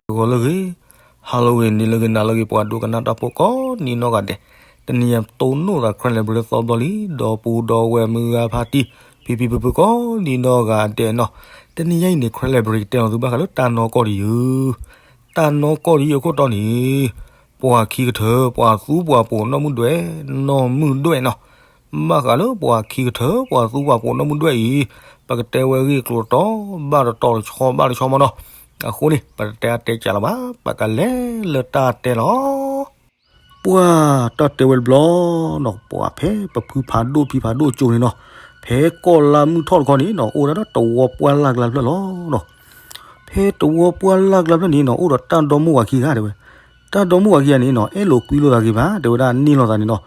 ဂီၤလၢအဂ့ၤ, ဟါလၢအဂ့ၤ, နံၤလၢအဂ့ၤ, နၤလၢအဂ့ၤ, ပှၤဒိကနၣ်တၢ်ဖိကိးနံၤနီၢ်ဂၤဒဲး, တနံၤညါတိၢ်နီၣ်သး Karen Library သီဘျီလံ, ဒီပုၢ်ဒီဝဲၢ်မုၢ်ဂၤဖါတံၢ်, ဖံဖံဖုဖုကိးနံၤနီၢ်ဂၤဒဲးနီၤ, တနံၤညါအံၤန့ၣ် Karen Library ကတဲလီၤသုဘၣ်ဃးလၢတၢ်နီၢ်ကီၢ်တယုၢ်, တၢ်နီၢ်ကီၢ်တယုၢ်အခိၣ်တီန့ၣ်, ပှၤခံကထၢ ပှၤသူပှၤပိာ် နီၢ်မုၢ်ဒွဲၣ်, နီၢ်မုၢ်ဒွဲၣ်နီၤ. ဘၣ်ဃးလၢပှၤခံကထၢ ပှၤသူပှၤပိာ် နီၢ်မုၢ်ဒွဲၣ်အံၤ, ပကတဲဝဲအဂ့ၢ်အကျိၤတီတီ ဘၣ်တတီတဆီဘၣ်တဆီမနီၤ. အဃိန့ၣ် ပတတဲအတဲကးလၢၤဘၣ်, ပကလဲၤလၢတၢ်တဲလီၤ. ပှၤတၢ်တဲဝဲတဘျီနီၤ, ပှၤဖဲပဖုဖးဒိၣ်ဖံဖးဒိၣ်ကၠိန့ၣ်နီၤ, ဖဲကီၢ်လါမုၢ်ထီၣ်တခီန့ၣ်နီၤ, အိၣ်ဝဲဒၣ်ဒီးတဝီပှၢ်လၢ်ကျါဖျၢၣ်လီၤ. ဖဲတဝီပှၢ်လၢ်ကျါဖျၢၣ်န့ၣ်နီၤ, အိၣ်ဒီးတၢ်ဒီမါဝၤခံဂၤတဲဝဲ. တၢ်ဒီမါဝၤခံဂၤန့ၣ်နီၤ, အဲၣ်လိာ်ကွံလိာ်သးဂ့ၤဘၣ်, တဲဝဲဒၣ်န့ၢ်လိာ်သးန့ၣ်နီၤ,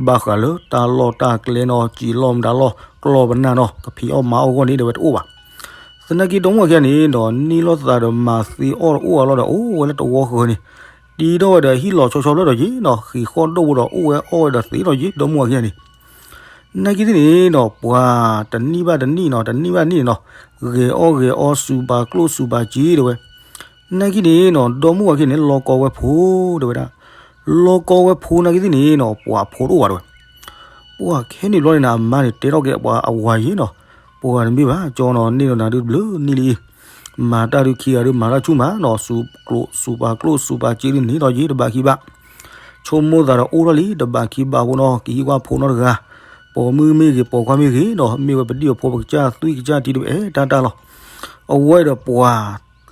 ဘၣ်ဃးလၢတၢ်လီၢ်တၢ်ကျဲနီၤ, စံာ်လီၢ်မတၤလီၢ်, ကျီၢ်ပနၢ်နီၤ, ကဖံးအီၣ်မၤအီၣ်အဂီၢ်န့ၣ် တဲဝဲတအိၣ်ဘၣ်. သနာ်က့ဒီမါဝၤခံဂၤန့ၣ်နီၤ, န့ၢ်လိာ်သးဒီးမၤသ့အီၣ်တအိၣ်အလီၢ်ဒီး အိၣ်ဝဲလၢတဝီဃၢၤန့ၣ်, တံၤထီၣ်ဝဲဒီးဟံၣ်လီၤဆီဆီဖျၢၣ်ဒီးက့ၤနီၤ, ဃံးဃီၣ်ဒိၣ်ဖိဒီး အိၣ်ဝဲအီၣ်ဝဲဒီးသ့လီၤက့ၤ ဒီမါဝၤခံဂၤန့ၣ်. နာ်က့သ့ၣ်န့ၣ်နီၤ, ပှၤတနံၣ်ဘၣ်တနံၣ်နီၤ, တနံၣ်ဘၣ်တနံၣ်နီၤ, ဂဲၤအီၣ်ဂဲၤအီ စူၤပာ်ကျိၣ်စူၤပာ်စ့တဲဝဲ. နာ်က့န့ၣ်နီၤ, ဒီမါဝၤခံဂၤန့ၣ် လီၤကီဝဲဖိတဲဝဲဒၣ်. လီၤကီဝဲဖိနာ်က့သ့ၣ်န့ၣ်နီၤ, ပှၤဖိတအိၣ်ဘၣ်တဲဝဲ. ပှၤခဲန့ၣ်ဘျီန့ၣ်နီၤ, အမါန့ၣ်တဲထီၣ်က့ၤပှၤအဝၤယ့ၤနီၤ, ပှၤတမ့ၢ်ဘၣ်, ကၠီနီၤ, န့ၢ်လိာ်နၤဒုးတဘျုးနံၣ်လံ, မၤတၢ်ဒုးခံဂၤဒုးမၤတၢ်ဆူၣ်မးနီၤ, စူၤကျိၣ်စူၤပာ်ကျိၣ်စူၤပာ်စ့ဒုးန့ၣ်ဒီးယ့ၤတဘၣ်ခံဘၣ် ဆိကမိၣ်သးဒီးအိၣ်ထီၣ်လံ တဘၣ်ခံဘၣ်ဖိနီၤ, ကဟံးကွၢ်ဖိနီတဂၤ, ပိာ်မုၣ်မ့ၢ်ဂ့ၤ ပိာ်ခွါမ့ၢ်ဂ့ၤနီၤ, မ့ၢ်ဝဲပဒံၣ်အဖိပကစၢ်သွံၣ်ကစၢ်ထံတအဲၣ်တၢ်တၢ်လီၤ. အဝဲဒီးပှ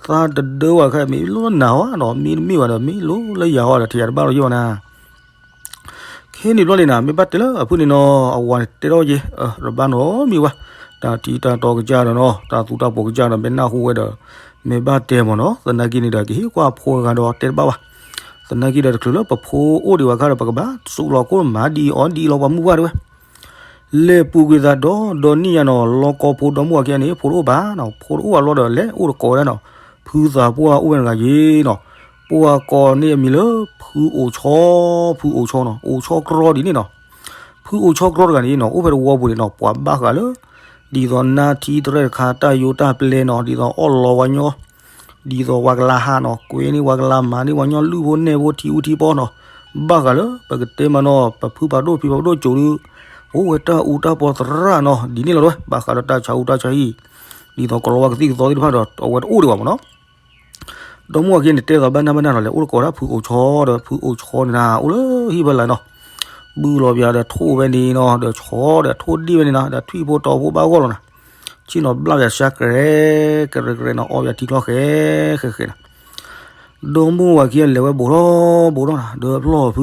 ၤသးတဒၢဝဲခဲ မ့ၢ်လိၣ်လၢနၤဟီနီၤ, မ့ၢ်တမ့ၢ်ဘၣ်ဒီး မ့ၢ်လိၣ်လၢယၤဟီဒီး ထံၣ်ယၤတဘၣ်လီၤယ့ၢ်ဘၣ်နၤ. ခဲန့ၣ်ဘျီန့ၣ်နၤ, မ့ၢ်ဘၣ်တဲလၢအဖုန့ၣ်နီၤ, အဝၤန့ၣ်တဲထီၣ်ယ့ၤ, တဘၣ်နီတမံၤဝဲ, တၢ်ထံတၢ်တီကစၢ်ဒီးနီၤ, တၢ်သူတၢ်ပိာ်ကစၢ်ဒီး မ့ၢ်နၢ်ဟူဝဲဒီး မ့ၢ်ဘၣ်တဲမ့ၢ်နီၤ, သနာ်က့န့ၣ်ဒီး ကဟ့ၣ်ကွၢ်ဖိတဂၤဒီးတဲတဘၣ်ဘၣ်. သနာ်က့ဒီးတချုးလၢပဖိအိၣ်ဒံးဘၣ်ခါဒီး ပကဘၣ်စိာ်လီၤကိၣ်မၤဒ်အံၤအီၤဒ်အံၤလီၤ ပှၤမုၢ်ပှၢ်တဲဝဲ. လဲၤပူၤကွံာ်သးဒီဒီနံၣ်ညါနီၤ, လီၤကီဖိဒီမါဝၤခံဂၤန့ၣ် ဖိတအိၣ်ဘၣ်နီၤ, ဖိတအိၣ်ဘၣ်လီၤဒီး လဲၤအိၣ်တကိးဝဲဒၣ်နီၤ, ဖုသးပှၢ်အိၣ်ဝဲတဂၤယ့ၤနီၤ, ပှၤကိးန့ၢ်အမံၤလၢ ဖုအိၣ်ဆီ, ဖုအိၣ်ဆီနီၤ, အိၣ်ဆီကြီဒ်န့ၣ်နီၤ. ဖုအိၣ်ဆီကြီတဂၤန့ၣ်နီၤ, အိၣ်ဖဲတဝီပူၤန့ၣ်နီၤ, ပှၤဘၣ်ဃးလၢ ဒ်သိးနါထံတရဲၣ်တခါ တၢ်ယိးတၢ်ပျဲနီၤ, ဒ်သိးအီၣ်လီၤဝဲညီ ဒ်သိးပှၤကလၤဟးနီၤ, ကွဲန့ၢ်ပှၤကလၤမၤန့ၢ်ပှၤညီလုၢ်ဖိနဲၣ်ဖိထံအူထံပီနီၤ, ဘၣ်ဃးလၢ ပကတဲမးနီၤ, ပဖုဖးဒိၣ်ဖံဖးဒိၣ်ကၠိဒုး အိၣ်ဝဲတၢ်အူတၢ်ပီသရၣ်နီၤ, ဒ်န့ၣ်လီၤဝဲ, ဘၣ်ဃးဒီးတၢ်ဆါအူတၢ်ဆါဟံၣ်, ဒ်သိးကလီၤဝါကသံၣ်ကသီသ့ၣ်တဖၣ်ဒီး အဝဲတအိၣ်ဒံးဘၣ်မးနီၤ. ဒီမါဝၤခံဂၤန့ၣ် တဲသိးဘၣ်နၢ်ဘၣ်နၢ်နီၤ, လဲၤအိၣ်တကိးဒၣ်ဖုအိၣ်ဆီဒီး ဖုအိၣ်ဆီန့ၣ်နၤ အိၣ်လၢဟံၣ်ဖီလာ်နီၤ, ဘုၣ်လီၤပၠးဒီးထိၣ်ဝဲန့ၣ်နီၤ, ဒီးဆီဒီးထိၣ်ဒံၣ်ဝဲန့ၣ်နီၤ, ဒီးထွံၣ်ဖိတီၤဖိဘၣ်ဂီၢ်လီၤနၤ, ဆ့ၣ်နီၤဘျၣ်ပၠးဆါကရဲကရဲကရဲနီၤ, အီပၠးထံချီဃဲဃဲဃဲနီၤ. ဒီမါဝၤခံဂၤလဲၤဝဲဘူးထီၣ်ဘူးထီၣ်နၤ, ဒီးဖျီၣ်ဖု,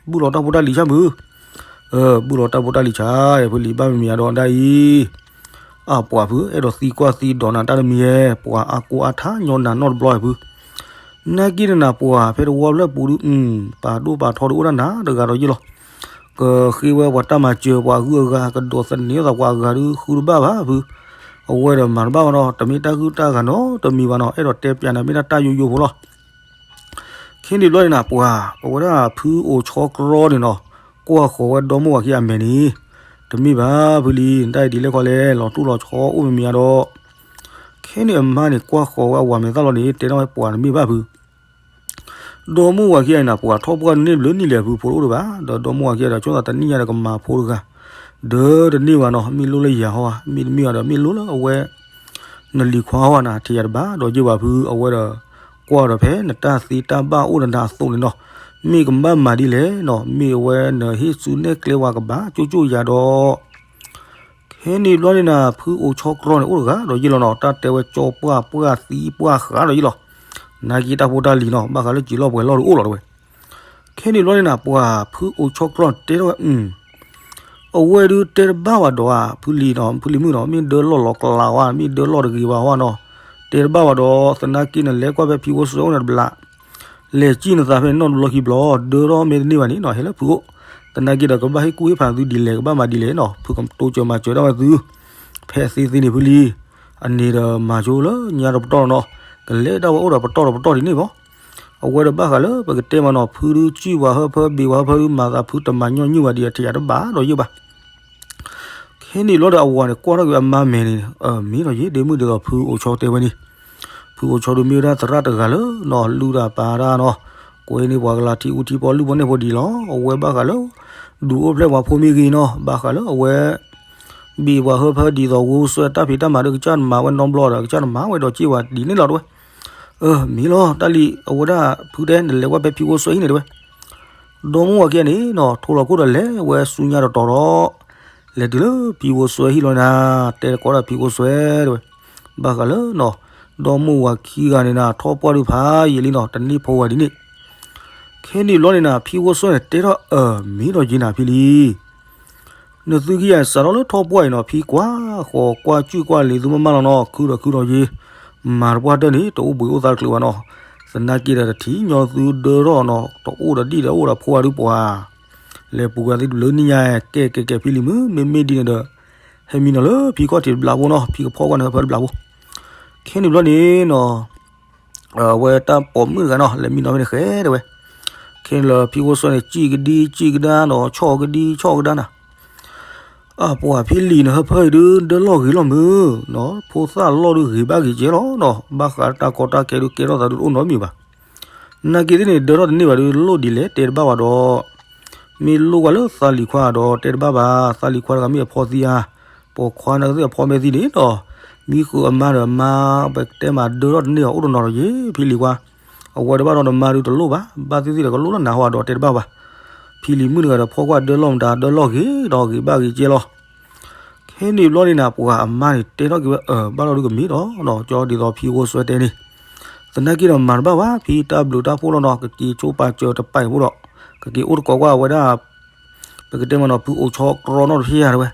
ဘုၣ်လီၤတၢ်ဖိတၢ်လံၤဆါမုၢ်, ဘုၣ်လီၤတၢ်ဖိတၢ်လံၤဆါ, ဖုလံၤဘၣ်မမံၤအဒီးဒၣ်အံၤ အပှၤဖု အဲၣ်ဒိးသံကွၢ်သံဒိးနၤတၢ်တမံၤဧဲ, ပှၤအါကိးအါထါညီနၤနီတဘျီဧဲဖု, နာ်က့န့ၣ်နၤ ပှၤဖဲတဝီဖျၢၣ်ပူၤဒုး, ပာ်ဒိၣ်ပာ်ထီဒုးအိၣ်ဒၣ်နၤတဂၤဒီးယ့ၢ်လီၤ, ကဃ့ဝဲပှၤတၢ်မၤစၢၤ ပှၤဂုၤအဂၤ ကဒိးသန့ၤသးပှၤအဂၤဒုး ဃုတဘၣ်ဘၣ်ဖု, အဝဲဒီးမၤတဘၣ်ဘၣ်နီၤ, တမ့ၢ်တၢ်ဂုၢ်တၢ်ဂၤနီတမံၤဘၣ်နီၤ, အဲၣ်ဒိးတဲပၠးနၤမ့ၢ်ဒၣ်တၢ်ယိယိဖိလီၤ. ခဲန့ၣ်ဘျီန့ၣ်နၤ ပှၤ ပဝဲဒၣ်ဖုအိၣ်ဆီကြီန့ၣ်နီၤ, ကွၢ်ဃီၤဝဲဒီမါဝၤခံဂၤအမဲာ်န့ၣ်, တမ့ၢ်ဘၣ်ဖုလံၤ, နတၢ်အံၤဒ်လဲၣ်ခီလဲၣ်, လီၤတူၢ်လီၤဆီအိၣ်မမံၤအဒီး, ခဲန့ၣ်အမါန့ၣ် ကွၢ်ဃီၤဝဲအဝၤမဲာ်သၣ်လီၤန့ၣ် တဲထီၣ်ဝဲပှၤတမ့ၢ်ဘၣ်ဖု, ဒီမါဝၤခံဂၤအံၤနၤ ပှၤထီၣ်ပှၢ်န့ၢ်ဘျုးနံၣ်လဲၣ်ဖု ဖိတအိၣ်ဒံးဘၣ်, ဒီးဒီမါဝၤခံဂၤဒီး ဆိသးတနံၣ်ညါဒီးကမၤဖိတဂၤ, ဒီးတန့ၢ်ဘၣ်နီၤ, မ့ၢ်လိၣ်လၢယၤဟီဧါ, မ့တမ့ၢ်ဘၣ်ဒီး မ့ၢ်လိၣ်လၢအဝဲ နလံၤခွါဟီဧါနၤ, ထံၣ်ယၤတဘၣ်ဒီးယ့ၢ်ဘၣ်ဖု, အဝဲဒီး ကွၢ်ဒီးဖဲနတၢ်သ့တၢ်ဘၣ်အိၣ်ဒီးနၤအသိးန့ၣ်နီၤ, မ့ၢ်ကဘၣ်မၤဒ်လဲၣ်နီၤ, မ့ၢ်အဝဲနဟ့ၣ်စုနဲၣ်ကျဲဝဲကဘၣ်ကၠိကၠိယၤဒီး ခဲန့ၣ်ဘျီန့ၣ်နၤ ဖုအိၣ်ဆီကြီန့ၣ် အိၣ်တဂၤဒီးယ့ၢ်လီၤနီၤ, တၢ်တဲဝဲကၠီပှၢ်ပှၢ်သံပှၢ်ဃးဒီးယ့ၢ်လီၤ, နာ်က့တၢ်ဖိတၢ်လံၤနီၤ, ဘၣ်ဃးလၢစံာ်လီၢ်ပှဲၤလီၢ်တအိၣ်လီၤတဝဲ. ခဲန့ၣ်ဘျီန့ၣ်နၤ ပှၤဖုအိၣ်ဆီကြီန့ၣ် တဲထီၣ်ဝဲ အဝဲဒုးတဲတဘၣ်ဝဲဒီးဧါ, ဖုလံၤနီၤ, ဖုလံၤမုၣ်နီၤ, မ့ၢ်ဒၢလီၢ်လီၤကလးဝဲ, မ့ၢ်ဒၢလီၢ်တဂ့ၤဘၣ်ဝဲနီၤ, တဲတဘၣ်ဝဲဒီး သနာ်က့နလဲၤကွၢ်ဖဲဖံဖိစၢၤအိၣ်န့ၣ်တဘျီ, လဲၤစံၣ်နသးဖဲန့ၣ်နီတဘျီခံဘျီ, ဒၢထီၣ်မ့ၢ်တန့ၢ်ဘၣ်န့ၣ်နီၤ, ဟဲလၢဖုအိၣ်, သနာ်က့ဒီးကဘၣ်ဟ့ၣ်ကူၣ်ဟ့ၣ်ဖးသုဒ်လဲၣ်, ကဘၣ်မၤဒ်လဲၣ်နီၤ, ဖုကတိစၢၤမၤစၢၤဒၣ်ဝဲသု, ဖဲအသ့သ့န့ၣ်ဖုလံၤ, အန့ၣ်ဒီးမၤဆိလၢညါဒီးပတီၢ်နီၤ, ကလဲၤဒၣ်ဝဲအိၣ်ဒီးပတီၢ်ဒီးပတီၢ်ဒ်န့ၣ်ဘၣ်. အဝဲဒီးဘၣ်ဃးလၢပကတဲမးနီၤ, ဖုဒုးစံၣ်ဝဲဟၢဖၢဘ့ၣ်ဝဲဟၢဖၢဒုး မၤသးဖုတမၤညီနုၢ်ဘၣ်ဒံး အထံၣ်ယၤတဘၣ်ဒီးယ့ၢ်ဘၣ်. ခဲန့ၣ်ဘျီဒီးအဝၤန့ၣ် ကွၢ်ထီၣ်က့ၤအမါမဲာ်န့ၣ်, မ့ၢ်ဒီးယ့ၢ်ဒ့မုၣ်ဒ်သိးဖုအိၣ်ဆီတဲဝဲန့ၣ်, ဖုအိၣ်ဆီဒုးမ့ၢ်ဝဲဒၣ်သရၣ်တဂၤလၢနီၤ လုၢ်တၢ်ပာ်တၢ်နီၤ, ကွဲန့ၢ်ပှၤကလၤထံအူထံပီ လုၢ်ဘီန့ၢ်ဖိဒံးလီၤ. အဝဲဘၣ်ဃးလၢ ဒုးအိၣ်ဖျဲၣ်ပှၤဖိမ့ၢ်ဂ့ၤနီၤ, ဘၣ်ဃးလၢအဝဲ ဘံၣ်ပှၤဟၢဖၢဒ်သိး ဝိစွဲတၢ်ဖံးတၢ်မၤဒီး ကစၢ်နမၤဝဲနီတဘျီဒီး ကစၢ်နမၤဝဲဒီးစ့ၢ်ဝဲဒ်န့ၣ်လီၤတဲဝဲ. အၢ မ့ၢ်လီၤ တၢ်လံၤ အဝဲဒၣ်ဖုတဲ နလဲၤဝဲဖဲဖံဖိစွဲဟံၣ်န့ၣ်တဲဝဲ. ဒီမါဝၤခံဂၤန့ၣ်နီၤ ထိလီၤခိၣ်ဒီးလဲၤဝဲဆူညါတတီၤဒီး လဲၤတုၤလၢဖံဖိစွဲဟံၣ်လီၤန့ၣ် တဲတကိးဒီးဖံဖိစွဲတဲဝဲ. ဘၣ်ဃးလၢနီၤ ဒီမါဝၤခံဂၤန့ၣ်နၤ ထီၣ်ပှၢ်ဒုးဖးယံာ်လံနီၤ တန့ၢ်ဖိဝဲဒ်န့ၣ်. ခဲန့ၣ်ဘျီန့ၣ်နၤ ဖံဖိစွဲန့ၣ်တဲထီၣ် အၢ မ့ၢ်ဒီးယံာ်နၤဖံလံ နသုကယၤစးထီၣ်လၢထီၣ်ပှၢ်အံၤနီၤ ဖံကွၢ်ဃီၤကွၢ်စူၣ်ကွၢ်လံၤသုမ့ၢ်မးလီၤနီၤ ခုဒီးခုဒီးယ့ၤ မၤတပှၢ်တၢၢ်န့ၣ် တအိၣ်ဘှံးအိၣ်သါတချုးဘၣ်နီၤ. သနာ်က့ဒီးတထံၣ်ညီသုဒၢထီၣ်နီၤ တအိၣ်ဒီးဒံၣ်ဒီးအိၣ်ဒီးဖိဝဲဒုးပှၤ လဲၤပူၤကွံာ်သုတဘျုးနံၣ်ညါ ကဲကဲကဲဖံလံၤမုၢ် မ့မ့ၢ်ဒ်န့ၣ်ဒီး ဟဲမံနီၤလၢဖံခီၣ်ထံးတဘျီဖိနီၤ ဖံကဖီကွၢ်န့ၣ်ဟၢဖၢတဘျီဖိ. ခဲန့ၣ်ဘျီန့ၣ်နီၤ အဝဲတၢ်ပိာ်မုၣ်တဂၤနီၤ လဲၤမံနီၤဖဲန့ၣ်ဃဲတဲဝဲ. ခဲန့ၣ်လၢဖံဖိစွဲန့ၣ် စံၣ်ကဒံစံၣ်ကဒါနီၤ ဆီၣ်ကဒံဆီၣ်ကဒါနၤ အပှၤဖံလံၤနဟၢဖၢအံၤဒုး ဒၢလီၢ်ဂ့ၤလီၤမုၢ်နီၤ ဖိသၣ်လီၢ်ဒုးဂ့ၤဘၣ်ဂ့ၤကဲလီၤနီၤ ဘၣ်ဃးတၢ်ကီတၢ်ခဲဒုးကဲထီၣ်သးဒုးတအိၣ်နီတမံၤဘၣ်. နာ်က့သ့ၣ်န့ၣ် ဒၢထီၣ်တန့ၢ်ဘၣ်ဒုးလိၣ်ဒ်လဲၣ်တဲတဘၣ်ဘၣ်ဒီး မ့ၢ်လိၣ်ကွၢ်လၢသးလံၤခွါဒီးတဲတဘၣ်ဘၣ် သးလံၤခွါတဂၤမ့ၢ်အဖီသံဧါ ပိာ်ခွါနာ်က့သ့ၣ်အဖီမဲာ်သံန့ၣ်ဒီး မံဃုာ်အမါဒီးအမါ ပတဲမးဒၢထီၣ်တန့ၢ်အီၤအိၣ်တနီၤဒီးယ့ၢ်ဖံလံၤခွါ အဝဲတဘၣ်ဒီးနမါဒုးတလိၣ်ဘၣ် ဘၣ်သ့ၣ်သ့ၣ်ဒီးကလိၣ်လၢနၤဟီဒီးတဲတဘၣ်ဘၣ်. ဖံလံၤမုၣ်တဂၤဒီးဖီကွၢ်ဒၢလီၢ်မတၤ ဒၢလီၢ်ဂ့ၤဒီးဂ့ၤဘၣ်ဂ့ၤကဲလီၤ. ခဲန့ၣ်ဘျီန့ၣ်နၤ ပှၤအမါန့ၣ်တဲထီၣ်က့ၤဝဲ အၢ ဘၣ်လီၤဒုးကမ့ၢ်ဒီးနီၤ ကၠီဒ်သိးဖံဖိစွဲတဲန့ၣ် သနာ်က့ဒီးမၤတဘၣ်ဘၣ် ဖံတၢ်ဘျုးတၢ်ဖှိၣ်လီၤနီၤ ကက့ၤဆိပာ်စၢၤတပာ်အံၤဖိဒီး ကက့ၤအိၣ်တကိးကွၢ်ဝဲဒၣ် ပကတဲမးနီၤ ဖုအိၣ်ဆီကြီနီတဖျၢၣ်ဧါတဲဝဲ.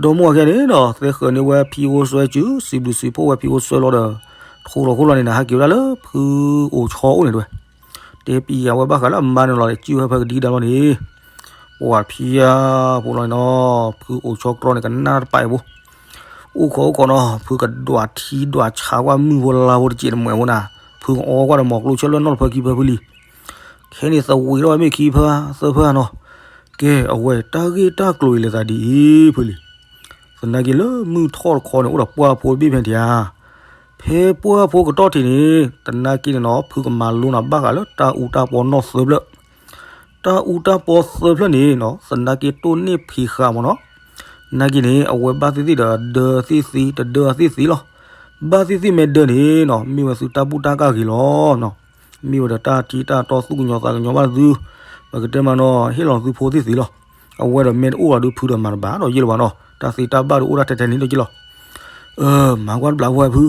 ဒီမါဝၤခံဂၤန့ၣ်နီၤ သဲဃၢၤန့ၢ်ဝဲဖံဖိစွဲစု စံးဘျုးစံးဖှိၣ်ဝဲဖံဖိစွဲလီၤဒီး ထိလီၤခိၣ်လီၤန့ၣ်နၤ ဟဲက့ၤဝဲဒၣ်လၢဖုအိၣ်ဆီအိၣ်န့ၣ်တဲဝဲ. တဲပံၤအဝဲဘၣ်ဃးလၢအမါန့ၣ်လီၤ စံၣ်ဝဲဖဲကဒံကဒါလီၤန့ၣ် ပှၤဖံယါဖိလီၤန့ၣ်နီၤ ဖုအိၣ်ဆီကြီန့ၣ် ကနၣ်တပာ်အံၤဖိ အိၣ်ခိးအိၣ်ခိးနီၤ ဖုကဒွးထံဒွးဆးကွၢ်မုၢ်ဖိလါဖိတစဲးတမှဲးဖိနၤ ဖုကအီကွၢ်ဒီးမီၤကျိဆၢလၢနီၢ်တဖၢခံဖၢဖုလံၤ ခဲန့ၣ်သဝံးထီၣ်ဝဲမ့ၢ်ခံဖၢသၢဖၢနီၤ ကဲ အဝဲတၢ်ဂ့ၢ်တၢ်ကျိၤအံၤလဲၤသးဒ်အံၤဖုလံၤ သနာ်က့လၢမုၢ်ထီၣ်တခီန့ၣ် အိၣ်ဒီးပှၢ်ဖိတဘ့ၣ်ဖဲန့ၣ်ဧါ ဖဲပှၢ်ဖိကတီၢ်ထံးန့ၣ် သနာ်က့န့ၣ်နီၤ ဖုကမၤလိနၤဘၣ်ဃးလၢတၢ်အူတၢ်ပီနီၢ်သၢဖျၢၣ် တၢ်အူတၢ်ပီသၢဖျၢၣ်န့ၣ်နီၤ သနာ်က့တိၢ်န့ၢ်ဖံးဃာ်မးနီၤ နာ်က့န့ၣ် အဝဲဘၣ်သ့ၣ်သ့ၣ်ဒီးဒၢသ့ၣ်သ့ တဒၢသ့ၣ်သ့လီၤ. ဘၣ်သ့ၣ်သ့ၣ်မ့ၢ်ဒၢန့ၣ်နီၤ မ့ၢ်ဝဲသုတၢ်ဘူၣ်တၢ်ကၢ်ဂ့ၤလီၤ. မ့ၢ်ဝဲဒီးတၢ်ထံတၢ်တီသူၣ်ကညီၤသးကညီၤဘၣ်သု ပကတဲမးနီၤ ဟ့ၣ်လီၤသုဖိသ့ၣ်သ့လီၤ. အဝဲဒီးမ့ၢ်တအိၣ်ဘၣ်ဒီးဖုဒီးမၤတဘၣ်ဒီးယ့ၢ်လၢၤဘၣ်နီၤ တၢ်သ့တၢ်ဘၣ်ဒီးအိၣ်ဒၣ်ထဲထဲန့ၣ်ဒီးယ့ၢ်လီၤ. အၢ မၤကွၢ်တဘျီဝဲဖု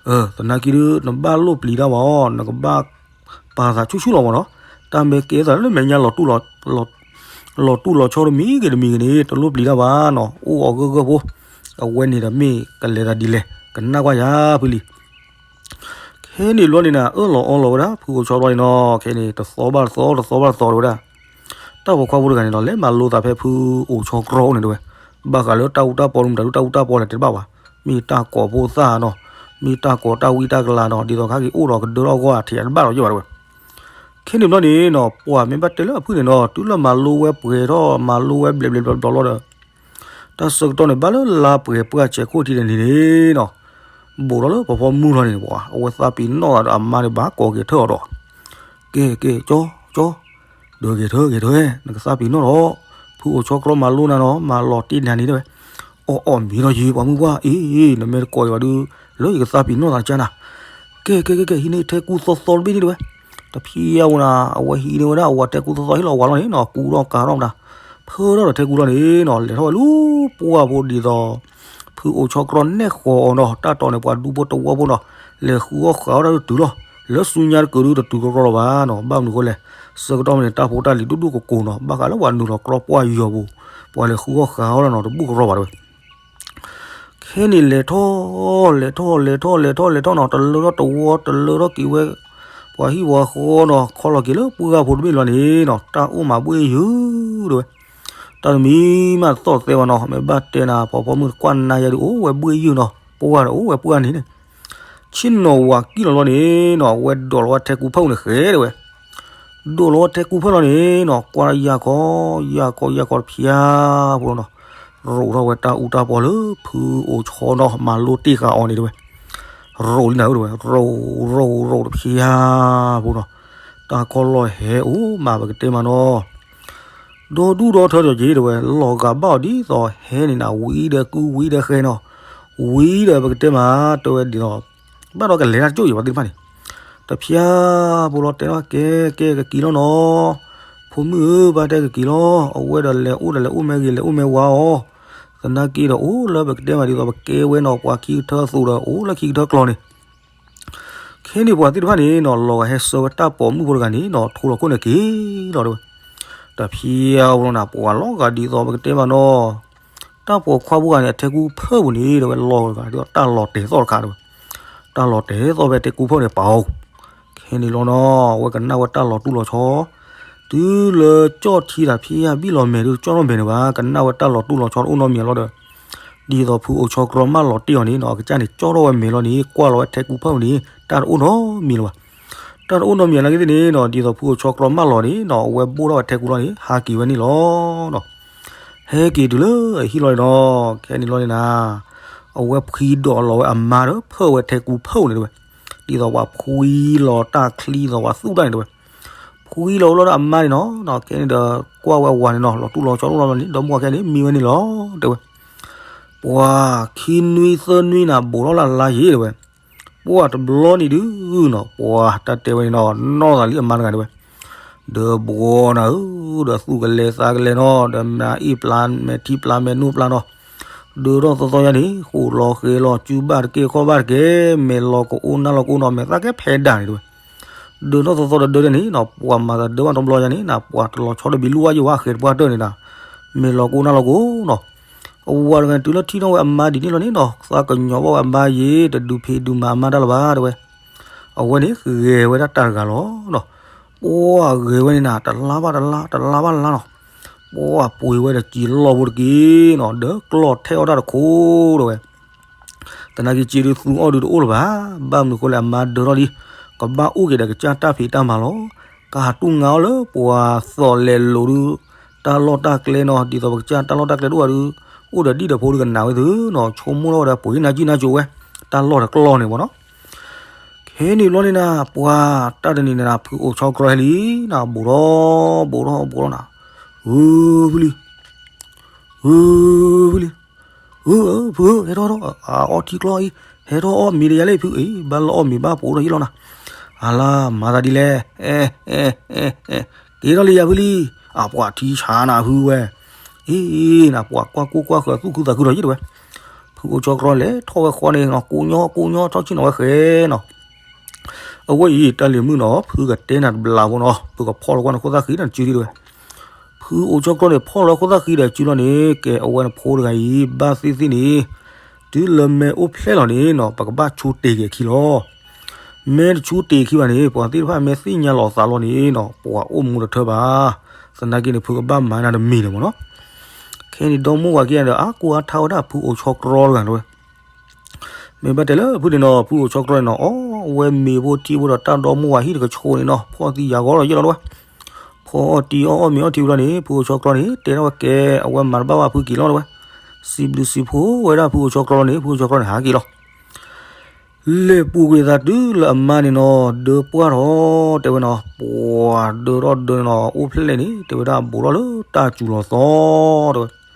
အၢ သနာ်က့ဒီး နဘၣ်လိၣ်ပျံၤတၢ်ဘၣ်အီၤ နကဘၣ်ပာ်သးဆူၣ်ဆူၣ်လီၤမးနီၤ တၢ်မ့ၢ်ကဲသးလၢမဲာ်ညါလီၤတူၢ်လီၤဆီတမံၤဂ့ၤတမံၤဂ့ၤန့ၣ် တလိၣ်ပျံၤတၢ်ဘၣ်နီၤ အိၣ်အီၤဂၢၢ်ဂၢၢ်ဖိ အဝဲန့ၣ်ဒီးမ့ၢ်ကလဲၤသးဒ်လဲၣ် ကနၣ်ကွၢ်ယၤဖုလံၤ ခဲန့ၣ်ဘျီန့ၣ်နၤ အၢၣ်လီၤအီလီၤဝဲဒၣ် ဖုအိၣ်ဆီဘျီန့ၣ်နီၤ ခဲန့ၣ် တသီဘၣ်တသီ တသီဘၣ်တသီဝဲဒၣ် တၢ်ပိာ်ခွါဖိတဂၤန့ၣ်နီၤ လဲၤမၤလိသးဖဲဖုအိၣ်ဆီကြီအိၣ်န့ၣ်တဲဝဲ ဘၣ်ဃးလၢတၢ်အူတၢ်ပီ မတၤဒုတၢ်အူတၢ်ပီလဲၣ်တဲတဘၣ်ဘၣ် မ့ၢ်တၢ်ကိးဖိသၣ်နီၤ မ့ၢ်တၢ်ကိးတၢ်ဝံတၢ်ကလၤနီၤ ဒ်သိးခါက့ၤအိၣ်ဒီးကဒၢထီၣ်ဂီၢ်အထံးအတဘၣ်ဒီးယ့ၢ်ဘၣ်တဲဝဲ ခဲန့ၣ်ဘျီန့ၣ်နီၤ ပှၤမ့ၢ်ဘၣ်တဲလၢအဖုန့ၣ်နီၤ တုၤလၢမၤလိဝဲပှဲၤထီၣ် မၤလိဝဲဘျဲးဘျဲးဘျီဘျီလီၤဒီး တၢ်ဆၢကတီၢ်န့ၣ် ဘၣ်လၢလါပှဲၤပှၢ်ဆဲးခိၣ်ထံးတနံၤန့ၣ်နီၤ ဘူးထီၣ်လၢပှၤဖီမုၢ်လီၤန့ၣ် ပှၤအဝဲသးပ့ၤနီၣ်သးဒီးအမါန့ၣ် ဘၣ်ကိးက့ၤထၢၣ်အီၤဒီး ကဲ ကဲ ကၠီ ကၠီ ဒီးဂဲၤထၢၣ် ဂဲၤထၢၣ် နကသးပ့ၤနီၣ်ဒီး ဖုအိၣ်ဆီကြီမၤလိနၤနီၤ မၤလီၤတ့ၢ်နၤန့ၣ်တဲဝဲ အီၣ်အီၣ်မ့ၢ်ဒီးယ့ၢ်ပှၤမုၢ်ပှၢ် အ့ နမ့ၢ်တကိးယၤဘၣ်ဒီး လၢယကသးပ့ၤနီၣ်သးကၢနၤ ကဲ ကဲ ကဲ ကဲ ဟံးန့ၢ်ထဲကူသီသီတဘ့ၣ်န့ၣ်တဲဝဲ တဖံယါဝဲနၤ အဝဲဟံးန့ၢ်ဝဲဒၣ်အဝၤထဲကူသီသီ ဟ့ၣ်လီၤအဝၤလီၤန့ၣ်နီၤ ကူထီၣ်ကၤထီၣ်မတၤ ဖၢထီၣ်ဒီးထဲကူလီၤန့ၣ်နီၤ လဲၤထီၣ်ဝဲလၢပှၢ်ဖိဒ်သိး ဖုအိၣ်ဆီကြီနဲၣ်ဃီၤအီၤနီၤ တၢ်တီၤန့ၣ် ပှၤဒူဖိတဝီဖိနီၤ လဲၤဃုအီၣ်ဃုအီၣ်တၢ်ဒုးတုၤလီၤ လၢဆူညါတကုၤဒုးတတုၤကရီလီၤဘၣ်နီၤ ဘၣ်မနုၤဃိလဲၣ် ဆၢကတီၢ်မ့ၢ်န့ၣ် တၢ်ဖိတၢ်လံၤဒူၣ်ဒူၣ်ကိၤကိၤနီၤ ဘၣ်ဃးလၢပှၤနုာ်လီၤကြီပှၢ်ယီၤပူၤ ပှၤလဲၤဃုအီၣ်ဃုအီၣ်လီၤနီၤ တဘူၣ်ကရီဘၣ်တဲဝဲ ခဲန့ၣ်လဲၤထီၣ် လဲၤထီၣ် လဲၤထီၣ် လဲၤထီၣ် လဲၤထီၣ်နီၤ တလၢထီၣ်တဝီ တလၢထီၣ်က့ၤဝဲ ပှၤဟံၣ်ပှၤဃီနီၤ ခီလီၤက့ၤလၢပှၢ်ဖိတဘ့ၣ်လီၤန့ၣ်နီၤ တၢ်အိၣ်မးဘှ့ၣ်ယုာ်တဲဝဲ တၢ်တမံၤမးတသီၣ်သဲဘၣ်နီၤ မ့ၢ်ဘၣ်တဲနၤ ပှၤဖီမုၢ်တကွၢ်နါယၤဒုး အိၣ်ဝဲဘှ့ၣ်ယုာ်နီၤ ပှၢ်ဒီးအိၣ်ဝဲပှၢ်န့ၣ်န့ၣ် ဆ့ၣ်နီၤဝၤကံၣ်လီၤလီၤန့ၣ်နီၤ အဝဲဒိးလီၤဝဲထဲကူဖၢပူၤန့ၣ်ဃဲတဲဝဲ ဒိးလီၤဝဲထဲကူဖၢလီၤန့ၣ်နီၤ ကွၢ်ယၢ်ခီ ယၢ်ခီ ယၢ်ခီတဖျါဖိလီၤနီၤ ရိးထီၣ်ဝဲတၢ်အူတၢ်ပီလၢဖုအိၣ်ဆီနီၤ မၤလိတ့ၢ်ဃာ်အီၤန့ၣ်တဲဝဲ ရိးလံနၤဧၢ တဲဝဲ, ရိး ရိး ရိးတဖျါဖိနီၤ, တၢ်ခီလီၢ်ဟဲအိၣ်မး ပကတဲမးနီၤ, ဒီဒူၣ်ဒီထၢဒီးက့ၤ တဲဝဲ, လီၤဂာ်ဘၣ်အီၤဒ်သိးဟဲန့ၣ်နၤ ဝံၤဒီးကုဝံၤဒီးဃဲနီၤ, ဝံၤဒီးပကတဲမး တဲဝဲဒ်သိး ဘၣ်ဒီးကလဲၤတၢ်ကၠိၣ်အံၤ ပှၤသ့ၣ်တဖၣ်န့ၣ်, တဖျါဖိလီၤ တဲထီၣ်ကဲ ကဲကက့ၤလီၤနီၤ, ဖိမုၣ်ဧၢ ဘၣ်တဲကက့ၤလီၤ, အဝဲဒီးလဲၤအိၣ်ဒီးလဲၤအိၣ်မဲဂ့ၤ လဲၤအိၣ်မဲဝါအီၤ, သနာ်က့ဒီးအိၣ်လၢပကတဲမးဒ်သိး ပကဲဝဲနီၤ ပှၤခံကထၢအသိးဒီး အိၣ်လၢခံကထၢကျီန့ၣ် ခဲန့ၣ်ပှၤသ့ၣ်တဖၣ်န့ၣ်နီၤ လီၤဂာ်ဟဲဆှၢဝဲတၢ်ပိာ်မုၣ်ဖိတဂၤန့ၣ်နီၤ ထိလီၤခိၣ်န့ၣ်က့ၤလီၤတဲဝဲ, တဖျါဖိလီၤနၤ ပှၤလီၤဂာ်ဒ်သိးပကတဲမးနီၤ, တၢ်ပိာ်ခွါဖိတဂၤန့ၣ် အထဲကူဖၢၣ်ပူၤန့ၣ် တဲဝဲ လီၤဂာ်ဒ်သိးတၢ်လီၤတဲာ်သီၣ်တခါတဲဝဲ, တၢ်လီၤတဲာ်သီၣ်ဖဲထဲကူဖၢၣ်န့ၣ်ပာ်အီၤ, ခဲန့ၣ်လီၤနီၤ အဝဲကနၣ်ဝဲတၢ်လီၤတူၢ်လီၤဆီ တုၤလၢကၠီၣ်ထံတဖျါ ဘံၣ်လီၤမဲာ်ဒုး ကၠီၣ်ထီၣ်မဲာ်န့ၣ်ဘၣ် ကနၣ်ဝဲတၢ်လီၤတူၢ်လီၤဆီတအိၣ်နီတမံၤလီၤဒီး, ဒ်သိးဖုအိၣ်ဆီကြီမၢလီၤတ့ၢ်အီၤန့ၣ်နီၤ အကစၢ်န့ၣ် ကၠီၣ်ထီၣ်ဝဲမဲာ်လီၤန့ၣ် ကွၢ်လီၤဝဲထဲကူဖၢၣ်န့ၣ် တၢ်တအိၣ်နီတမံၤလၢၤဘၣ်, တၢ်တအိၣ်နီတမံၤနာ်က့သ့ၣ်န့ၣ်နီၤ ဒ်သိးဖုအိၣ်ဆီကြီမၢလီၤန့ၣ်နီၤ အဝဲဘိၣ်ထီၣ်ဝဲထဲကူလီၤန့ၣ် ဟးက့ၤဝဲန့ၣ်လီၤနီၤ, ဟဲက့ၤတုၤလၢအဟံၣ်လီၤန့ၣ်နီၤ ခဲန့ၣ်လီၤန့ၣ်နၤ အဝဲဖှံဒိးလီၤဝဲအမါဒီး ဖၢၣ်ဝဲထဲကူဖၢၣ်န့ၣ်တဲဝဲ, ဒ်သိးပှၤဖှံလီၤတၢ်ချံသိးပှၤသူၣ်တၢ်န့ၣ်တဲဝဲ, ဖှံလီၤဝဲလီၤဒီးအမါန့ၣ်နီၤ ခဲန့ၣ်ဒီး ကွၢ်ဝဲအဝၤန့ၣ်နီၤ လီၤတူၢ်လီၤဆီတအိၣ်နီတမံၤန့ၣ် ဒီမါဝၤခဲန့ၣ် မံဝဲန့ၣ်လီၤ တဲဝဲ, ပှၤခံနွံသၢနွံနၤ ဘိးထီၣ်လၢ်လၢ်ယ့ၣ် တဲဝဲ, ပှၤတဘျီန့ၣ်ဒုးနီၤ ပှၤတၢ်တဲဝဲန့ၣ်နီၤ နီၢ်သးလံအမါတဂၤတဲဝဲ, ဒီးဘှီနၤဧၢ ဒီးသူၣ်ကလဲၤသးကလဲၤနီၤ ဒီးမၤအ့ၣ်ပျါ မဲာ်ထံပျါ မဲာ်နိၣ်ပျါနီၤ, ဒၢထီၣ်သီသီယါန့ၣ် ဃိးလီၤဃဲၤလီၤ စုဘၣ်တက့ၢ်ခီၣ်ဘၣ်တက့ၢ် မဲာ်လီၤကအိၣ်နါလီၤကအိၣ်နီၤ မဲာ်သၣ်ကဲဖဲဒၣ်န့ၣ်တဲဝဲ, ဒၢထီၣ်သီသီဒီးဒၢဒၢန့ၣ်နီၤ ပှၤမၤသးဒၢဘၣ်တဘျီယါန့ၣ်နၤ ပှၤတလီၤဆီတဘံးလူၢ်ဝါယိၣ်ဝါဃဲၤတပှၢ်တၢၢ်န့ၣ်နၤ, မဲာ်လီၤကအိၣ်နါလီၤကအိၣ်နီၤ, အဝၤတဂၤတုၤလၢထံၣ်ထီၣ်ဝဲအမါဒ်န့ၣ်လီၤန့ၣ်နီၤ သးကညီၤဘၣ်ဝဲအမါယ့ၣ် တဒုးဖံးဒုးမၤအမါတၢ်လၢၤဘၣ်တဲဝဲ, အဝဲန့ၣ်ဂဲၤဝဲဒၣ်တၢ်တဂၤလီၤနီၤ, ပှၤဂဲၤဝဲန့ၣ်နၤ တလါဘၣ်တလါ တလါဘၣ်တလါနီၤ, ပှၤပှ့ၤဝဲဒီးစံာ်လီၢ်ဖိတက့ၢ်နီၤ ဒီးကျီၢ်ထဲအီၣ်တၢ်တခိၣ်တဲဝဲ သနာ်က့စ့ဒုးသူအီၣ်ဒုးတအိၣ်လၢၤဘၣ်, ဘၣ်မနုၤဃိလဲၣ် အမါဒၢထီၣ်လံ, ကဘၣ်အိၣ်က့ၤဒီးကစၢ်တၢ်ဖံးတၢ်မၤလီၤ, ကဟးတူၢ်ငါအီၣ်လၢပှၤသီၣ်လဲၤလိၤဒုး, တၢ်လီၢ်တၢ်ကျဲနီၤ ဒ်သိးပကစၢ်တၢ်လီၢ်တၢ်ကျဲတအိၣ်ဘၣ်ဒုး, အိၣ်ဒီးဒံၣ်ဒီးဖိဒုးကနၣ်ဝဲသုနီၤ ဆိကမိၣ်ထီၣ်ဝဲဒီးပှ့ၤနါကံၣ်နါကိၤဝဲ, တၢ်လီၢ်တကျီၢ်န့ၣ်မ့ၢ်နီၤ, ခဲန့ၣ်ဘျီန့ၣ်နၤ ပှၤတၢ်တနံၤန့ၣ်နၤ ဖုအိၣ်ဆီကြီဟဲလံနၤ ဘိးထီၣ် ဘိးထီၣ် ဘိးထီၣ်နၤ, ဧၢ ဖုလံ ဧၢ ဖုလံ, ဧၢ ဖုဧၢ ဟဲထီၣ်ထီၣ် အအီထံကျီအံၤ, ဟဲထီၣ်အီၣ်မ့ၤတယါလဲၣ်ဖုအံၤ ဘၣ်လၢအီၣ်မ့ၤဘၣ်ပိာ်ထီၣ်ဟံၣ်လီၤနၤ, အလါမၤသးဒ်လဲၣ်, အဲ အဲ အဲ အဲ က့ၤထီၣ်လံယၤဖုလံ, အပှၤထံဆါနၤဖုဝဲ, အံၤနၤ ပှၤကွၢ်ကိၢ်ကွၢ်ဃၢၤသူၣ်ခုသးခုဒီးယ့ၣ်တဲဝဲ, ဖုအိၣ်ဆီကြီလဲၤထီၣ်ဝဲဃီန့ၣ်နီၤ ကိးညီ ကိးညီ ထီၣ်ဆ့ၣ်နီၤဝဲဃဲနီၤ အဝဲအံၤ တၢ်လံၤမုၣ်နီၤ ဖုကတဲနၤတဘျီဖိနီၤ ဖုကဖီၣ်လီၤကွၢ်နခိၣ်သၣ်ဃံဒီးစုဒံတဲဝဲ, ဖုအိၣ်ဆီကြီန့ၣ် ဖီၣ်လီၤခိၣ်သၣ်ဃံဒီးစုလီၤန့ၣ် ကဲအဝဲနဖိတဂၤအံၤ ဘၣ်သ့ၣ်သ့ၣ်န့ၣ် တုၤလၢမဲအိၣ်ဖျဲၣ်လီၤန့ၣ်နီၤ ပကဘၣ်ဆူတ့ၢ်က့ၤအခံလီၤ. မဲတဆူတ့ၢ်အခံဘၣ်န့ၣ် ပှၤသ့ၣ်တဖၣ်မ့ၢ်သ့ၣ်ညါလီၤသးလီၤန့ၣ်နီၤ ပှၤအိၣ်မူတထၢဘၣ်. သနာ်က့န့ၣ် ဖုကဘၣ်မၤနၤတမံၤန့ၣ်မ့ၢ်နီၤ. ခဲန့ၣ်ဒီမါဝၤခံဂၤဒီး အါကိၢ်အါထါဝဲဒၣ်ဖုအိၣ်ဆီကြီတဂၤတဲဝဲ မ့ၢ်ဘၣ်တဲလၢဖုန့ၣ်နီၤ ဖုအိၣ်ဆီကြီန့ၣ်နီၤ အီၣ်ဝဲမ့ၤဖိထံဖိဒီးတၢ်ဒီမါဝၤဟံၣ်တကဆိးန့ၣ်နီၤ ဖီၣ်သံယၤဂီၤလီၤယဲၢ်လီၤတဲဝဲ. ဖီအီၣ်တံၤအီၣ်အီၣ်မ့ၤအီၣ်ထံဝံၤလီၤန့ၣ် ဖုအိၣ်ဆီကြီန့ၣ် တဲထီၣ်ဝဲကဲ အဝဲမၤတဘၣ်ဘၣ်ဖုက့ၤလီၤတဲဝဲ. စံးဘျုးစံးဖှိၣ်ဝဲဒၣ်ဖုအိၣ်ဆီကြီလီၤန့ၣ် ဖုအိၣ်ဆီကြီန့ၣ် ဟးက့ၤလီၤ. လဲၤပူၤကွံာ်သးတုၤလၢအမါန့ၣ်နီၤ ဒၢပှၢ်ထီၣ်တဲဝဲနီၤ ပှၤဒၢထီၣ်ဒၢနီၤ အိၣ်ဖျဲၣ်န့ၣ် တဲဝဲဒၣ်ဘူးထီၣ်လၢတၢ်စူၤလီၤသီတဲဝဲ တၢ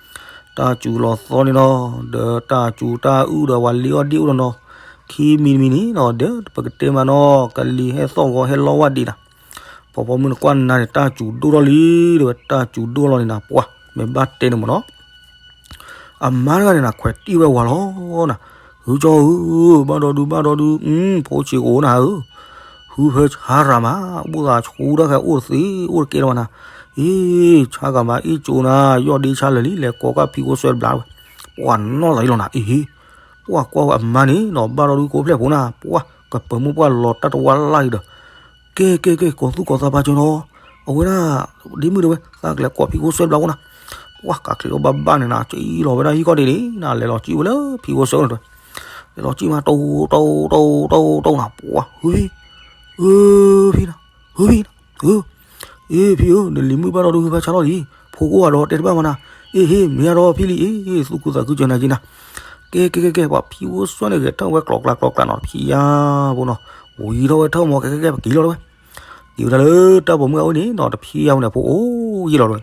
်စူၤလီၤသီန့ၣ်နီၤ ဒီးတၢ်စူၤတၢ်အုၣ်ဒီးပှၤလံအီၣ်ဒ့ၣ်အိၣ်ဒီးနီၤ ခံမံၤတမံၤန့ၣ်နီၤ ဒီးပကတဲမးနီၤ ကလံၤဟဲသီၣ်ဂီၤဟဲလီဝဲဒံးနၤ ဖီဖီမုၢ်နကွၢ်နၤန့ၣ် တၢ်စူၤဒိၣ်ထီၣ်လံ တဲဝဲ တၢ်စူၤဒိၣ်လီၤန့ၣ်နၤ ပှၤမ့ၢ်ဘၣ်တဲန့ၣ်မ့ၢ်နီၤ အမါတဂၤန့ၣ်နၤ ခွဲးတံၢ်ဝဲဝၤလီၤနၤ ဟုကၠီဧၢ ဘၣ်ဒီဒု ဘၣ်ဒီဒု ဖိဆံးကအိၣ်နၤဧၢ ဟုဖဲဆါရၤမး အိၣ်သးဆူတၢ်ခဲအိၣ်တသ့ အိၣ်တကဲလၢၤဘၣ်နၤ အ့ ဆါကၤမး အ့ၣ်ကၠိနၤ ယီၢ်ဒ့ဆါလၢာ်လံ လဲၤကိးကၣ်ဖံးဖိစွဲတဘျီဝဲ ပှၤနီၢ်သးအံၤလီၤနၤ အ့ဟ့ ပှၤကွၢ်ဝဲအမါန့ၣ်နီၤ ဘၣ်ဒီဒုကအိၣ်ဖျဲၣ်ဖိနၤ ပှၤကပၢၤမိၢ်ပှၢ်လီၤတၢ်တဝါလၢ်အံၤဒီး ကဲ ကဲ ကဲ ကိးသူၣ်ကိးသးပာ်စၢၤနီၤ အဝဲဒၣ် ဒ့မုၣ်တဲဝဲ သးကလဲၤကိးဖံးဖိစွဲတဘျီဖိနၤ ပှၤကးချံးအီၣ်ဘၣ်ဘၣ်န့ၣ်နၤ ကၠံလီၤဝဲဒၣ်ဟံၣ်ကီၢ်ဒ့န့ၣ်နၤ လဲၤလီၤကၠံဝဲလၢဖံးဖိစွဲန့ၣ်တဲဝဲ လဲၤလီၤကၠံမး တိၢ် တိၢ် တိၢ် တိၢ် တိၢ်နၤ ပှၤ ဟုဖံ ဟုဖံ ဟုဖံနၤ ဟု အ့ ဖံဧၢ နလံၤမုၣ်ဘၣ်ဒီဒုဟုဖဲဆါလီၤလံ ဖိကအိၣ်ဂၤဒီးတဲတဘၣ်မးနၤ အ့ဟ့ မ့ၢ်အါဒီးဖံလံ အ့ သူၣ်ခုသးခုစၢၤနၤက့နၤ ကဲကဲကဲကဲ ပှၤဖံဝိစွဲန့ၣ်ဂဲၤထၢၣ်ဝဲကျိးကျါကျိးကျါနီၤ တဖံယါဖိနီၤ, ဝံၤထီၣ်ဝဲထၢၣ်မီၤ ကဲကဲကဲ ပက့ၤလီၤတဲဝဲ, က့ၤဝဲဒၣ်လၢတၢ်ပိာ်မုၣ်အအိၣ်န့ၣ်နီၤ တဖံယါဖိန့ၣ်အဖိအိၣ်ယံာ်လီၤတဲဝဲ,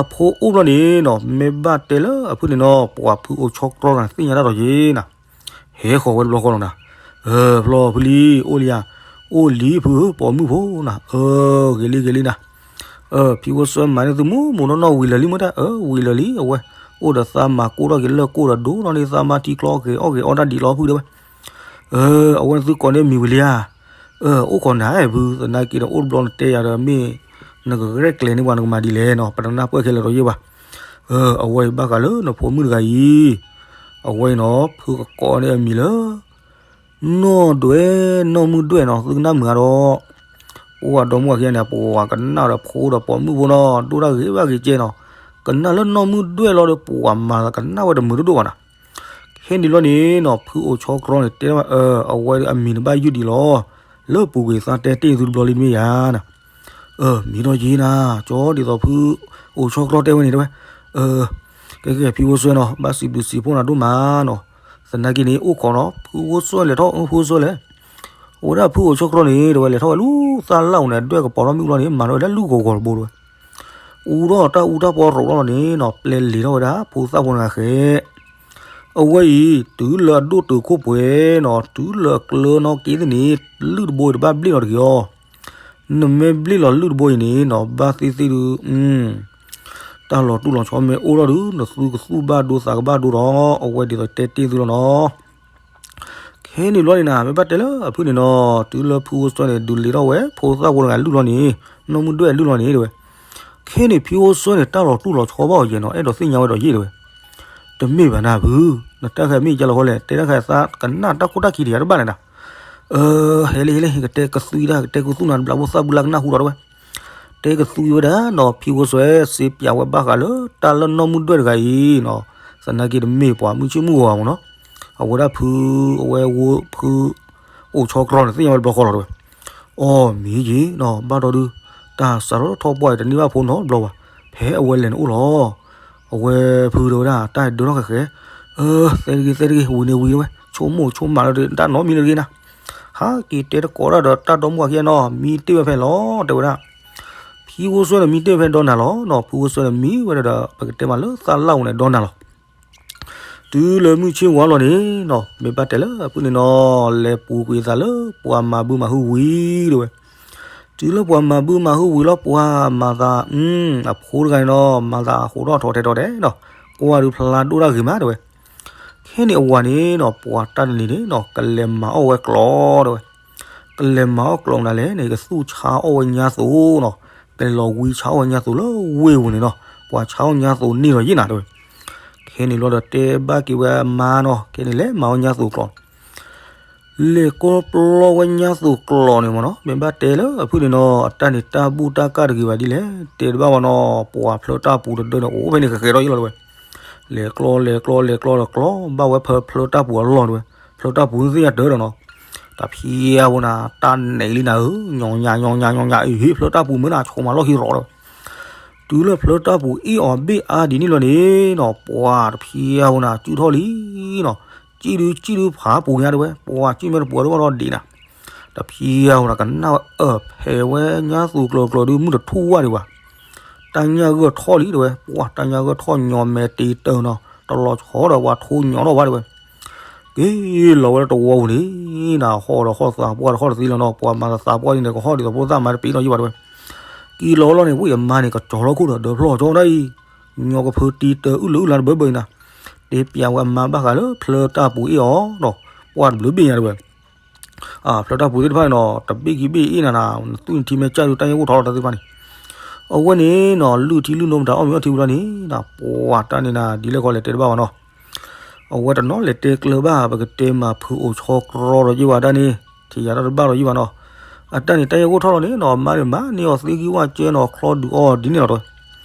အဖိအိၣ်ဘျီန့ၣ်နီၤ မ့ၢ်ဘၣ်တဲလၢအဖုန့ၣ်နီၤ ပှၤဖုအိၣ်ဆီတြီနၤသ့ၣ်ညါတၢ်ဒီးယ့ၢ်နၤ ဟဲဃီၤဝဲတဘျီဃီလီၤနၤ, ဖျီဖုလံ အိၣ်လံဧါ, အိၣ်လံဖုဧၢ ပိာ်မုၣ်ဖိနၤ, ဂ့ၤလံဂ့ၤလံနၤ, ဖံဝဲစွဲမၤန့ၢ်သုမူမူနီၢ်နီၢ်ဝံၤလၢာ်လံမ့ၢ်တၢ် ဝံၤလၢာ်လံ အဝဲ, အိၣ်ဒီးသးမၤကိၢ်ထီၣ်က့ၤလၢကိၢ်ဒီးဒိၣ်နီၢ်န့ၣ် သးမၤတံၤကျီက့ၤအီၣ်က့ၤအီၣ်တၢ်ဒံးလီၤဖုတဲဝဲ, အဝဲနသုကိးန့ၢ်မံၤဝံၤလံဧါ, အိၣ်ခိးနၤဖု သနာ်က့ဒီးအိၣ်တဘျီနတဲယၤဒီးမ့ၢ်, နကရဲၣ်ကျဲၤန့ၢ်ပှၤနကမၤဒ်လဲၣ်နီၤ ပတနၢ်ပၢၢ်ခဲလၢာ်ဒီးယ့ၢ်ဘၣ်, အဝဲအံၤဘၣ်ဃးလၢနဖိမုၣ်တဂၤအံၤ, အဝဲအံၤနီၤ ဖုကကိးန့ၢ်အမံၤလၢ နီၢ်ဒွဲၣ် နီၢ်မုၢ်ဒွဲၣ်နီၤ သုကနၣ်မုာ်ဧါဒီး, ပှၤဒီမါဝၤခံဂၤန့ၣ် ပှၤကနၣ်ဒီးဖိဒီးပိာ်မုၣ်ဖိနီၤ ဒိၣ်တၢ်ဂ့ၤဘၣ်ဂ့ၤကဲနီၤ, ကနၣ်လၢနီၢ်မုၢ်ဒွဲၣ်လီၤဒီး ပှၤမၤကနၣ်ဝဲတမုာ်တဒိၣ်ဘၣ်နၤ, ခဲန့ၣ်လီၤန့ၣ်နီၤ ဖုအိၣ်ဆီတြီန့ၣ် တဲဝဲ, အဝဲအမံၤန့ၣ်ဘၣ်ယုၢ်ဒံးလီၤ, လၢပူၤကွံာ်သးတဲတ့ၢ်သုတဘျီလံတမ့ၢ်ယၤနၤ မံၤဒီးယ့ၢ်နၤ, ကၠီဒ်သိးဖုအိၣ်ဆီတြီတဲဝဲန့ၣ်တဲဝဲ, ကဲကဲ ဖံဝဲစွဲနီၤ ဘၣ်စံးဘျုးစံးဖှိၣ်နၤဒိၣ်မးနီၤ, သနာ်က့န့ၣ် အိၣ်ခိးနီၤ ဖုဝဲစွဲလဲၤထီၣ် ဖုဝဲစွဲလဲၣ်, အဝဲဒၣ်ဖုအိၣ်ဆီတြီန့ၣ် တဲဝဲလဲၤထီၣ်ဝဲလူၤသၣ်လၣ်အိၣ်န့ၣ် ဒွဲၣ်ကပီၤထီၣ်မုၢ်ဘျီန့ၣ် မၤထီၣ်ဝဲဒၣ်လူၢ်ဂီၤဂီၤတဘိတဲဝဲ, အူထီၣ်တၢ်အူတၢ်ပီရိးထီၣ်လီၤန့ၣ်နီၤ ပျဲလံၤထီၣ်ဝဲဒၣ် ဖိသၣ်ဖိတဂၤဃဲ အဝဲအံၤ တုၤလၢအဒိၣ်တုာ်ခိၣ်ပှဲၤနီၤ တုၤလၢအကျၢၤနီၣ်က့သ့ၣ်န့ၣ် လုၢ်တဘိအံၤတဘၣ်ဘျ့ၣ်လီၤတဂ့ၤအီၤ, နမ့ၢ်ဘျ့ၣ်လီၤလုၢ်တဘိအံၤန့ၣ်နီၤ ဘၣ်သ့ၣ်သ့ၣ်ဒုး, တၢ်လီၤတူၢ်လီၤဆီမ့ၢ်အိၣ်ထီၣ်ဒုး နသုကသူၣ်ဘၣ်ဒိသးကဘၣ်ဒိဒီး အဝဲဒ်သိးတဲတ့ၢ်သုလီၤနီၤ ခဲန့ၣ်ဘျီန့ၣ်နၤ မ့ၢ်ဘၣ်တဲလၢအဖုန့ၣ်နီၤ တုၤလၢဖုအိၣ်စွဲန့ၣ် ဒုးလ့ၤထီၣ်ဝဲ ဖိသၣ်ဖိတဂၤလုၢ်လီၤန့ၣ်, နီၢ်မုၢ်ဒွဲၣ်လုၢ်လီၤန့ၣ်တဲဝဲ, ခဲန့ၣ်ဖံအိၣ်စွဲန့ၣ် တၢ်လီၤတူၢ်လီၤဆီဘၣ်အီၤယဲၢ်နီၤ အဲၣ်ဒိးသ့ၣ်ညါဝဲဒီးယ့ၢ်တဲဝဲ, တမ့ၢ်ဘၣ်နၤဖု, နတၢ်ဃဲမ့ၢ်ကလီၤဃီလဲၣ် တဲတၢ်ဃဲသးကနၣ်တၢ်ခိၣ်တၢ်ခံတယၤတဘၣ်လဲၣ်နၤ, ဟဲလံဟဲလံ ကတဲကသွံတၢ် ကတဲကသူၣ်နၤတဘျီဖိသၣ်ဘုလၢကနၢ်ဟူဒီးတဲဝဲ တဲကသွံဝဲဒၣ်နီၤ ဖံဝဲစွဲစ့ပၠးဝဲဘၣ်ဃးလၢတၢ်လၢနီၢ်မုၢ်ဒွဲၣ်တဂၤအံၤနီၤ, သနာ်က့တမ့ၢ်ပှၤမုၢ်ဆ့ၣ်မုၢ်ဂီၤမ့ၢ်နီၤ, အဝဲဒၣ်ဖု, အဝဲဝဲဖု, အိၣ်ဆီတြီန့ၣ် သ့ၣ်ညါဝဲတဘျီဃီလီၤတဲဝဲ, အီၣ်မ့ၢ်ယ့ၢ်နီၤ ဘၣ်ဒီဒုး, တၢ်စးထီၣ်ထီၣ်ပှၢ်အံၤတန့ၢ်ဘၣ်ဖိနီတဘျီဘၣ်, ဖဲအဝဲလဲၤနအိၣ်လီၤ အဝဲဖုတဲဝဲဒၣ် တၢ်ဒၢထီၣ်ဃဲဃဲ, သဲတဂ့ၤ သဲတဂ့ၤ ဝံၤန့ၣ်ဝံၤဝဲ ဆိကမိၣ်ဆိကမးလၢတၢ်နီတမံၤလၢတဂ့ၤနၤ, ဟးက့ၤတဲတကိးတၢ်ဒီးတၢ်ဒီမါဝၤခံဂၤနီၤ မံတ့ၢ်ဝဲဖဲလီၤ တဲဝဲဒၣ်, ဖံဝဲစွဲန့ၣ်မံတ့ၢ်ဝဲဖဲဒီနၤလီၤနီၤ ဖုဝဲစွဲန့ၣ်မံဝဲဒၣ်ဒီး ပကတဲမးလၢသၣ်လၣ်အိၣ်န့ၣ်ဒီနၤလီၤ တုၤလၢမုၢ်ဆ့ၣ်ဝါလီၤန့ၣ်နီၤ မ့ၢ်ဘၣ်တဲလၢအဖုန့ၣ်နီၤ လဲၤပူၤကွံာ်သးလၢပှၤမၤဘုမၤဟုဝံၤတဲဝဲ, တုၤလၢပှၤမၤဘုမၤဟုဝံၤလီၤ ပှၤမၤသး, အဖိတဂၤန့ၣ်နီၤ မၤသးဟးဃိးထီၣ်ထီၣ်ထဲထီၣ်ထဲနီၤ, ကွၢ်ဒုးဖျါဒိၣ်တၢ်ဂ့ၤမးတဲဝဲ, ခဲန့ၣ်အဝၤန့ၣ်နီၤ ပှၤတၢ်တနံၤန့ၣ်နီၤ ကလဲၤမၤအီၣ်ဝဲကျိးတဲဝဲ, ကလဲၤမၤအီၣ်ကျိးမနုၤလဲၣ်န့ၣ် ကသူၣ်ဆါအီၣ်ဝဲညါသိးနီၤ, ကလဲၤလီၤဝံဆါအီၣ်ဝဲညါသိးလၢဝ့ၢ်ပူၤန့ၣ်နီၤ, ပှၤဆါအီၣ်ညါသိးန့ၢ်ဒီးယ့ၢ်နၤတဲဝဲ, ခဲန့ၣ်လီၤဒီးတဲဘၣ်က့ၤဝဲအမါနီၤ ခဲန့ၣ်လဲၤမၤအီၣ်ညါသိးကျိး လဲၤကိးပျီဝဲညါသိးကျိးန့ၣ်မ့ၢ်နီၤ မ့ၢ်ဘၣ်တဲလၢအဖုန့ၣ်နီၤ အတၢ်န့ၣ်တၢ်ဘူၣ်တၢ်ကၢ်တဂ့ၤဘၣ်ဒ်လဲၣ် တဲတဘၣ်ဝဲနီၤ ပှၤဖျၢတၢ်ပူၤတဒၢန့ၣ် အိၣ်ဖဲန့ၣ်ဃဲဃဲထီၣ်ယ့ၢ်လီၤတဲဝဲ, လဲၤကျီလဲၤကျီလဲၤကျီဒီးကျီဘၣ်ဝဲဖဲဖျၢတၢ်ပူၤအလီၢ်တဲဝဲ, ဖျၢတၢ်ပူၤသ့ၣ်ညါတၢ်ဒီးနီၤ, တၢ်ဖံးအါဖိနၤ တၢ်နဲၣ်လံနၤဧၢ, ညီညီညီညီညီညီ အ့ၣ် ဖျၢတၢ်ပူၤမ့ၢ်နၤ ဆိမးလီၢ်ခံရီၤတဲဝဲ, တုၤလၢဖျၢတၢ်ပူၤအ့ၣ်အီၤဘ့ၣ်အါဒ်န့ၣ်လီၤန့ၣ်နီၤ ပှၤတဖံးအါဖိနၤ စုၣ်ထီၣ်လံနီၤ, စံၣ်ဒုစံၣ်ဒုဖးပူၤညါတဲဝဲ ပှၤစံၣ်မ့ၢ်တပှၤဒိၣ်ဘၣ်ဒီးဒံးနၤ, တဖံးအါဖိနၤ ကနၣ်ဝဲအၢၣ်ဖဲးဝဲညါသူၣ်ကျၢၤကျၢၤဒု မုၢ်တထူၣ်ဝါဒံးဘၣ် တၢ်ညၣ်ဂၢၢ်ထီၣ်လံတဲဝဲ, ပှၤတၢ်ညၣ်ဂၢၢ်ထီၣ်ညီမဲာ်တ့တၢနီၤ, တလီၤဆီဒီးပှၤထိညီထီၣ်ဝဲတဲဝဲ, က့ၤလီၤဝဲလၢတဝီပူၤန့ၣ်နၤ, ဟီၣ်ဒီးဟီၣ်သးပှၢ်ဒီးဟီၣ်တသ့လီၤနီၤ, ပှၤမၤသးပှၢ်န့ၣ် ကဟီၣ်ဒ်သိးဖိသၣ်မၤတပ့ၤနီၤယံၢ်ဘၣ်တဲဝဲ, က့ၤလီၤဝဲလီၤန့ၣ် ဝံၣ်အမါန့ၣ် ကကၠီၤလီၤခိၣ်ဒီးဒၢဖျီၣ်ကၠီၤဒၣ်အံၤ, ညီကဖၢတ့တၢအုၣ်လၢအုၣ်လါတဘၢဘၢအံၤနၤ, တဲပျးဝဲအမါဘၣ်ဃးလၢဖျၢတၢ်ပူၤအ့ၣ်အီၤနီၤ, ပှၢ်တဘျုးဘ့ၣ်ညါတဲဝဲ ဖျၢတၢ်ပူၤသ့ၣ်တဖၣ်န့ၣ်နီၤ တဘ့ၣ်ခံဘ့ၣ်အ့ၣ်နၤနၤ, နသူၣ်နထံမဲာ်ကၢ်ဒုးတၢ်ညၣ်ဂိၢ်ထီၣ်လီၤတၢ်သ့ၣ်တဖၣ်န့ၣ်, အဝဲန့ၣ်နီၤ လုၢ်ထံလုၢ်နိမတၤအီၣ်မ့ၤအီထံဝံၤလီၤန့ၣ်နၤ, ပှၤတၢ်န့ၣ်နၤ ဒ်လဲၣ်ခီလဲၣ်တဲတဘၣ်ဘၣ်နီၤ, အဝဲတနီၤလဲၤတဲကျၢၤဘၣ် ပကတဲမးဖုအိၣ်ဆီကြီဒီးယ့ၢ်ဝဲဒၣ်န့ၣ်, ထံၣ်ယၤတၢ်တဘၣ်ဒီးယ့ၢ်ဘၣ်နီၤ, အတၢ်န့ၣ်တၢ်ညၣ်ဂိၢ်ထီၣ်လီၤန့ၣ်နီၤ အမါန့ၣ်မၤန့ၢ်အီၤသ့ကံဝၣ်ကဲနီၤ ချီဒုးအီၣ်ဒ်န့ၣ်လီၤတဲဝဲ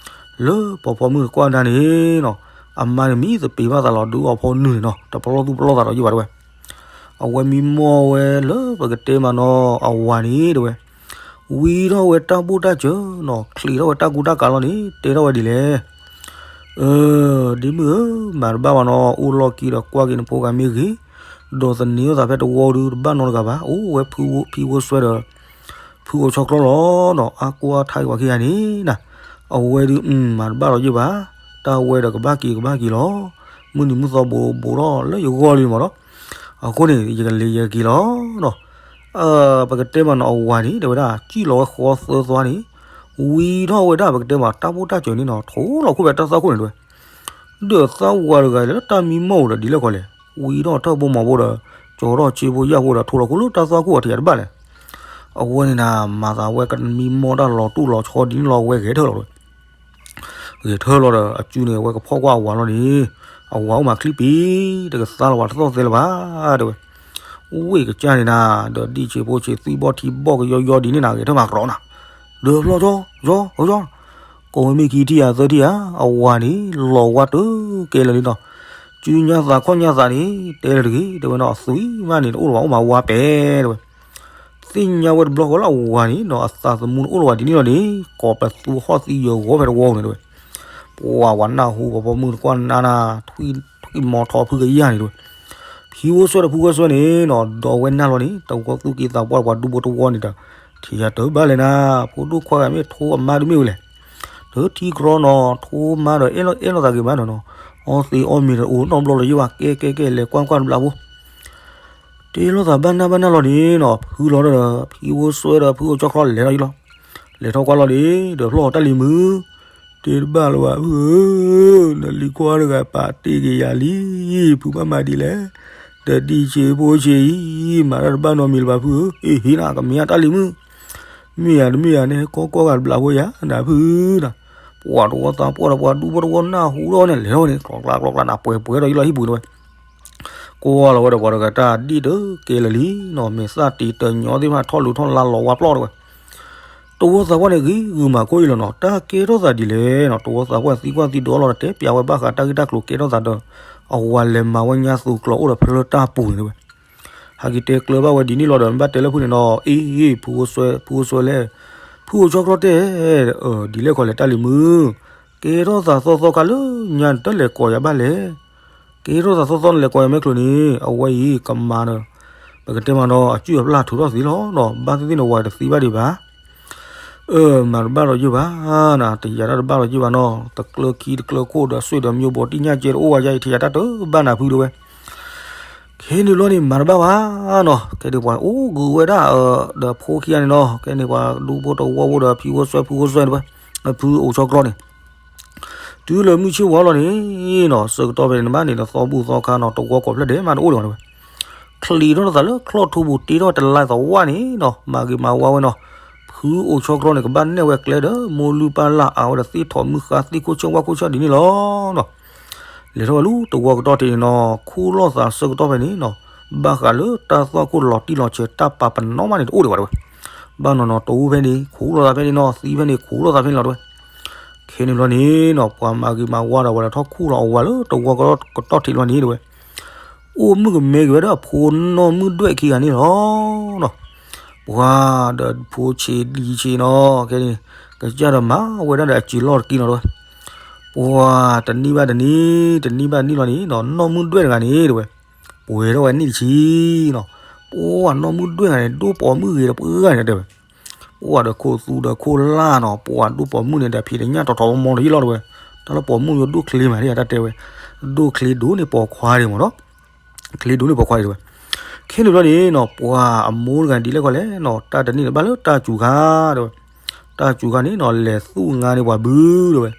လၢပှၤဖီမုၢ်ကွၢ်ဒၣ်န့ၣ်နီၤ, အမါန့ၣ်မံသပ့ၤဘၣ်သးလီၤဒုးအီၣ်ဖီနုာ်န့ၣ်နီၤ တပလီၢ်သူၣ်ပလီၢ်သးဒီးယ့ၢ်ဘၣ်တဲဝဲ, အဝဲမံမီၢ်ဝဲလၢပကတဲမးနီၤ အဝၤန့ၣ်တဲဝဲ, ဝံထီၣ်ဝဲတၢ်ဘူၣ်တၢ်စၢၤနီၤ ချံးထီၣ်ဝဲတၢ်ကူတၢ်ကၤလီၤန့ၣ် တဲထီၣ်ဝဲဒ်လဲၣ် အၢ ဒ့မုၣ်ဧၢ, မၤတဘၣ်ဘၣ်နီၤ, အိၣ်လီၢ်ခံဒီးကွၢ်က့ၤနဖိဂၤမ့ၢ်ဂ့ၤ, ဒီးသန့ၤထီၣ်သးဖဲတဝီဒုး တဘၣ်နီတဂၤဘၣ်, အိၣ်ဝဲဖုဖံဖိစွဲဒီး ဖုအိၣ်ဆီချီလီၤနီၤ, အါကွၢ်ထါက့ၤပှၤခံဂၤန့ၣ်နၤ, အဝဲဒုး မၤတဘၣ်ဒီးယုၢ်ဘၣ်, တၢ်ဝဲဒီးကဘၣ်က့ၤကဘၣ်က့ၤလီၤ, မုၢ်နံၤမုၢ်သီဘိးဘိးထီၣ်လၢယဂီၢ်လံမးဒီး, အဃိန့ၣ် ယကလဲၤယက့ၤလီၤနီၤ, ပကတဲမးနီၤ အဝၤန့ၣ် တဲဝဲဒၣ် စံၣ်လီၤဝဲဃီသၢသွါန့ၣ်, ဝံၤထီၣ်ဝဲဒၣ် ပကတဲမး တၢ်ဖိတၢ်စၢၤန့ၣ်နီၤ ထိးလီၤခိၣ်ဖဲတၢ်သွၣ်ခိၣ်န့ၣ်တဲဝဲ, ဒီးသးဝၤတဂၤလၢတၢ်မံမီၢ်အိၣ်ဒီးဒ်လဲၣ်ခီလဲၣ်, ဝံၤထီၣ်ထၢၣ်ဖိမီၤဖိဒီး ကၠီထီၣ်ဆ့ဖိယာ်ဖိဒီး ထိးလီၤခိၣ်လၢတၢ်သွၣ်ခိၣ်အထံးအတဘၣ်လဲၣ်, အဝဲန့ၣ်နၤ မၤသးဝဲကမံမီၢ်တၢ်လီၤတူၢ်လီၤဆီဒ်န့ၣ်လီၤ ဝဲဂဲၤထၢၣ်လီၤဝဲ ဂဲၤထၢၣ်လီၤဒီး အစုန့ၣ် အဝဲကဖီၣ်ကွၢ်အဝၤလီၤန့ၣ်, အဝၤအိၣ်မးချံပံၤ, တကသါလၢၤဘၣ် တသီၣ်သဲလၢၤဘၣ်, တဲဝဲ, ဝ့ၢ်ကစၢ်န့ၣ်နၤ, ဒီးဒံၣ်ဆံးဖိဆံး သွံၣ်ဘီၣ်ထံဘီၣ်ကယီယီဒ်န့ၣ်နၤ ဂဲၤထၢၣ်မးကရီနၤ, ဒီးဖျီၣ်ကၠီ, ကၠီ, ကၠီ, ကိးဝဲမ့ၢ်ခံထံၣ်ဧါ သၢထံၣ်ဧါ, အဝၤန့ၣ် လီၤဝါတကဲလၢာ်လံနီၤ, စုညါသးခီၣ်ညါသးန့ၣ် တဲလၢာ်တဂ့ၤ, တဲဝဲနီၤ အသွံၣ်မးန့ၣ် တအိၣ်လၢၤဘၣ် အိၣ်မးဝါပဲာ်, တဲဝဲ သ့ၣ်ညါဝဲတဘျီဃီလၢအဝၤန့ၣ်နီၤ အသးသမူန့ၣ်အိၣ်လၢၤဘၣ်ဒ်န့ၣ်လီၤန့ၣ်, ကိးပသူဟီၣ်သံယဂီၢ်ဖဲတဝီန့ၣ်တဲဝဲ, ပှၤဝၤနၢ်ဟူ ပှၤပိာ်မုၣ်တကွၢ်နးနး, ထွံၣ်မီၤထီၣ်ဖုကယၢ်န့ၣ်တဲဝဲ, ဖံဖိစွဲဒီးဖုဖိစွဲန့ၣ်နီၤ ဒီးဝဲနၢ်လီၤန့ၣ် တဝီသူၣ်က့သးပှၢ် ပှၤဒူဖိတဝီန့ၣ်ဒီး, ထံၣ်ယၤတဘၣ်လဲၣ်နၤ, ဖိဒိၣ်ခွါဂၤမ့ၢ်ထိအမါဒုးမ့ၢ်ဝဲလဲၣ်, တထံကရီနီၤ ထိမါဒီး အဲၣ်လိာ်သးဂ့ၤမးနီၤနီၤ, အီသံးအီမ့ၤဒီးအိၣ်နီတဘျီလၢၤယဲဘၣ်, ကဲကဲကဲ လဲၤကွၢ်ကွၢ်တဘျီဖိ တ့လိာ်သးဘၣ်နၢ်ဘၣ်နၢ်လီၤန့ၣ်နီၤ ဖုလီၤဒီး ဖံဖိစွဲဒီးဖုအိၣ်ဆီချီလဲၤထီၣ်ယလီၤ, လဲၤထီၣ်ကွၢ်လီၤန့ၣ် ဒီးဖျီၣ်တၢ်လံၤမုၢ်, တ့တဘၣ်လၢၤဘၣ်ဖုဧၢ, နလံၤခွါတဂၤပာ်တ့ၢ်က့ၤယၤလံ, ဖုဘၣ်မၤဒ်လဲၣ်, ဒီးဒံၣ်ဆံးဖိဆံးအံၤ မၤတၢ်တဘၣ်နီတမံၤလၢၤဘၣ်ဖုဧၢ, အ့ဟ့နၤ ကမ့ၢ်အတၢ်လံၤမုၢ်, မ့ၢ်ယၤတမ့ၢ်ယၤန့ၣ် ကီကီဂၤတဘျးဖိယၤနၤဖုနၤ, ပှၤတဝီသးပှၢ်ဒီးပှၤဒူဖိတဝီနၢ်ဟူဒီးန့ၣ် လဲၤထီၣ်န့ၣ် ကျီကျါကျီကျါနၤ ပှဲၤပှဲၤဒီးယလီၤဟံၣ်ပူၤန့ၣ်ဝဲ ကွၢ်လီၤဝဲဒီးပှၤတဂၤတၢ်ဒံၣ်တကဲလၢာ်လံနီၤ, မ့ၢ်သၣ်တံၤတညီသ့ၣ်တဖၣ်ထီၣ်လူၤထီၣ်လါလီၤဝါပျီၢ်တဝဲ, တဝီသးပှၢ်န့ၣ်ဂ့ၤဂုာ်မးခိၣ်အံၤလီၤနီၤ, တၢ်ကဲထီၣ်သးဒ်လဲၣ်နီၤ, တဝီသးပှၢ်သံကွၢ်သံဒိးလီၤဒီး တဲပျးဝဲဘၣ်ဃးတၢ်ဂ့ၢ်တၢ်ကျိၤကဲထီၣ်သးဒီး အဝၤလဲၤမၤဝဲညါသူကျိၤအိၣ်ဒီးဖဲလၢတၢ်ပူၤန့ၣ်တဝဲ ဟဲက့ၤတဲကျၢၤဘၣ်ဝဲဒ်န့ၣ်လီၤဒီး မ့ၢ်ဘၣ်တဲလၢဖုန့ၣ်နီၤ, အ့ ဖုအိၣ်စွဲ ဖုအိၣ်စွဲလဲၣ်, ဖုအိၣ်ဆီကျီတဲ, ဒ်လဲၣ်ခီလဲၣ်တၢ်လံၤမုၢ်, ကဲထီၣ်သးသီသီခါလၢညါနတလဲၤကိးယၤဘၣ်လဲၣ်, ကဲထီၣ်သးသီသီနလဲၤကိးယၤမ့ၢ်ချုးန့ၣ် အဝဲအံၤကမၤဒီး ပကတဲမးနီၤ အစုၣ်အပျၢ်ထုးထီၣ်သ့လီၤနီၤ, ဘၣ်သ့ၣ်သ့ၣ်န့ၣ်ဝၤတသံဘၣ်ဒံးဘၣ် အၢ မၤတဘၣ်ဒီးယုၢ်ဘၣ်နၤ, တယာ်တၢ်တဘၣ်ဒီးယုၢ်ဘၣ်နီၤ, တကျၢခံတကျၢခိၣ်ဒီး ဆွေဒီးမျိုးဘိးတံၢ်ညၣ်ကဲတအိၣ်ဝဲယါအံၤ ထံၣ်ယၤတၢ်တဘၣ်နၤဖုတဝဲ, ခဲန့ၣ်ဘျီန့ၣ် မၤတဘၣ်ဘၣ်နီၤ, ခဲန့ၣ်ပှၤအိၣ်ဂုာ်ဝဲဒၣ် ဒီးဖိခံဂၤန့ၣ်နီၤ, ခဲန့ၣ်ပှၤဒူဖိတဝီဖိဒီး ဖံဖိစွဲဖုဖိစွဲတဝဲ, ဖုအိၣ်ဆီကျီန့ၣ် တုၤလၢမုၢ်ဆ့ၣ်ဝါလီၤန့ၣ်နီၤ, ဆၢကတီၢ်ဖဲန့ၣ် နဘၣ်န့ၣ်ဒီးသီဘူၣ်သီခါနီၤ, တဝီကိးဖျၢၣ်ဒဲးမးတအိၣ်ဒံးဘၣ်တဝဲ, ချံးထီၣ်သးလၢချီၣ်ထူပူၤ တ့ထီၣ်တလါသဝၣ်န့ၣ်နီၤ, မၤဂ့ၤမၤဝါဝဲနီၤ, ဖုအိၣ်ဆီကျီန့ၣ် ကဘၣ်နဲၣ်ဝဲကျဲဒီး မိၢ်လုၢ်ပၢ်လၢ်အါဝဲဒီး သ့ၣ်ထီၣ်မုၢ်ဃါ သ့ၣ်ခိၣ်ဆၢဝၣ်ခိၣ်ဆၢဒ်န့ၣ်လီၤနီၤ. လဲၤထီၣ်ဝဲလၢတဝီကတီၢ်ထံးန့ၣ်နီၤ, ခူၣ်လိာ်သးဆၢကတီၢ်ဖဲန့ၣ်နီၤ, ဘၣ်ဃးလၢတၢ်သွၣ်ခိၣ်လီၤတံၢ်လီၤဆဲး တၢ်ပာ်ပနီၣ်မးန့ၣ် တအိၣ်ဒံးဘၣ်တဝဲ, ဘၣ်နီၤနီၤ တဝီဖဲန့ၣ် ခူၣ်လိာ်သးဖဲန့ၣ်နီၤ, သံဖဲန့ၣ် ခူၣ်လိာ်သးဖဲန့ၣ်လီၤတဝဲ. ခဲန့ၣ်ဘျီန့ၣ်နီၤ ပှၤမၤဂ့ၤမၤဝါဒီး ပှၤလဲၤထီၣ်ခူၣ်လီၤအဝၤလၢတဝီကတီၢ်ထံးလီၤန့ၣ်တဝဲ, အိၣ်မုၣ်ကမဲက့ၤဝဲဒီးအဖိနီၢ်မုၣ်ဒွဲၣ်ခံဂၤန့ၣ်လီၤနီၤ. ပှၤဒီးဖိဆံးလံၤဆံးနီၤ, ခဲန့ၣ် ကစၢ်ဒီးမၤဝဲဒၣ်ဒီးအစံာ်လီၢ်တက့ၢ်နီၤတဝဲ, ပှၤတနံၣ်ဘၣ်တနံၣ် တနံၣ်ဘၣ်တနံၣ်လီၤန့ၣ်နီၤ, နီၢ်မုၣ်ဒွဲၣ်တဂၤန့ၣ်တဝဲ, ပှဲၤထီၣ်ဝဲနံၣ်တဆံနီၤ, ပှၤနီၢ်မုၣ်ဒွဲၣ်တဂၤန့ၣ် ဒိၣ်ပိာ်မုၣ်ဂ့ၤဒီးပှၤဂၤန့ၣ်တဲဝဲ ပှၤဒီးခိၣ်သူဒီးခိၣ်လၢ်နီၤ, ပှၤဒိၣ်ပိာ်မုၣ်န့ၣ်ဒီး ဖံးတညၣ်ထီၣ်ထီၣ်မီၤမီၤဒီးယလီၤတဝဲ, တၢ်လၢပိာ်မုၣ်ယိဒိၣ်ချ့မးဒ်တၢ်တဲဝဲ, ဒိၣ်ချ့ဒိၣ်န့ၢ်ပိာ်ခွါဒံးမးနီၤ, ချ့ဒိၣ်န့ၢ်ပိာ်ခွါဒံးတဝဲ. ခဲန့ၣ်ဘျီန့ၣ်နီၤ ပှၤအမိၢ်တဂၤဒ်လဲၣ်ခီလဲၣ်နီၤ, တၢ်တနံၣ်န့ၣ်ဘၣ်လၢတၢ်စူၤခါတဝဲ, တၢ်စူၤခါန့ၣ်နီၤ လဲၤသူၣ်ငါန့ၢ်ပှၤဘုတဝဲ,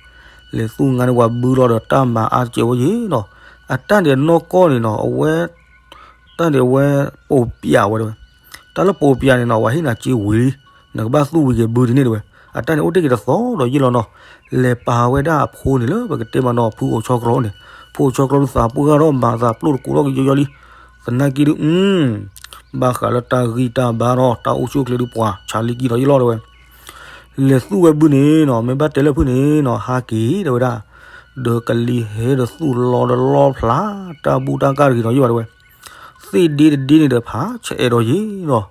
လဲၤသူၣ်ငါန့ၢ်ပှၤဘုလီၤဒီးတၢ်မၤအါတစဲးဝဲယ့ၣ်နီၤ, အတၢ်န့ၣ်အနီၢ်ကီၢ်န့ၣ်နီၤ အဝဲ တၢ်န့ၣ်အဝဲပိာ်ပၠးဝဲတဝဲ, တၢ်လၢပိာ်ပၠးန့ၣ်နီၤ ပှၤဟ့ၣ်နၤစ့ဝံၤလံ, နကဘၣ်သူၣ်ဝံၤက့ၤဘုတန့ၢ်တဝဲ, အတၢ်န့ၣ်အိၣ်တ့ၢ်က့ၤတသီဒီးယ့ၣ်လီၤနီၤ, လဲၤပာ်ဝဲဒၣ်အဖိန့ၣ်လၢပကတဲမးနီၤ ဖုအိၣ်ဆီကျီန့ၣ်, ဖုအိၣ်ဆီကျီဒုးသးပှၢ်ထီၣ်မၤသးပျိၢ်တကိးထီၣ်ကယီယီလံ, သနာ်က့ဒုး ဘၣ်ဃးလၢတၢ်ဂံၢ်တၢ်ဘါနီၤ တၢ်အိၣ်ဆူၣ်အိၣ်ချ့ဒုး ပှၤဆါလံကံဒီးယ့ၣ်လီၤတဝဲ လဲၤသူၣ်ဝဲဘုန့ၣ်နီၤ မ့ၢ်ဘၣ်တဲလၢဖုန့ၣ်နီၤ ဟးက့ၤတဲဝဲဒၣ်, ဒီးကလံၤဟဲဒီးသူၣ်လီၤဒီးလီဖျး တၢ်ဘူၣ်တၢ်ကၢ်တဂ့ၤနီၤယ့ၣ်ဘၣ်တဝဲ, သ့ၣ်ဒ့တဒ့န့ၣ်ဒီးဖးဆဲးအဲးဒီးယ့ၣ်နီၤ,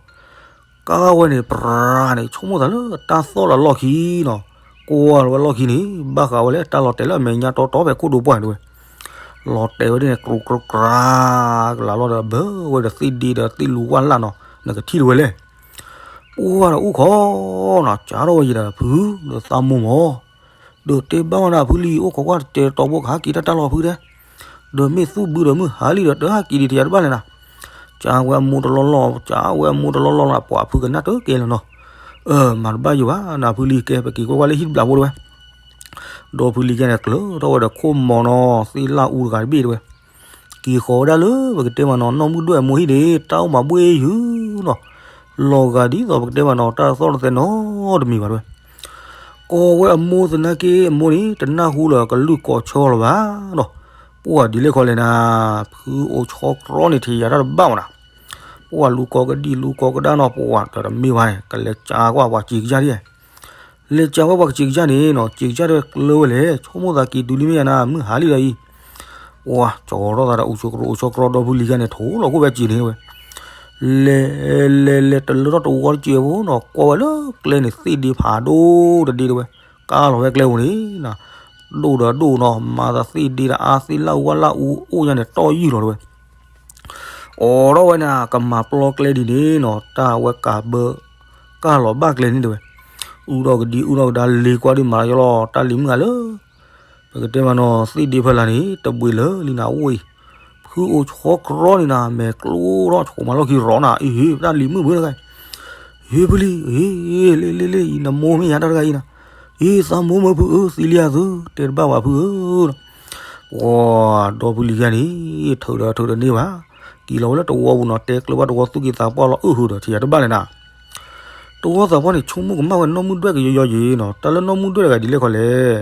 ကါဝဲန့ၣ် ပြၤန့ၣ် ဆိကမိၣ်သးလၢတၢ်သီၣ်လီၤလီၢ်ခံနီၤ, ကွၢ်လီၤဝဲလီၢ်ခံန့ၣ် ဘၣ်ဃးဝဲလၢတၢ်လီၤတဲာ်လၢအမဲာ်ညါတီတီဖဲခိၣ်ဒိပှၢ်န့ၣ်တဝဲ, လီၤတဲာ်ဝဲဒ်န့ၣ် ကြိးကြိးကြၤ ကလၤလီၤဒီး ဘၢဝဲဒီးသ့ၣ်ဒ့ဒီးသ့ၣ်လူဝၣ်လၢ်နီၤ နကထံၣ်တဝဲလဲၣ်. ပှၢ်ဒီးအိၣ်ခိးနီၤ ကးထီၣ်ဝဲယံၤဒီး ဖုဒီးသးမိၢ်မၢ် ဒီးတဲဘၣ်ဝဲဒၣ်ဖုလံ အိၣ်ခိးကွၢ်တတဲတီဘိကဟးက့ၤတၢ်တၢ်လီၤဖုတဲ, ဒီးမ့ၢ်သူၣ်ဘုဒီးမုၢ်ဟါလံဒီး တဟးက့ၤဒံးထံၣ်ယၤတဘၣ်လဲၣ်နၤ. ကးဝဲအမိၢ်တလီၢ်လီၢ် ကးဝဲအမိၢ်တလီၢ်လီၢ်လီၤ ပှၤဖုကနၣ်တကဲလၢၤနီၤ. အၢ မၤတဘၣ်ယိၤဘၣ်နၤဖုလံ ကဲ ပက့ၤကွၢ်ကွၢ်လၢဟံၣ်တဘျးဖိတဝဲ. ဒီးဖုလံကဲန့ၣ် ကျၢၤထီၣ်ဝဲဒီးခိၣ်မီၤနီၤ သ့ၣ်လၢ်အူတဂၤတဘ့ၣ်တဝဲ က့ၤဃီၤဝဲဒၣ်လၢပကတဲမးနီၤ နီၢ်မုၢ်ဒွဲၣ်အမိၢ်ဟံၣ်န့ၣ် တၢ်အိၣ်မးဘှ့ၣ်ယုာ်နီၤ, လီၤဂာ်ဒ်သိးပကတဲမးနီၤ တၢ်သီၣ်တသဲနီတမံၤဘၣ်တဝဲ. ကိးဝဲအမိၢ်သနာ်က့ အမိၢ်န့ၣ် တနၢ်ဟူလၢကလုၢ်ကိးဆၢလၢၤဘၣ်နီၤ, ပှၢ်ဒ်လဲၣ်ခီလဲၣ်နၤ, ဖုအိၣ်ဆီကြီန့ၣ် ထံၣ်ယၤတၢ်တဘၣ်မးနၤ, ပှၢ်လူၤကိးကဒံလူၤကိးကဒါနီၤ ပှၢ်တမ့ၢ်ဘၣ်န့ၣ် ကလဲၤကးကွၢ်ပှၤစံးကယၢ်ဒ် လဲၤကးဝဲပှၤကစံးကယၢ်န့ၣ်နီၤ စံးကယၢ်တဝဲကျၢၤဝဲလဲၣ် ဆိကမိၣ်သးက့ၤတုၤလံမ့ၢ်ယါနၤ မုၢ်ဟါလံဒီးအံၤ, ပှၢ်ကၠီထီၣ်သးဒီးအိၣ်ဆိးကြီအိၣ်ဆိးကြီဒီဖုလံၤကါန့ၣ် ထိၣ်လီၤခိၣ်ဖဲစံးန့ၣ်ဝဲ, လဲၤ လဲၤလဲၤတလၢထီၣ်တဝီတစဲးဖိနီၤ ကွၢ်ဝဲလၢကျဲန့ၣ် သ့ၣ်ဒ့ဖးဒိၣ်တဒ့တဝဲ, ကါလီၤဝဲကျဲဧိၤန့ၣ် ဒိၣ်ဒီးဒိၣ်နီၤ မၤသးသ့ၣ်ဒ့ဒီးအါသ့ၣ်လၢ်အူဝဲလၢ်အူအိၣ်ညါန့ၣ် တီၢ်ယုၢ်လီၤတဝဲ အိးထီၣ်ဝဲန့ၣ် ကမၤပျီကျဲဒ်န့ၣ်နီၤ တၢ်ဝဲကးဘၢ ကၢ်လီၤဘၣ်ကျဲန့ၣ်တဝဲ, အူထီၣ်ကဒံအူထီၣ်ကဒါ လ့ၤကွၢ်ဒ်မၤလီၤယီလီၤ တၢ်လံၤမုၣ်ဂၤလၢ ပကတဲမးနီၤ သ့ၣ်ဒ့ဖဲလၢ်န့ၣ် တဘှံးလၢာ်လံနၤ အိၣ်အံၤ, ဖုအိၣ်ဆီကြီန့ၣ်နၤ မဲာ်ကျိထီၣ် ဆိးမၤလီၢ်ခံရီနၤ အံၤ တၢ်လံၤမုၣ်ဖုတဂၤ ဟ့ ဖုလံၤ ဟ့ လ့လ့လ့ အံၤနမိၢ်မ့ၢ်ယါတၢ်တဂၤအံၤနၤ, အံၤသးမိၢ်မၢဖုဧၢ သံလံယၤသု တဲတဘၣ်ဝဲဖုဧၢ ပှၤဒီဖုလံၤယါန့ၣ် ထုးဒီးထုးဒီးန့ၢ်ဘၣ်, က့ၤလီၤဝဲလၢတဝီပူၤနီၤ တဲကျၢၤဘၣ်တဝီသူၣ်က့သးပှၢ်လီၤ အုၣ်ဟုဒီးထံၣ်ယၤတဘၣ်လဲၣ်နၤ, တဝီသးပှၢ်န့ၣ် ဆိကမိၣ်ကမၣ်ဝဲနီၢ်မုၢ်ဒွဲၣ်ကယီယီယံၤနီၤ တၢ်လၢနီၢ်မုၢ်ဒွဲၣ်တဂၤဒ်လဲၣ်ခီလဲၣ်,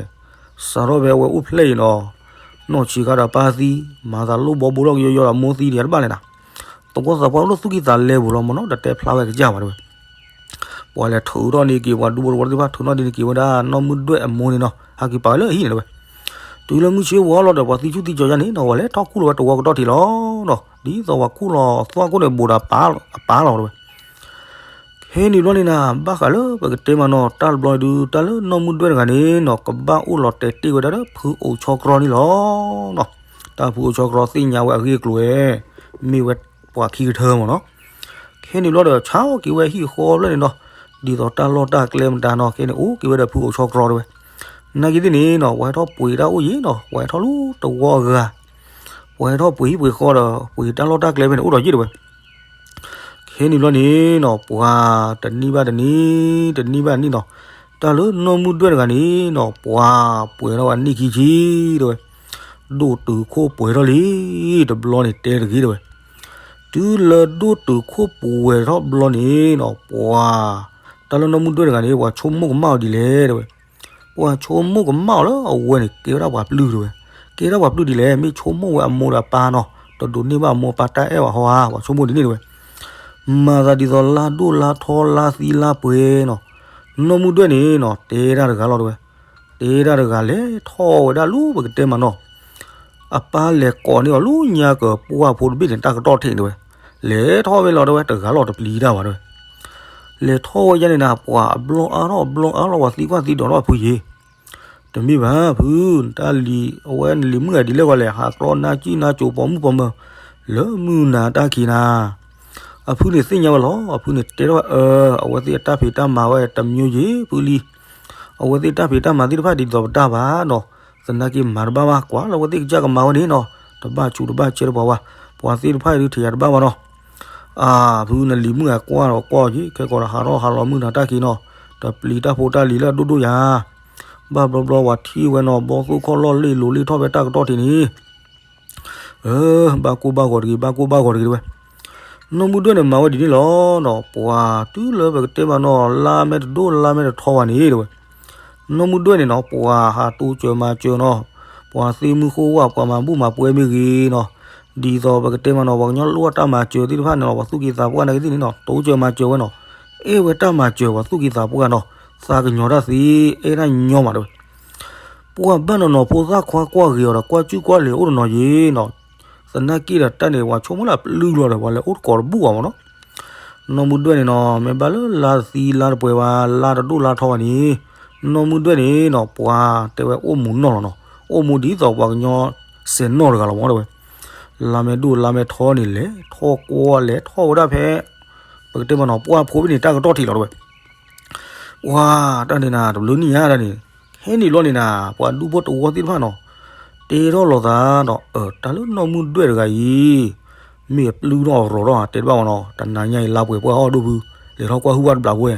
စးထီၣ်ဖဲအဝဲအိၣ်ဖျဲၣ်အံၤနီၤ, နီၢ်ဆံးခါဒီးပၢ်သံ, မၤသးလိၣ်ဘီဘိထီၣ်ကယီယီဒီးမိၢ်သံဒံးယၤတဘၣ်လဲၣ်နၤ, တဝီသးပှၢ်အိၣ်လၢသူၣ်က့သးလဲပူၤလီၤမ့ၢ်နီၤ တတဲဖျါဝဲကစၢ်ဘၣ်တဝဲ ပှၤလဲၤထုးထီၣ်န့ၢ်က့ၤ ပှၤဒူဖိတဝီသ့ၣ်တဖၣ်ထုးထီၣ်န့ၢ်က့ၤဝဲဒၣ် နီၢ်မုၢ်ဒွဲၣ်အမိၢ်န့ၣ်နီၤ ဟဲက့ၤပာ်ဝဲလၢအဟံၣ်န့ၣ်တဝဲ, တုၤလၢမုၢ်ဆ့ဝီလီၤဒီး ပှၤသံဆူၣ်သံကၠီၤယါန့ၣ်နီၤ ပှၤလဲၤထီၣ်ခူၣ်လီၤဝဲတဝီကဒီၣ်ထံးလီၤနီၤ ဒ်သိးပှၤခူၣ်လီၤသွၣ်ခိၣ်န့ၣ် ဘူးဒီးအပၢ်လီၤတဝဲ, ခဲန့ၣ်ဘျီန့ၣ်နၤ ဘၣ်ဃးလၢပကတဲမးနီၤ တၢ်တဘျီဒုး တၢ်လၢနီၢ်မုၢ်ဒွဲၣ်တဂၤန့ၣ်နီၤ ကဘၣ်အိၣ်လီၤတဲာ်တ့ၢ်ဝဲဒၣ်လၢဖုအိၣ်ဆီကြီန့ၣ်လီၤနီၤ, တၢ်ဖုအိၣ်ဆီကြီသ့ၣ်ညါဝဲအဂ့ၢ်အကျိၤဝဲ မ့ၢ်ဝဲပှၤခံကထၢမ့ၢ်နီၤ ခဲန့ၣ်ဘျီဒီး ဆါအီၣ်က့ၤဝဲဟံၣ်ဃီဖျၢၣ်န့ၣ်နီၤ, ဒ်သိးတၢ်လီၢ်တၢ်ကျဲမတၤနီၤ ခဲန့ၣ်အိၣ်က့ၤဝဲဒီးဖုအိၣ်ဆီကြီတဝဲ, နာ်က့သ့ၣ်န့ၣ်နီၤ ပှၤဟဲထီၣ်ပှ့ၤတၢ်အိၣ်ယံၤနီၤ ပှၤဟဲထီၣ်လၢတဝီအဂၤ, ပှၤဟဲထီၣ်ပှ့ၤဟံၣ်ပှ့ၤဃီဒီး ပှ့ၤတၢ်လီၢ်တၢ်ကျဲဖဲန့ၣ် အိၣ်ဒီးယံၤတဝဲ ခဲန့ၣ်ဘျီန့ၣ်နီၤ ပှၤတနံၣ်ဘၣ်တနံၣ် တနံၣ်ဘၣ်တနံၣ်နီၤ, တၢ်လၢနီၢ်မုၢ်ဒွဲၣ်တဂၤန့ၣ်နီၤ ပှၤပှဲၤထီၣ်ဝဲနံၣ်ခံဆံတဝဲ, ဒိၣ်တုာ်ခိၣ်ပှဲၤထီၣ်လံ, တဘျီန့ၣ်တဲတဂ့ၤတဝဲ, တုၤလၢဒိၣ်တုာ်ခိၣ်ပှဲၤထီၣ်ဘျီန့ၣ်နီၤ ပှၤ တၢ်လၢနီၢ်မုၢ်ဒွဲၣ်တဂၤန့ၣ် ပှၤဆိကမိၣ်ကမၣ်အီၤဒ်လဲၣ်တဝဲ ပှၤဆိကမိၣ်ကမၣ်အီၤလၢအဝဲန့ၣ် ကဲဝဲဒၣ်ပှၤပျုၢ်တဝဲ, ကဲဒၣ်ပှၤပျုၢ်ဒ်လဲၣ် မ့ၢ်ဆိကမိၣ်ဝဲအမိၢ်ဒီးအပၢ်နီၤ, တဒိးန့ၢ်ဘၣ်အမိၢ်အပၢ်တၢ်အဲၣ်ဘၣ်ဟီဧါ, ပှၤဆိကမိၣ်ဒ်န့ၣ်တဝဲ, မၤသးဒ်သိးလါဒိၣ်လါထီလါသံလါပှဲၤနီၤ, နီၢ်မုၢ်ဒွဲၣ်န့ၣ်နီၤ တဲဒၣ်တဂၤလီၤတဝဲ, တဲဒၣ်တဂၤလဲၤထီၣ်ဝဲဒၣ်လၢပကတဲမးနီၤ အပၢ်လဲၤကိးန့ၢ်အီၤလၢညါကပှၢ်ဖိတဘ့ၣ်န့ၣ် တၢ်ကတီၢ်ထံးန့ၣ်တဝဲ, လဲၤထီၣ်ဝဲလီၤတဝဲ တဂၤလီၤတပျံၤတၢ်ဘၣ်တဝဲ, လဲၤထီၣ်ဝဲယါန့ၣ်နၤ ပှၤအဘျီအါထီၣ်အဘျီအါထီၣ် ပှၤသံကွၢ်သံဒိးထီၣ်ဖုယ့ၤ, တမ့ၢ်ဘၣ်ဖု, တၢ်လံၤအဝဲနလံၤမုၣ်ဂၤဒ်လဲၣ်ဝဲလဲၣ် ဟးကြီနါကံၣ်နါကိၤပိာ်မုၣ်ပိာ်မၢၤ လၢမုၢ်နၤတၢ်ခံးနၤ, အဖုန့ၣ်သ့ၣ်ညါဝဲလီၤ, အဖုန့ၣ်တဲထီၣ်ဝဲအၢ, အဝဲသ့ၣ်အတၢ်ဖံးတၢ်မၤဝဲတမံၤယ့ၤဖုလံ အဝဲသ့ၣ်တၢ်ဖံးတၢ်မၤသ့ၣ်တဖၣ်ဒ်သိးပတၢ်ဘၣ်နီၤ, သနာ်က့မၤတဘၣ်ဘၣ် ကွၢ်လၢအဝဲသ့ၣ်ကစၢ်ကမၤဝဲန့ၣ်နီၤ, တဘၣ်ဆူးတဘၣ်ဆဲးတပှၤဝဲ, ပှၤသ့ၣ်တဖၣ်ဒုးထံၣ်ယၤတဘၣ်ဘၣ်နီၤ, အၢ ဖုနလံၤမုၣ်ဂၤကွၢ်ဒီးကွၢ်က့ၤ ခဲကီးဒီးဟးထီၣ်ဟးလီၤမုၢ်နၤတၢ်ခံးနီၤ, တပျံၤတၢ်ဖိတၢ်လံၤလၢအဒိၣ်ဒိၣ်ယၤ, ဘၣ်ဘျီဘျီဝဲထံၣ်ဝဲနီၤ ဘီသိၣ်ခီၣ်လီၢ်လ့ၣ်လိၤလ့ၣ်ထီၣ်ဖဲတၢ်ကတီၢ်ထံးန့ၣ် အၢ ဘၣ်ကိၢ်ဘၣ်ဂီၤတဂ့ၤ ဘၣ်ကိၢ်ဘၣ်ဂီၤတဂ့ၤတဝဲ, နီၢ်မုၢ်ဒွဲၣ်န့ၣ်မၤဝဲဒ်န့ၣ်လီၤနီၤ, ပှၤတုၤလၢပကတဲမးနီၤ လါမဲာ်တဒိၣ်လါမဲာ်တထီဘၣ်န့ၣ်တဝဲ, နီၢ်မုၢ်ဒွဲၣ်န့ၣ်နီၤ ပှၤဟးတိစၢၤမၤစၢၤနီၤ, ပှၤသ့ၣ်မုၢ်ဃိဝၣ် ပှၤမၤဘူၣ်မၤပှဲၤမ့ၢ်ဂ့ၤနီၤ, ဒ်သိးပကတဲမးနီၤ ပှၤကညီလိၣ်ဘၣ်တၢ်မၤစၢၤသ့ၣ်တဖၣ်န့ၣ်နီၤ ပှၤသူၣ်က့သးပှၢ်နာ်က့သ့ၣ်န့ၣ်နီၤ တိစၢၤမၤစၢၤဝဲနီၤ, အဲၣ်ဝဲတၢ်မၤစၢၤပှၤသူၣ်က့သးပှၢ်နီၤ, သးကညီၤတၢ်သ့ အဲၣ်တၢ်ညီမးတဝဲ ပှၤဘၣ်နီၢ်နီၢ်ဖိသၣ်ခွါကွၢ်ဂ့ၤအီၤဒီး ကွၢ်စုၣ်ကွၢ်လဲၤအိၣ်တနီၤယ့ၤနီၤ, သနာ်က့ဒီးတၢ်န့ၣ် ပှၤဆိကမိၣ်လၢအပျုၢ်လီၤဒီး ပှၤလဲၤအိၣ်တကိးတဘူၣ်ဘၣ်မးနီၤ, နီၢ်မုၢ်ဒွဲၣ်န့ၣ်နီၤ မ့ၢ်ဘၣ်လၢလါတသံလါတပှဲၤဘၣ် လါတဒိၣ်လါထီဘၣ်န့ၣ်, နီၢ်မုၢ်ဒွဲၣ်န့ၣ်နီၤ ပှၤတဲဝဲအိၣ်မူနီၢ်လီၤနီၤ, အိၣ်မူဒ်သိးပှၤကညီစဲးနီၢ်တဂၤလီၤမ့ၢ်တဲဝဲ, လါမဲာ်ဒိၣ်လါမဲာ်ထီန့ၣ် လဲၤထီၣ်ကွၢ် လဲၤထီၣ်ဝဲဒၣ်ဖဲ ပကတဲမ့ၢ်နီၤ ပှၢ်ဖိဖဲန့ၣ် တၢ်ကတီၢ်ထံးလီၤတဲဝဲ. ပှၤတၢ်န့ၣ်နၤ တဘျုးနံၣ်ညါတၢ်န့ၣ် ဟဲနုာ်လီၤန့ၣ်နၤ ပှၤဒူဖိတဝီသ့ၣ်တဖၣ်နီၤ တဲထီၣ်လိာ်သးဒီး အၢ တၢ်လၢနီၢ်မုၢ်ဒွဲၣ်တဂၤအံၤ မ့ၢ်အပျုၢ်ထီၣ်ရီၤထီၣ်ဧါ တဲတဘၣ်မ့ၢ်နီၤ, တနၤညါအံၤ လါပှဲၤပှၢ်အီၣ်ဒိၣ်ဖု လဲၤထီၣ်ကွၢ်ဟုၣ်ဝဲတဘျီဖိဝဲ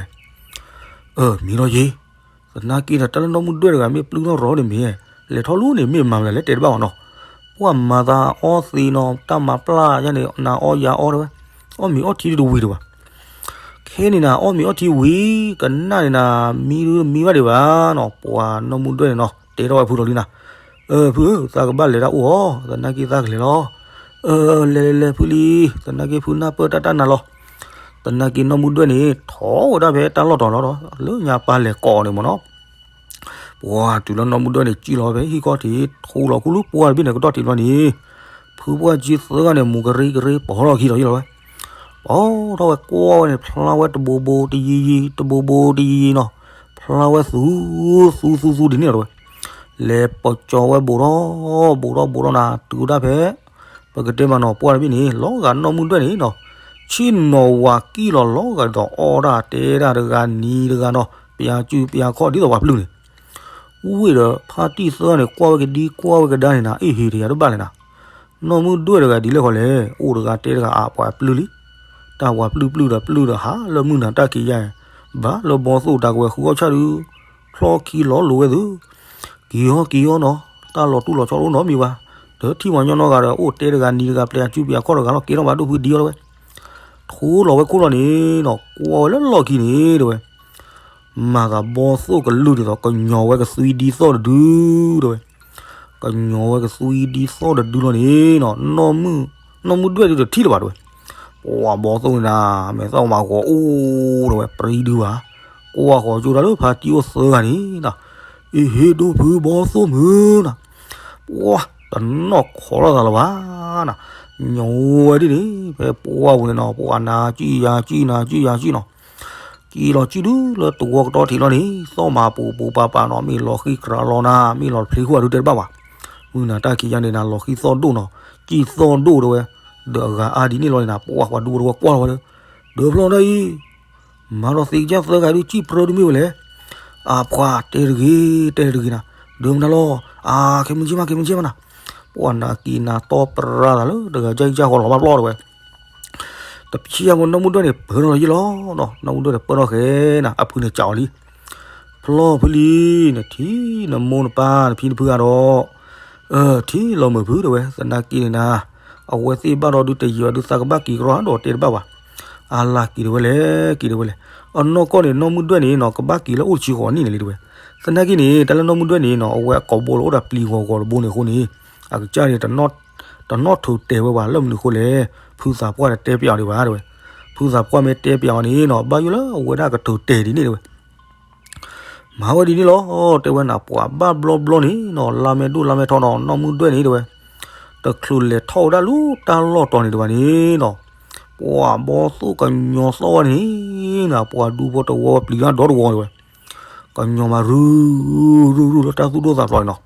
အၢ မ့ၢ်လီၤယ့ၤ, သနာ်က့ဒီး တၢ်လၢနီၢ်မုၢ်ဒွဲၣ်တဂၤ မ့ၢ်ပျုၢ်ထီၣ်ရီၤန့ၣ်မ့ၢ် လဲၤထီၣ်လိၤန့ၣ် မ့ၢ်မၤမနုၤလဲၣ် တဲတဘၣ်မ့ၢ်နီၤ, ပှၤမၤသးအီသံးနီၤ တၢ်မၤပျၢ်ယါန့ၣ် နၤအီယၤအီတဲဝဲ, အီၣ်မ့ၤအီထံတဝံၤဒံးဘၣ် ခဲန့ၣ်နၤ အီၣ်မ့ၤအီထံဝံၤ ကနၣ်န့ၣ်နၤ မံဒုမံဘၣ်ဒံးဘၣ်နီၤ, ပှၤနီၢ်မုၢ်ဒွဲၣ်န့ၣ်နီၤ တဲထီၣ်ဝဲဖုဒီးလံနၤ, အၢ ဖုဧၢ သးကဘၣ်လဲၤတၢ်အိၣ်အီၤ သနာ်က့သးကလဲၤလီၤ, အၢ လဲၤလဲၤလဲၤဖုလံ, သနာ်က့ဖုနၢ်ပၢၢ်တၢ်တၢ်နၤလီၤ, သနာ်က့နီၢ်မုၢ်ဒွဲၣ်န့ၣ် ထီၣ်ဝဲဒၣ်ဖဲတၢ်လီၢ်တီၤလီၤဒီး လၢညါပၢ်လဲၤကိးန့ၣ်မ့ၢ်နီၤ ပှၤတုၤလၢနီၢ်မုၢ်ဒွဲၣ်န့ၣ် စံၣ်လီၤဖဲဟံၣ်ခီၣ်ထံး ထူလီၤခူလူၢ်ပှၢ်တဘ့ၣ်န့ၣ် ကတီၢ်ထံးဘျီန့ၣ်, ဖုပှၢ်ကၠံသၢဂၤန့ၣ် မူကရ့ကရ့ ပိာ်ထီၣ်ခံလီၤယံလီၤဝဲ, ပိာ်ထီၣ်ဝဲကွၢ်ဝဲန့ၣ် ဖျါဝဲတဘိဘိတယံၤယံၤ တဘိဘိတယံၤယံၤနီၤ, ဖျါဝဲသူ သူသူသူဒ်န့ၣ်လီၤတဲဝဲ, လဲၤပိာ်ကၠီဝဲဘူးထီၣ်ဘူးထီၣ်နၤ တုၤဒၣ်ဖဲ ပကတဲမ့ၢ်နီၤ ပှၢ်တဘ့ၣ်န့ၣ် လီၤဂာ်နီၢ်မုၢ်ဒွဲၣ်န့ၣ်နီၤ, ဆ့ၣ်နီၤဝၤကံၣ်လီၤလီၤဂာ်ဒီးအီၣ်ဒၣ်တဲဒၣ်တဂၤနံၤတဂၤနီၤ ပျၢ်စုပျၢ်ခီၣ်ဒ်သိးပှၤပျုၢ်န့ၣ်, ဝ့ၢ်ဒီးဖါတံၢ်သၢဂၤန့ၣ် ကွၢ်ဝဲကဒံကွၢ်ဝဲကဒါန့ၣ်နၤ အ့ၣ်ဟ့ၣ်တယၤတဘၣ်လဲၣ်နၤ, နီၢ်မုၢ်ဒွဲၣ်တဂၤဒ်လဲၣ်ဃီလဲၣ် အိၣ်တဂၤတဲတဂၤအပှၤပျုၢ်လံ, တၢ်ပှၤပျုၢ်ပျုၢ်ဒီးပျုၢ်ဒီးဟးလၢမုၢ်နၤတၢ်က့ၤယါ, ဘၣ်လၢဘီသိၣ်တၢ်ကဝဲၤဃုအီၣ်ဆၣ်ဒုး ဖျီၣ်ခံလီၤလိၤဝဲသု, က့ၤအီၤက့ၤအီၤနီၤ တၢ်လီၤတူၢ်လီၤဆီတအိၣ်နီတမံၤဘၣ်, ဒီးထံၣ်ပှၤကညီနီတဂၤဒီး အိၣ်တဲတဂၤနံၤတဂၤ ပျဲအစုပျဲအခီၣ်တဂၤလီၤ ကဲထီၣ်ဘၣ်ဒိၣ်ဖုဒံအီၤလီၤဝဲ, ထိလီၤဝဲခိၣ်လီၤန့ၣ်နီၤ ကွၢ်ဝဲလၢလီၢ်ခံန့ၣ်တဲဝဲ, မၤသးဘီသိၣ်ကလုၢ်ဒ်သိး ကညီၤဝဲကသွံဒံသီၣ်တဒုတဲဝဲ, ကညီၤဝဲကသွံဒံသီၣ်တဒုလီၤန့ၣ်နီၤ နီၢ်မုၢ်ဒွဲၣ်ဒုးတထံၣ်လၢၤဘၣ်တဲဝဲ, ပှၤဘီသိၣ်န့ၣ်နၤ မဲာ်သၣ်မၤဂီၤအိၣ်တဲဝဲ ပြံဒုဘၣ်, ကွၢ်ဃီၤကၠိတၢ်လၢဖါတံၢ်အိၣ်သၢဂၤန့ၣ်နီၤ, အ့ၣ်ဟ့ၣ်ဒိၣ်ဖုဘီသိၣ်မုၢ်နီၤ, ပှၤတနီၣ်ခိးလိာ်သးလၢၤဘၣ်နီၤ, ညီဝဲဒ်န့ၣ် ဖဲပှၢ်ပူၤန့ၣ်နီၤ ပှၤနၤစံၣ်ယၤစံၣ်နၤစံၣ်ယၤစံၣ်နီၤ စံၣ်လီၤစံၣ်ဒုလၢတဝီကတီၢ်ထံးလီၤန့ၣ် သီၣ်မၤပူၤပူၤပၤပၤနီၤ မ့ၢ်လီၤဃံၣ်ကြးလီၤနၤ မ့ၢ်လီၤဖျ့ဃိဒုတဲတဘၣ်ဘၣ်, မုၢ်နၤတၢ်ခံးယါန့ၣ်နၤ လီၤဃံၣ်သီၣ်ဒိၣ်နီၤ စံၣ်သီၣ်ဒိၣ်တဲဝဲ, ဒီးအဂၤအါဒ်န့ၣ်လီၤန့ၣ်နၤ ပှၤပှၤဒူဖိတဝီကွၢ်လီၤဝဲလၢ, ဒၢးဖျီၣ်ဒၣ်အံၤ မၤလီၤသ့ကစၢ်သၢဂၤဒုး စံၣ်ပြၢဒုးမ့ၢ်ဝဲလဲၣ်, အပှၤတဲတဂ့ၤ တဲတဂ့ၤနၤ, ဒၢးမနုၤလီၤ, အကဲမုၢ်ကၠ့မး ကဲမုၢ်ကၠ့မးနၤ, ပှၤနၤက့ၤနၤတီပရၢသးလၢ တဂၤကၢ်ကံကၢ်ဃီလီၤဘၣ်ပျီတဲဝဲ တဖျံအမိၢ်နီၢ်မုၢ်ဒွဲၣ်န့ၣ် ပၢၢ်ထီၣ်လီၤယံလီၤနီၤ, နီၢ်မုၢ်ဒွဲၣ်န့ၣ်ပၢၢ်ထီၣ်ဃဲနၤ အဖုန့ၣ်စံးအီၤလံ, ဖျီၣ်ဖုလံ, နထံၣ်နမိၢ်နပၢ်နဖံနဖုဂၤဒီး, ထံၣ်လီၤမုာ်ဖုတဲဝဲ သနာ်က့န့ၣ်နၤ, အဝဲသ့ၣ်ဘၣ်ဒီးဒုးတယံာ်ဘၣ်ဒုးသးကဘၣ်က့ၤကရီဒီးတဲတဘၣ်ဘၣ်, အါလၢက့ၤတဲဝဲလဲၣ် က့ၤတဲဝဲလဲၣ်, အနီၢ်ကီၢ်န့ၣ် နီၢ်မုၢ်ဒွဲၣ်န့ၣ်နီၤ ကဘၣ်က့ၤလၢအိၣ်တဆံဃိးနံၣ်န့ၣ်လံတဲဝဲ, သနာ်က့န့ၣ် တၢ်လၢနီၢ်မုၢ်ဒွဲၣ်န့ၣ်နီၤ အဝဲအကိာ်ဘိလီၤအိၣ်ဒီးပျံၤဂီၤဂီၤတဘိန့ၣ်အဃိန့ၣ်, အကစၢ်န့ၣ် တနီၣ်ထိးတဲာ်ဝဲဘၣ် လၢမနုၤအဃိလဲၣ်, ဖုသးပှၢ်တတဲပျးအီၤဒံးဘၣ်တဲဝဲ, ဖုသးပှၢ်မ့ၢ်တဲပျးအီၤန့ၣ်နီၤ ဘၣ်ယိၣ်လၢအဝဲဒၣ်ကထိးတဲာ်ဒ်န့ၣ်တဲဝဲ, မၤဝဲဒ်န့ၣ်လီၤ တဲဝဲနၤ ပှၤဘၣ်ဘျီဘျီန့ၣ်နီၤ လါမဲာ်ဒိၣ်လါမဲာ်ထီနီၤ နီၢ်မုၢ်ဒွဲၣ်န့ၣ်တဲဝဲ, တချုးလဲၤထီၣ်ဝဲဒၣ်လၢတၢ်လီၢ်တီၤန့ၣ်တဲဝဲန့ၣ်နီၤ, ပှၤဘီသိၣ်ကညီၤသီၣ်ဝဲန့ၣ်နၤ ပှၤဒူဖိတဝီပျံၤတၢ်ဒီတဝီတဲဝဲ ကညီၤမးရုၢ်ရုၢ်ရုၢ်လၢတၢ်သူၣ်ဒိၣ်သးဖျိးန့ၣ်နီၤ,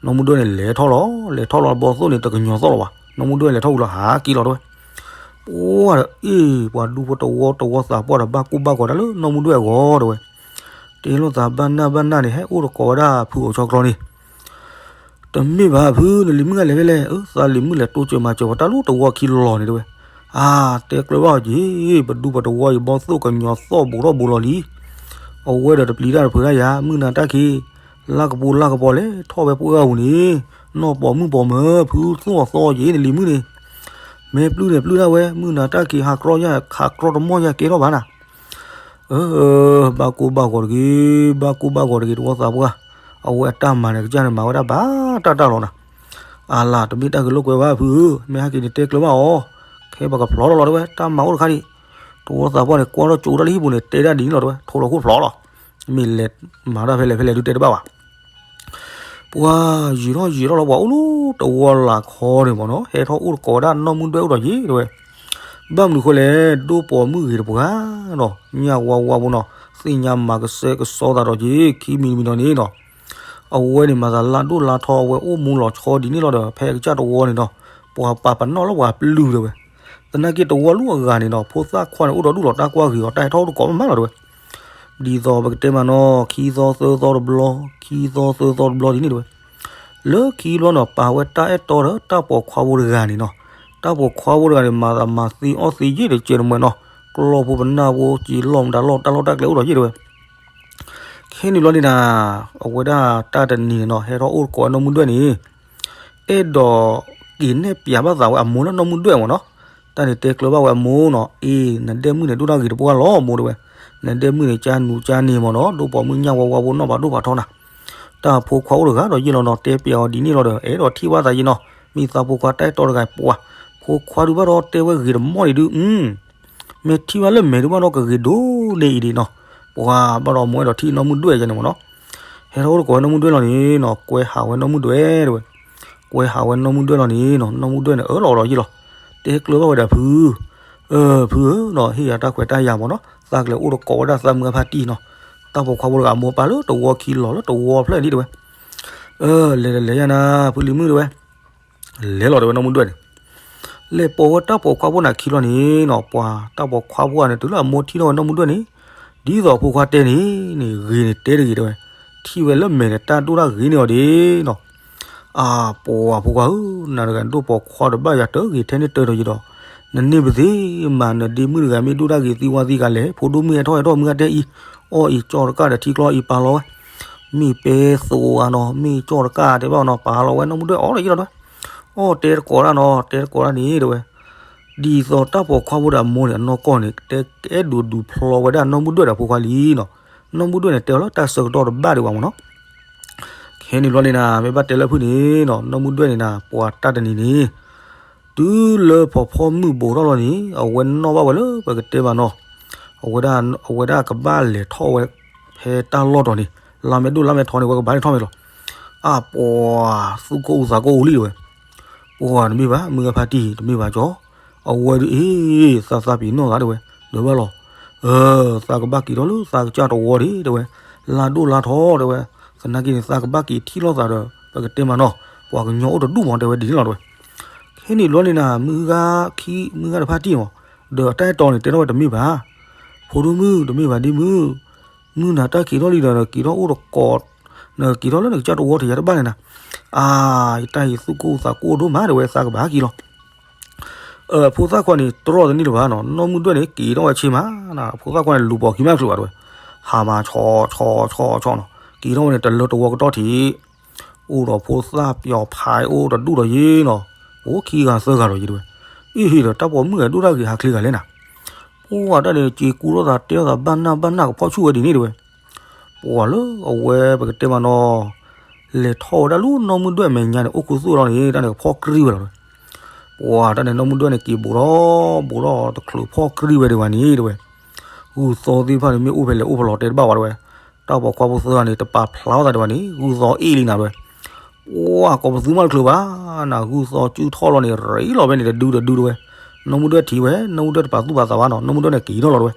နီၢ်မုၢ်ဒွဲၣ်န့ၣ် လဲၤထီၣ်လီၤ လဲၤထီၣ်လီၤ ဘီသိၣ်န့ၣ် တကညီၤသီၣ်လၢၤဘၣ် နီၢ်မုၢ်ဒွဲၣ်လဲၤထီၣ်ဝံၤလီၤ ဟးက့ၤလီၤတဲဝဲ, ပှၤဒီးအ့ၣ် ပှၤဒူဖိတဝီတဝီသးပှၢ်ဒီးဘၣ်ကိၢ်ဘၣ်ဂီၤတၢ်လၢနီၢ်မုၢ်ဒွဲၣ်အဂီၢ်တဲဝဲ, တဲလိာ်သးဘၣ်နၢ်ဘၣ်နၢ်န့ၣ် ဟဲအိၣ်တကိးဝဲဒၣ်ဖုအိၣ်ဆီကျီန့ၣ် တမ့ၢ်ဘၣ်ဖု နလံၤမုၣ်ဂၤလဲၤဖဲလဲၣ်, အၢ သးလံၤမုၣ်လဲၤတိစၢၤမၤစၢၤပှၤတၢ်လၢတဝီခံလီၤန့ၣ်တဲဝဲ, အါ တဲကျၢၤဘၣ်အီၤက့ၤ ပဒူပတဝီအံၤ ဘီသိၣ်ကညီၤသီၣ်ဘူးထီၣ်ဘူးလီၤလံ, အဝဲဒီးတပျံၤတၢ်တဖုးတၢ်ယၤ မုၢ်နၤတၢ်ခံး လါကပူၤလါကပီၤလဲၤထီၣ်ဝဲပှၢ်ဂၤပူၤန့ၣ်, နီၢ်ပိာ်မုၣ်ပိာ်မၢၤ ဖုသူၣ်အီၤသီအီၤက့ၤ နလံၤမုၣ်န့ၣ်, မ့ၢ်ပျုၢ်န့ၣ်ပျုၢ်ဒၣ်ဝဲ မုၢ်နၤတၢ်ခံး ဟးကြီယၤ ဟးကြီတမီၢ်ယၤကဲထီၣ်ဘၣ်နၤ အၢ ဘၣ်ကိၢ်ဘၣ်ဂီၤတဂ့ၤ, ဘၣ်ကိၢ်ဘၣ်ဂီၤတဂ့ၤ တဝီသးပှၢ်, အဝဲအတၢ်မၤန့ၣ် ကစၢ်န့ၣ်မၤဝဲဒၣ်ဘၣ်တၢ်တၢ်လီၤနၤ, အါလၢ တမ့ၢ်တၢ်ဂ့ၤလိာ်ကွဲဘၣ်ဖုဧၢ, မ့ၢ်ဟဲက့ၤန့ၣ်တဲကျၢၤဘၣ်အီၤ, ခဲပကဖျီထီၣ်လီၤတဲဝဲတၢ်မၤအိၣ်တခါဒံး, တဝီသးပှၢ်န့ၣ် ကွၢ်ထီၣ်ကၠိတၢ်လၢဟံၣ်ပူၤန့ၣ် တဲဒၣ်ဒ်န့ၣ်လီၤတဲဝဲ ထိးလီၤခိၣ်ဖျီလီၤ, မ့ၢ်လဲၤမၤတၢ်ဖဲလဲၣ်ဖဲလဲၣ်ဒုးတဲတဘၣ်ဘၣ် ပှၤယံာ်ထီၣ်ယံာ်ထီၣ်လီၤ ပှၤအိၣ်လၢတဝီလၢ်ခီန့ၣ်မ့ၢ်နီၤ ဟဲထီၣ်အိၣ်တကိးဝဲဒၣ်နီၢ်မုၢ်ဒွဲၣ်အိၣ်ဒီးယ့ၤတဲဝဲ, ဘၣ် ဘၣ်မနုၤအဃိလဲၣ်, ဒိၣ်ပိာ်မုၣ်ဂ့ၤတပှၤနီၤ, ညၣ်ဝါဝါဖိနီၤ, သ့ၣ်ညါမၤကစဲကစီသးဒီးက့ၤ ခံမံၤတမံၤဒီးန့ၣ်နီၤ, အဝဲန့ၣ်မၤသးလၢဒိၣ်လါထီ အဝဲအိၣ်မူလီၤဆီဒ်န့ၣ်လီၤဒီး ဖဲအကစၢ်တဝီန့ၣ်နီၤ, ပှၤပာ်ပနီၣ်လၢပှၤပျုၢ်တဲဝဲ, သနာ်က့တဝီလူၤအဂၤန့ၣ်နီၤ, ဖိသၣ်ခွါန့ၣ်အိၣ်ဒီးဒူၣ်လီၤတၢ်ကွၢ်ဂ့ၤအီၤ တၢ်ဟဲထီၣ်အိၣ်တကိးမးမးလီၤတဲဝဲ ဒ်သိးပကတဲမးနီၤ, ခံသီသၢသီတဘျီ, ခံသီသၢသီတဘျီဒ်န့ၣ်တဲဝဲ, လၢခံဘျီန့ၣ် ပာ်ဝဲတၢ်အဲၣ်တီဒီးတၢ်ပိာ်ခွါဖိတဂၤန့ၣ်နီၤ, တၢ်ပိာ်ခွါဖိတဂၤန့ၣ် မၤသးမၤသ့အီၣ်သ့ယဲၢ်တကဲးတမှဲၤနီၤ, ကျီၢ်ဖိပနၢ်ဖိက့ၤလီၢ်မတၤလီၢ် တၢ်လီၢ်တၢ်ကျဲအိၣ်ဒီးယဲၢ်တဲဝဲ ခဲန့ၣ်ဘျီန့ၣ်နၤ, အဝဲဒၣ်တၢ်တနံၤန့ၣ်နီၤ ဟဲထီၣ်အိၣ်တကိးနီၢ်မုၢ်ဒွဲၣ်န့ၣ် အဲၣ်ဒိးက့ၤနဲၣ်ပျးဘၣ်သးဝဲအမိၢ်လၢနီၢ်မုၢ်ဒွဲၣ်မ့ၢ်နီၤ, တၢ်န့ၣ်တဲကျၢၤဘၣ်ဝဲအမိၢ်နီၤ, အ့ နဒဲမုၣ်န့ၣ် ဒိၣ်တၢ်ဂ့ၤတပှၢ်လီၤမိၢ်တဲဝဲ, နဒဲမုၣ်န့ၣ် ကၢ်နူၤကၢ်န့ၢ်မ့ၢ်နီၤ, ဒိၣ်ပိာ်မုၣ်ညၣ်ဝါဝါဖိနီၢ်ဘၣ်ဒိၣ်ဖးထီနၤ, တၢ်ဖိခွါအိၣ်တဂၤဒီးယဲၢ်လီၤနီၤ, တဲပျးအီၤဒ်န့ၣ်လီၤဒီး အဲၣ်ဒိးထံၣ်ဘၣ်သးယဲၢ်နီၤ, မ့ၢ်သးဖိခွါတၢ်အဲၣ်တီတဂၤပှၤ, ဖိခွါဒုးဘၣ်ဒီးတဲဝဲဂ့ၤတမီၢ်န့ၣ်ဒုး မ့ၢ်ထံၣ်ဘၣ်လၢမဲာ်ဒုးဘၣ်ဒီးကဂ့ၤဒိၣ်န့ၢ်အံၤဒံးနီၤ, ပှၤဘၣ်ဒီးမိၢ်အဲၣ်ဒိးထံၣ်နီၢ်မုၢ်ဒွဲၣ်ယဲၢ်န့ၣ်မ့ၢ်နီၤ, ဟဲထီၣ်အိၣ်တကိးဝဲနီၢ်မုၢ်ဒွဲၣ်လီၤန့ၣ်နီၤ, ကွဲဟးဝဲနီၢ်မုၢ်ဒွဲၣ်တဲဝဲ, ကွဲဟးဝဲနီၢ်မုၢ်ဒွဲၣ်လီၤန့ၣ်နီၤ, နီၢ်မုၢ်ဒွဲၣ်န့ၣ် အၢၣ်လီၤဒီးယဲၢ်လီၤ, တဲကျၢၤဘၣ်ဝဲဒၣ်ဖု, အၢ ဖုဧၢနီၤ, ဟ့ၣ်ယၤတၢ်ခွဲးတၢ်ယာ်မ့ၢ်နီၤ, သးကလဲၤအိၣ်တကိးဝဲဒၣ်သးမုၢ်အဖါတံၢ်နီၤ, တၢ်ပိာ်ခွါဖိတဂၤအမိၢ်ပၢ်လၢတဝီခံလီၤလၢတဝီဖျၢၣ်န့ၣ်တဲဝဲ, အၢ လဲၤဒီးလဲၤယၤနၤ ဖုလံၤမုၣ်တဲဝဲ လဲၤလီၤတဲဝဲနီၢ်မုၢ်ဒွဲၣ်န့ၣ်, လဲၤပိာ်ဝဲတၢ်ပိာ်ခွါဖိန့ၣ်ခံလီၤန့ၣ်နီၤ, ပှၤတၢ်ပိာ်ခွါဖိဂၤန့ၣ် တုၤလၢအမိၢ်ထံၣ်ထီၣ်ဝဲနီၢ်မုၢ်ဒွဲၣ်န့ၣ်, ဒ်သိးအဖိခွါတဲန့ၣ်န့ၣ် ဂ့ၤန့ၣ်တဲတဂ့ၤတဲဝဲ, ထံၣ်ဝဲလၢမဲာ်န့ၣ် တၢ်ဒိၣ်တၢ်ဂ့ၤန့ၢ်အီၤဒံးနီၤ, အၢ ပှၤဖိခွါဧၢ, နၤတဂၤဒိၣ်ပိာ်ခွါဒီးဘၣ်ယၤတဂ့ၤထဲန့ၣ်တၢ်ဒီးယံၤဒီး, နန့ၢ်ပသ့မး နဒ့မုၣ်တဂၤမ့ၢ်ဒိၣ်တၢ်ဂ့ၤသံဝါသံဂၤလဲၣ်, ဖိဒိၣ်မုၣ်ဟဲထီၣ်ဟဲထီၣ်မုၢ်ဂၤတဲအံၤ, အီၣ်အံၤကၠီၣ်တကၣ်ဒီးထံကျီအံၤပာ်လီၤဝဲ မ့ၢ်ပဲသိးဧါနီၤ, မ့ၢ်ကၠီၣ်တကၣ်တဲဘၣ်နီၤ, ပာ်လီၤဝဲနီၢ်မုၢ်ဒွဲၣ်အီၣ်လၢယံၤလီၤတဲဝဲ, အီၣ်တဲတကိးတၢ်နီၤ, တဲတကိးတၢ်န့ၣ်တဲဝဲ, ဒ်သိးတၢ်ပိာ်ခွါဖိဒီးအမိၢ်န့ၣ် အနီၢ်ကီၢ်န့ၣ် တဲအဲၣ်ဒိးဒုးဖျီဝဲဒၣ်နီၢ်မုၢ်ဒွဲၣ်ဒီးအဖိခွါလံနီၤ, နီၢ်မုၢ်ဒွဲၣ်န့ၣ် တဲအီၤလၢတၢ်ဆၢကတီၢ်တဘၣ်ဒံးဘၣ်မ့ၢ်နီၤ, ခဲန့ၣ်ဘျီန့ၣ်နၤ မ့ၢ်ဘၣ်တဲလၢဖုန့ၣ်နီၤ, နီၢ်မုၢ်ဒွဲၣ်န့ၣ်နၤ ပှၤတၢ်တနံၤန့ၣ် တုၤလၢဖီဖီမုၢ်ဘူးထီၣ်လီၤန့ၣ် အဝဲနီၣ်ဘၣ်ဝဲလၢပကတဲမးနီၤ, အဝဲဒၣ် အဝဲဒၣ်ကဘၣ်လဲၤထီၣ်ဝဲ ဖဲတၢ်လီၢ်တီၤန့ၣ် လါမဲာ်ဒိၣ်လါမဲာ်ထီန့ၣ် ဝဲကဘၣ်လဲၤထီၣ်မဲာ်လီၤ, အပှၤ သူၣ်ကိၢ်အူသးကိၢ်အူလံတဲဝဲ, ပှၤတမ့ၢ်ဘၣ် မုၢ်ဂၤဖါတံၢ်တမ့ၢ်ဘၣ်ကၠီ, အဝဲဒုးအ့ၣ် သးသးပ့ၤနီၣ်သးတဲဝဲ, ဒီးဘၣ်လီၤ, အၢ သးကဘၣ်က့ၤထီၣ်လၢသးကစၢ်တဝီဒံးတဲဝဲ, လါဒိၣ်လါထီတဲဝဲ, သနာ်က့န့ၣ် သးကဘၣ်က့ၤထံၣ်လိာ်သးဒီး ပကတဲမးနီၤ, ပှၤကညီအိၣ်တဒူၣ်မးတဲဝဲဒ်န့ၣ်လီၤတဲဝဲ, ခဲန့ၣ်ဘျီန့ၣ်နၤ မုၢ်ဂၤခံ မုၢ်ဂၤတဖါတံၢ်မး, ဒီးတၢ်အဲၣ်တီန့ၣ် တဲထီၣ်ဝဲတမ့ၢ်ဘၣ်, ဖိဒိၣ်မုၣ်တမ့ၢ်ဘၣ်ဒ်မုၢ် မုၢ်နၤတၢ်က့ၤထီၣ်လံဒီး က့ၤထီၣ်အိၣ်တကိး, နက့ၤထီၣ်လၢနကစၢ်တဝီထံးယၤတဘၣ်န့ၣ်နၤ, အါ ယတၢ်အံၤသူၣ်ကိၢ်သးကိၢ်ဒိၣ်မးတဲဝဲ သးကဘၣ်က့ၤလီၤ, အဖိသၣ်ခွါန့ၣ် တြီၢ်တန့ၢ်လၢၤဘၣ်နီၤ, နီၢ်မုၢ်ဒွဲၣ်န့ၣ် က့ၤထီၣ်ဝဲဆ့မးနၤ, အဖိသၣ်ခွါန့ၣ် လူၤပိာ်ခံမးတချုးဘၣ်တဲဝဲ, ဟးမၤဆီဆီဆီဆီနီၤ, က့ၤထီၣ်ဝဲန့ၣ် တလၢတဝီကတီၢ်ထံး အိၣ်ဒီးဖိသၣ်ပျီၤဖးအိၣ်တဒူၣ်ဒီးယ့ၣ်နီၤ, အိၣ်ခံဂၤသၢဂၤဒီးယ့ၣ်တဲဝဲ, အ့ၣ်ဟ့ၣ်ဒီးတၢ်ပိာ်မုၣ်ဂၤဒိၣ်တၢ်ဂ့ၤဟးချ့ဂၤလဲၣ်နၤ, ပှၤတၢ်န့ၣ် က့ၤကူထီၣ်သးတဲထီၣ်သးဘၣ်နၢ်ဘၣ်နၢ်ကဖီၣ်ဆူၣ်ဝဲဒ်န့ၣ်တဲဝဲ, ပှၤလၢအဝဲပကတဲမးနီၤ, လဲၤထီၣ်ဝဲဒၣ်လၢနီၢ်မုၢ်ဒွဲၣ်အမဲာ်ညါန့ၣ် အိၣ်ခူသူၣ်လီၤန့ၣ် တၢ်န့ၣ်ကဖီၣ်ကြံဝဲလီၤတဲဝဲ, ပှၤတၢ်န့ၣ် နီၢ်မုၢ်ဒွဲၣ်န့ၣ် က့ၤဘူးထီၣ် ဘူးထီၣ်တချုးဖီၣ်ကြံဝဲဒံးဘၣ်န့ၣ်တဲဝဲ, ဂုၢ်သီသ့ၣ်တဖၣ်န့ၣ် မ့ၢ်အိၣ်ဖဲလဲၣ်အိၣ်ဖဲလဲၣ်တဲတဘၣ်ဝဲတဲဝဲ, တၢ်ပိာ်ခွါဖိသၢဂၤန့ၣ် တပာ်ဖျါထီၣ်သးဒံးဘၣ်န့ၣ် ဂုၢ်သီအ့ၣ်လံနၤတဲဝဲ, ပှၤကိးပသူမးတချုးဘၣ်နၤ, ဂုၢ်သီစုၣ်ထီၣ်လီၤန့ၣ် ရ့လီၤဖဲန့ၣ်တဒုတဒုတဲဝဲ, နီၢ်မုၢ်ဒွဲၣ်ထံၣ်ဝဲ နီၢ်မုၢ်ဒွဲၣ်တပာ်သူၣ်ပာ်သးဘၣ်နီၤ, နီၢ်မုၢ်ဒွဲၣ်န့ၣ်က့ၤထီၣ်လီၤတဲဝဲ,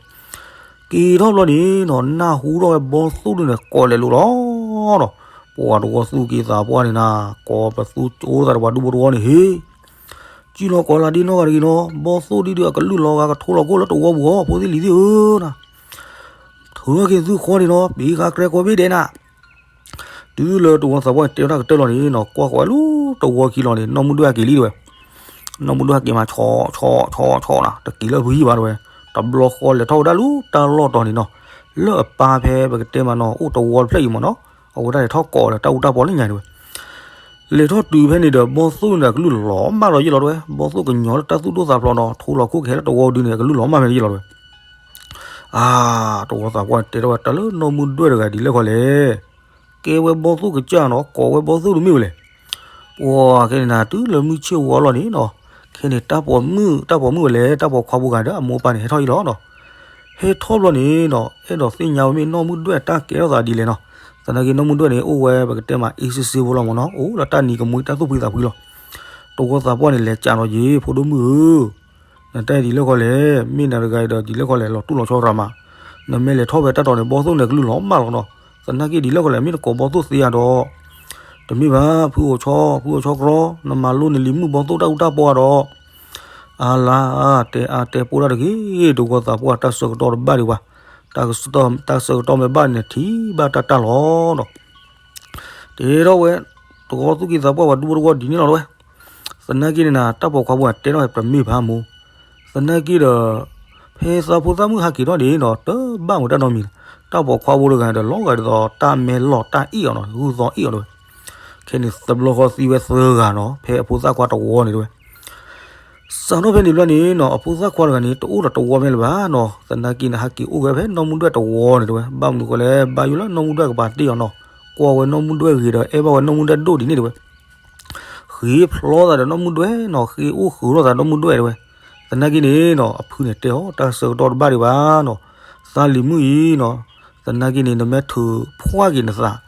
က့ၤထီၣ်ဘျီန့ၣ်နီၤ နၢ်ဟူထီၣ်ဝဲဘီသိၣ်ဒုန့ၣ် ကိးလဲၤလိာ်လီၤနီၤ, ပှၤတဝီသူၣ်က့သးပှၢ်န့ၣ်နၤ, ကိးပသူကၠိသးတပှၤဒူဖိတဝီန့ၣ်ဟ့ၣ် ကံၣ်လီၤကိးလၢဒ်နီၢ်ဂၤတဂ့ၤနီၤ, ဘီသိၣ်ဒ်ဒုအကလုၢ်လီၤဂာ်ကထိလီၤကိၣ်လၢတဝီပူၤအီၤ ဖိသ့ၣ်လံၤသ့ၣ်ဧၢနၤ, ထုးထီၣ်က့ၤသုဃီန့ၣ်နီၤ, ပံၤဃာ်ကြဲကိးဘ့ၣ်ဒဲးနၤ, တုၤလၢတဝီသးပှၢ်န့ၣ် တဲဝဲတၢ်ကတၢၢ်လီၤန့ၣ်နီၤ, ကွၢ်ဃီၤဝဲလၢတဝီခံလီၤန့ၣ် နီၢ်မုၢ်ဒွဲၣ်ဟဲက့ၤလံတဲဝဲ, နီၢ်မုၢ်ဒွဲၣ်ဟဲက့ၤမးဆီဆီဆီဆီနီၤ, တက့ၤလၢဖုဟံၣ်ဘၣ်တဲဝဲ, တဘျီဃီလဲၤထီၣ်ဝဲဒၣ်လၢတၢ်လီၢ်တီၤန့ၣ်နီၤ, လၢအပၢ်ဖဲပကတဲမးနီၤ အိၣ်တဝီတဖျၢၣ်အံၤမးနီၤ, အဝဲဒၣ်လဲၤထီၣ်ကိးဒီးတၢ်အူတၢ်ပီလၢညါတဲဝဲ လဲၤထီၣ်တုၤဖဲန့ၣ်ဒီး ဘီသိၣ်န့ၣ်ဒီးကလုၢ်လီၤမၢ်လီၤယ့ၢ်လီၤတဲဝဲ, ဘီသိၣ်ကညီၤလၢတၢ်သူၣ်ဒိၣ်သးဖျိးနီၤ, ထိလီၤခိၣ်ကဟဲလၢတဝီဒုန့ၣ် ကလုၢ်လီၤမၢ်ဖဲန့ၣ်ယ့ၢ်လီၤတဲဝဲ, အါ တဝီသးပှၢ်န့ၣ် တဲထီၣ်ဝဲတၢ်လၢနီၢ်မုၢ်ဒွဲၣ်တဂၤဒ်လဲၣ်ခီလဲၣ်, ကဲဝဲဘီသိၣ်ကစၢ်နီၤ, ကိးဝဲဘီသိၣ်တမ့ၢ်ဝဲလဲၣ်, ပှၤခဲန့ၣ်နၤ တုၤလၢမုၢ်ဆ့ၣ်ဝီလီၤန့ၣ်နီၤ, ခဲန့ၣ်တၢ်ပိာ်မုၣ် တၢ်ပိာ်မုၣ်ဝဲလဲၣ် တၢ်ပိာ်ခွါဖိဂၤဒီးအမိၢ်အပၢ်န့ၣ် ဟဲထီၣ်အံၤလီၤနီၤ, ဟဲထီၣ်ဘျီန့ၣ်နီၤ အဲၣ်ဒိးသ့ၣ်ညါဝဲမ့ၢ်နီၢ်မုၢ်ဒွဲၣ်တၢ်ကဲထီၣ်သးဒ်လဲၣ်နီၤ, သနာ်က့နီၢ်မုၢ်ဒွဲၣ်န့ၣ် အိၣ်ဝဲပကတဲမး အ့စ့စ့ဖိလီၤမးနီၤ, အိၣ်လၢတၢ်နံၤကမှံတၢ်သူၣ်ဖှံသးဖှံလီၤ, တဝီသးပှၢ်န့ၣ် လဲၤကးဒီးယ့ၣ် ဖိဒိၣ်မုၣ်ဧၢ, နတၢ်အံၤဒ်လဲၣ်ဃီလဲၣ်, မ့ၢ်နၤတဂၤအံၤဒီးဒ်လဲၣ်ဃီလဲၣ်, လီၤတူၢ်လီၤဆီရၤမး, နမ့ၢ်လဲၤထီၣ်ဖဲတၢ်တီၤန့ၣ် ဘီၣ်သိၣ်န့ၣ်ကလုၢ်လီၤမၢ်လီၤနီၤ, သနာ်က့ဒ်လဲၣ်ဃီလဲၣ်, မ့ၢ်နကိးဘီၣ်သိၣ်သ့ဧါဒီး, တမ့ၢ်ဘၣ်, ဖုအိၣ်ဆီ, ဖုအိၣ်ဆီကြီ, နမၤလိန့ၢ်လံၤမုၣ်ဘီၣ်သိၣ်တၢ်အူတၢ်ပီဧါဒီး, အါလါ, တဲအါတဲပိၢ်တၢ်တဂ့ၤ, တဝီသးပှၢ်တၢ်ဆၢကတီၢ်တဘၣ်ဒံးဘၣ်, တၢ်ဆၢကတီၢ်မ့ၢ်ဘၣ်န့ၣ် ထံၣ်ဘၣ်တၢ်တၢ်လီၤဒီး တဲထီၣ်ဝဲ, တဝီသူၣ်က့သးပှၢ်ပှၤဒူဖိတဝီဒ်န့ၣ်လီၤတဲဝဲ, သနာ်က့န့ၣ်နၤ တၢ်ပိာ်ခွါဖိအတဲထီၣ်ဝဲတမ့ၢ်ဘၣ်မိၢ်, သနာ်က့ဒီး, ဖဲသးဖိသၣ်မုၣ်ဟးက့ၤထီၣ်န့ၣ်ဒီး တဘၣ်မုာ်တၢ်နီတမံၤ, တၢ်ပိာ်ခွါဖိတဂၤဒီး လီၤဂာ်ဒ်သိးတၢ်မဲလီၤတၢ်အ့ၣ်အီၤနီၤ, ဂုၢ်သီအ့ၣ်အီၤတဲဝဲ, ခဲန့ၣ်သဘျီဃီသံဝဲသၢဂၤနီၤ, ဖဲအဖိသၣ်ခွါတဝီန့ၣ်တဲဝဲ စးထီၣ်ဖဲန့ၣ်ဘျီန့ၣ်နီၤ အဖိသၣ်ခွါတဂၤန့ၣ် တအိၣ်ဒီးတဝီဖဲလၢၤဘၣ်နီၤ, သနာ်က့န့ၣ် ဟးက့ၤအိၣ်ဝဲဖဲနီၢ်မုၢ်ဒွဲၣ်တဝီန့ၣ်တဲဝဲ, ဘၣ်မနုၤဃိလဲၣ်, ဘၣ်ယိၣ်လၢနီၢ်မုၢ်ဒွဲၣ်ကပၤတ့ၢ်အီၤနီၤ, ကွၢ်ဝဲနီၢ်မုၢ်ဒွဲၣ်ဂ့ၤဒီး အဲၣ်ဘၣ်ဝဲနီၢ်မုၢ်ဒွဲၣ်ဒိၣ်ဒ်န့ၣ်တဲဝဲ, ဃ့ဖျီသးဒီးနီၢ်မုၢ်ဒွဲၣ်နီၤ, ဃ့အိၣ်ဃုာ်လိာ်သးနီၢ်မုၢ်ဒွဲၣ်တဲဝဲ, သနာ်က့န့ၣ်နီၤ အဖုန့ၣ်တဲအီၤ တၢ်ဆၢကတီၢ်တဘၣ်ဒံးဘၣ်နီၤ, သးလံၤမုၣ်အံၤနီၤ, သနာ်က့န့ၣ် နမ့ၢ်ထုးဖှီၣ်က့ၤနသး,